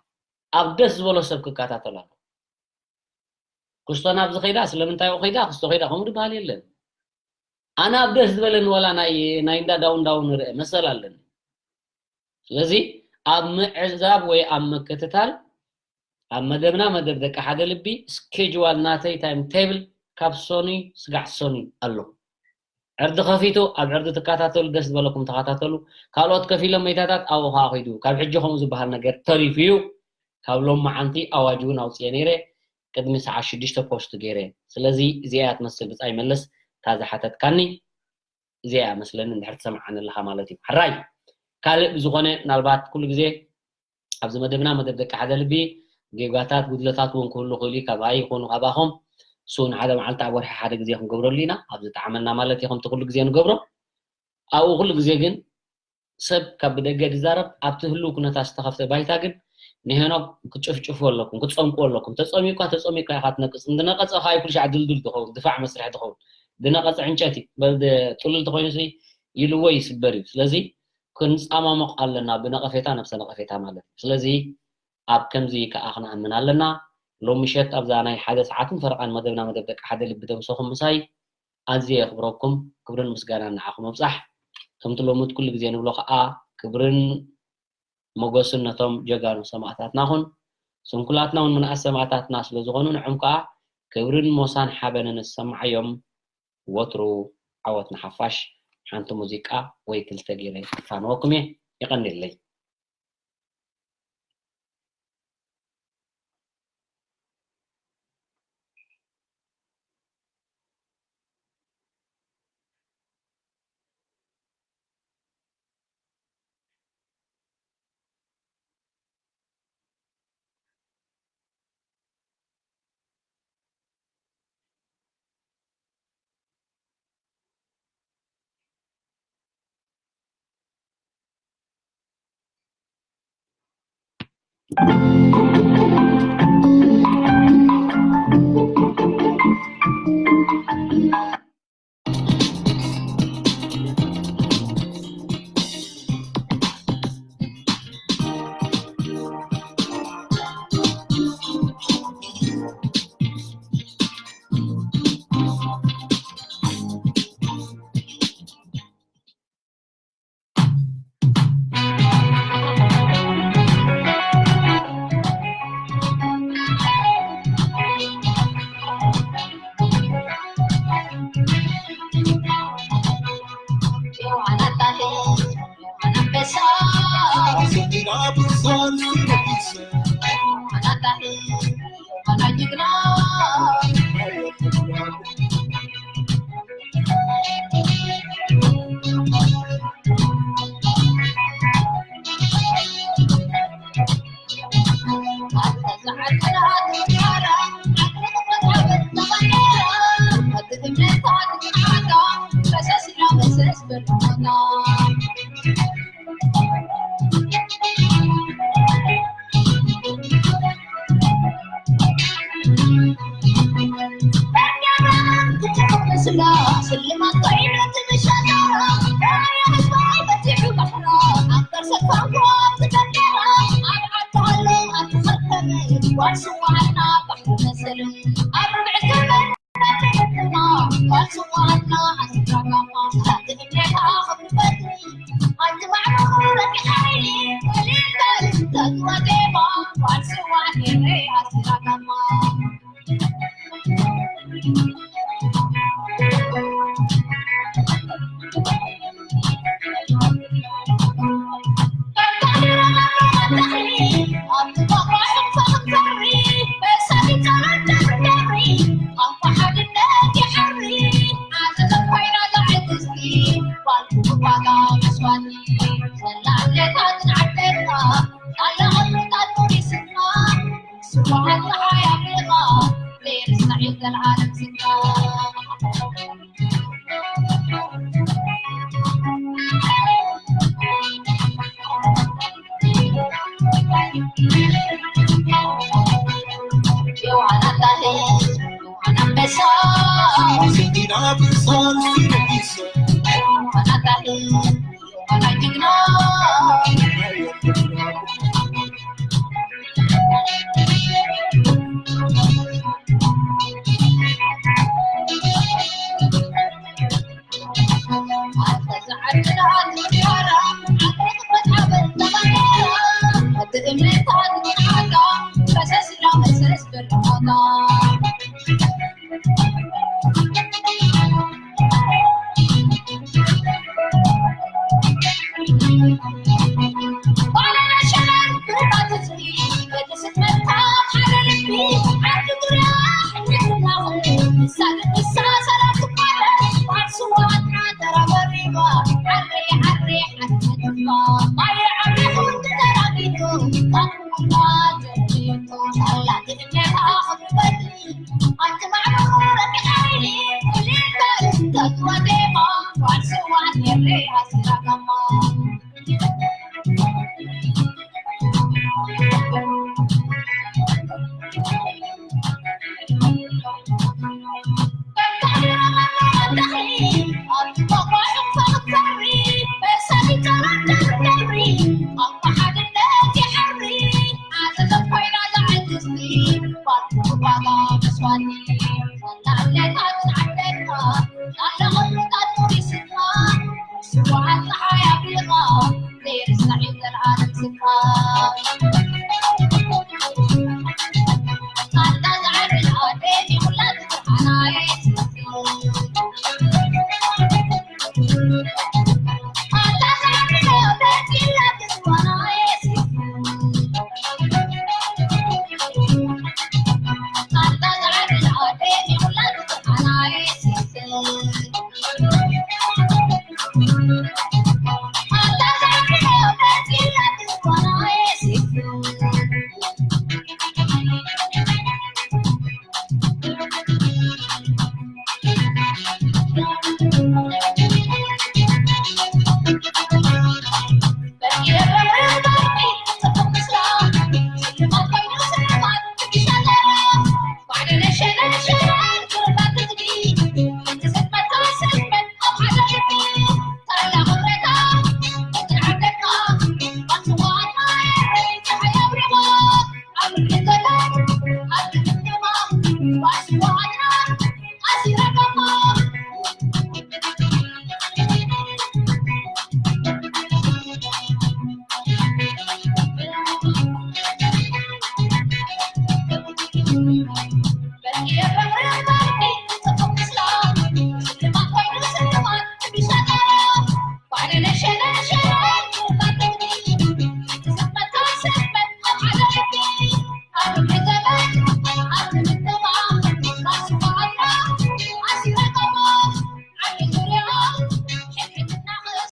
ኣብ ደስ ዝበሎ ሰብ ክከታተል ኣሎ። ክስቶ ናብዚ ከይዳ፣ ስለምንታይ ኣብኡ ከይዳ፣ ክስቶ ከይዳ ከምኡ ዝበሃል የለን። ኣነ ኣብ ደስ ዝበለኒ ዋላ ናይ፣ ናይ እንዳ ዳውን ዳውን ንርአ መሰል ኣለኒ። ስለዚ ኣብ ምዕዛብ ወይ ኣብ ምክትታል ኣብ መደብና መደብ ደቂ ሓደ ልቢ ስኬጅዋል ናተይ ታይም ቴብል ካብ ሰኑይ ስጋዕ ሰኑይ ኣሎ። ዕርዲ ከፊቱ ኣብ ዕርዲ ትከታተሉ ደስ ዝበለኩም ተኸታተሉ። ካልኦት ከፊሎም መይታታት ኣብኡ ከዓ ኸይዱ። ካብ ሕጂ ከምኡ ዝበሃል ነገር ተሪፉ እዩ። ካብ ሎም መዓንቲ ኣዋጅ እውን ኣውፅኤ ነይረ ቅድሚ ሰዓት ሽዱሽተ ፖስት ገይረ። ስለዚ እዚኣ እያ ትመስል ብፃይ መለስ እታ ዝሓተትካኒ። እዚኣ እያ መስለኒ እንድሕር ትሰምዓኒ ኣለኻ ማለት እዩ። ሕራይ ካልእ ብዝኾነ ምናልባት ኩሉ ግዜ ኣብዚ መደብና መደብ ደቂ ሓደ ልቢ ጌጋታት ጉድለታት እውን ክህሉ ክህሉ እዩ። ካብ ኣይ ይኹኑ ካባኹም እሱ ንሓደ መዓልቲ ኣብ ወርሒ ሓደ ግዜ ክንገብረሉ ኢና። ኣብ ዝጠዓመና ማለት እዩ ከምቲ ኩሉ ግዜ ንገብሮ። ኣብኡ ኩሉ ግዜ ግን ሰብ ካብ ብደገ ዝዛረብ ኣብቲ ህልው ኩነታት ዝተኸፍተ ባይታ ግን ንሄኖክ ክትጭፍጭፉ ኣለኩም፣ ክትፀምቁ ኣለኩም። ተፀሚኳ ተፀሚኳ ኢኻ ትነቅፅ። እንድነቀፀ ከዓ ኩሉ ሻዕ ድልድል ትኸውን፣ ድፋዕ መስርሒ ትኸውን። ድነቀፀ ዕንጨቲ በል ድ-፣ ጥሉል ተኮይኑ ሲ ኢልዎ ይስበር እዩ። ስለዚ ክንፃማመቕ ኣለና ብነቐፌታ ነብሰ ነቐፌታ ማለት እዩ። ስለዚ ኣብ ከምዚ ከዓ ክንኣምን ኣለና። ሎም ምሸት ኣብዛ ናይ ሓደ ሰዓትን ፈረቓን መደብና መደብ ደቂ ሓደ ልቢ ደምሰኹም ምሳይ ኣዝየ የኽብረኩም። ክብርን ምስጋናን ንዓኹም ኣብጻሕ። ከምቲ ሎምት ኩሉ ግዜ ንብሎ ከዓ ክብርን ሞገስን ነቶም ጀጋኑ ሰማእታትና ኹን። ስንኩላትና እውን ምንኣስ ሰማእታትና ስለ ዝኾኑ ንዖም ከዓ ክብርን ሞሳን ሓበንን ዝሰማዓዮም። ወትሩ ዓወት ንሓፋሽ። ሓንቲ ሙዚቃ ወይ ክልተ ገይረ ክፋንወኩም እየ። የቐንየለይ።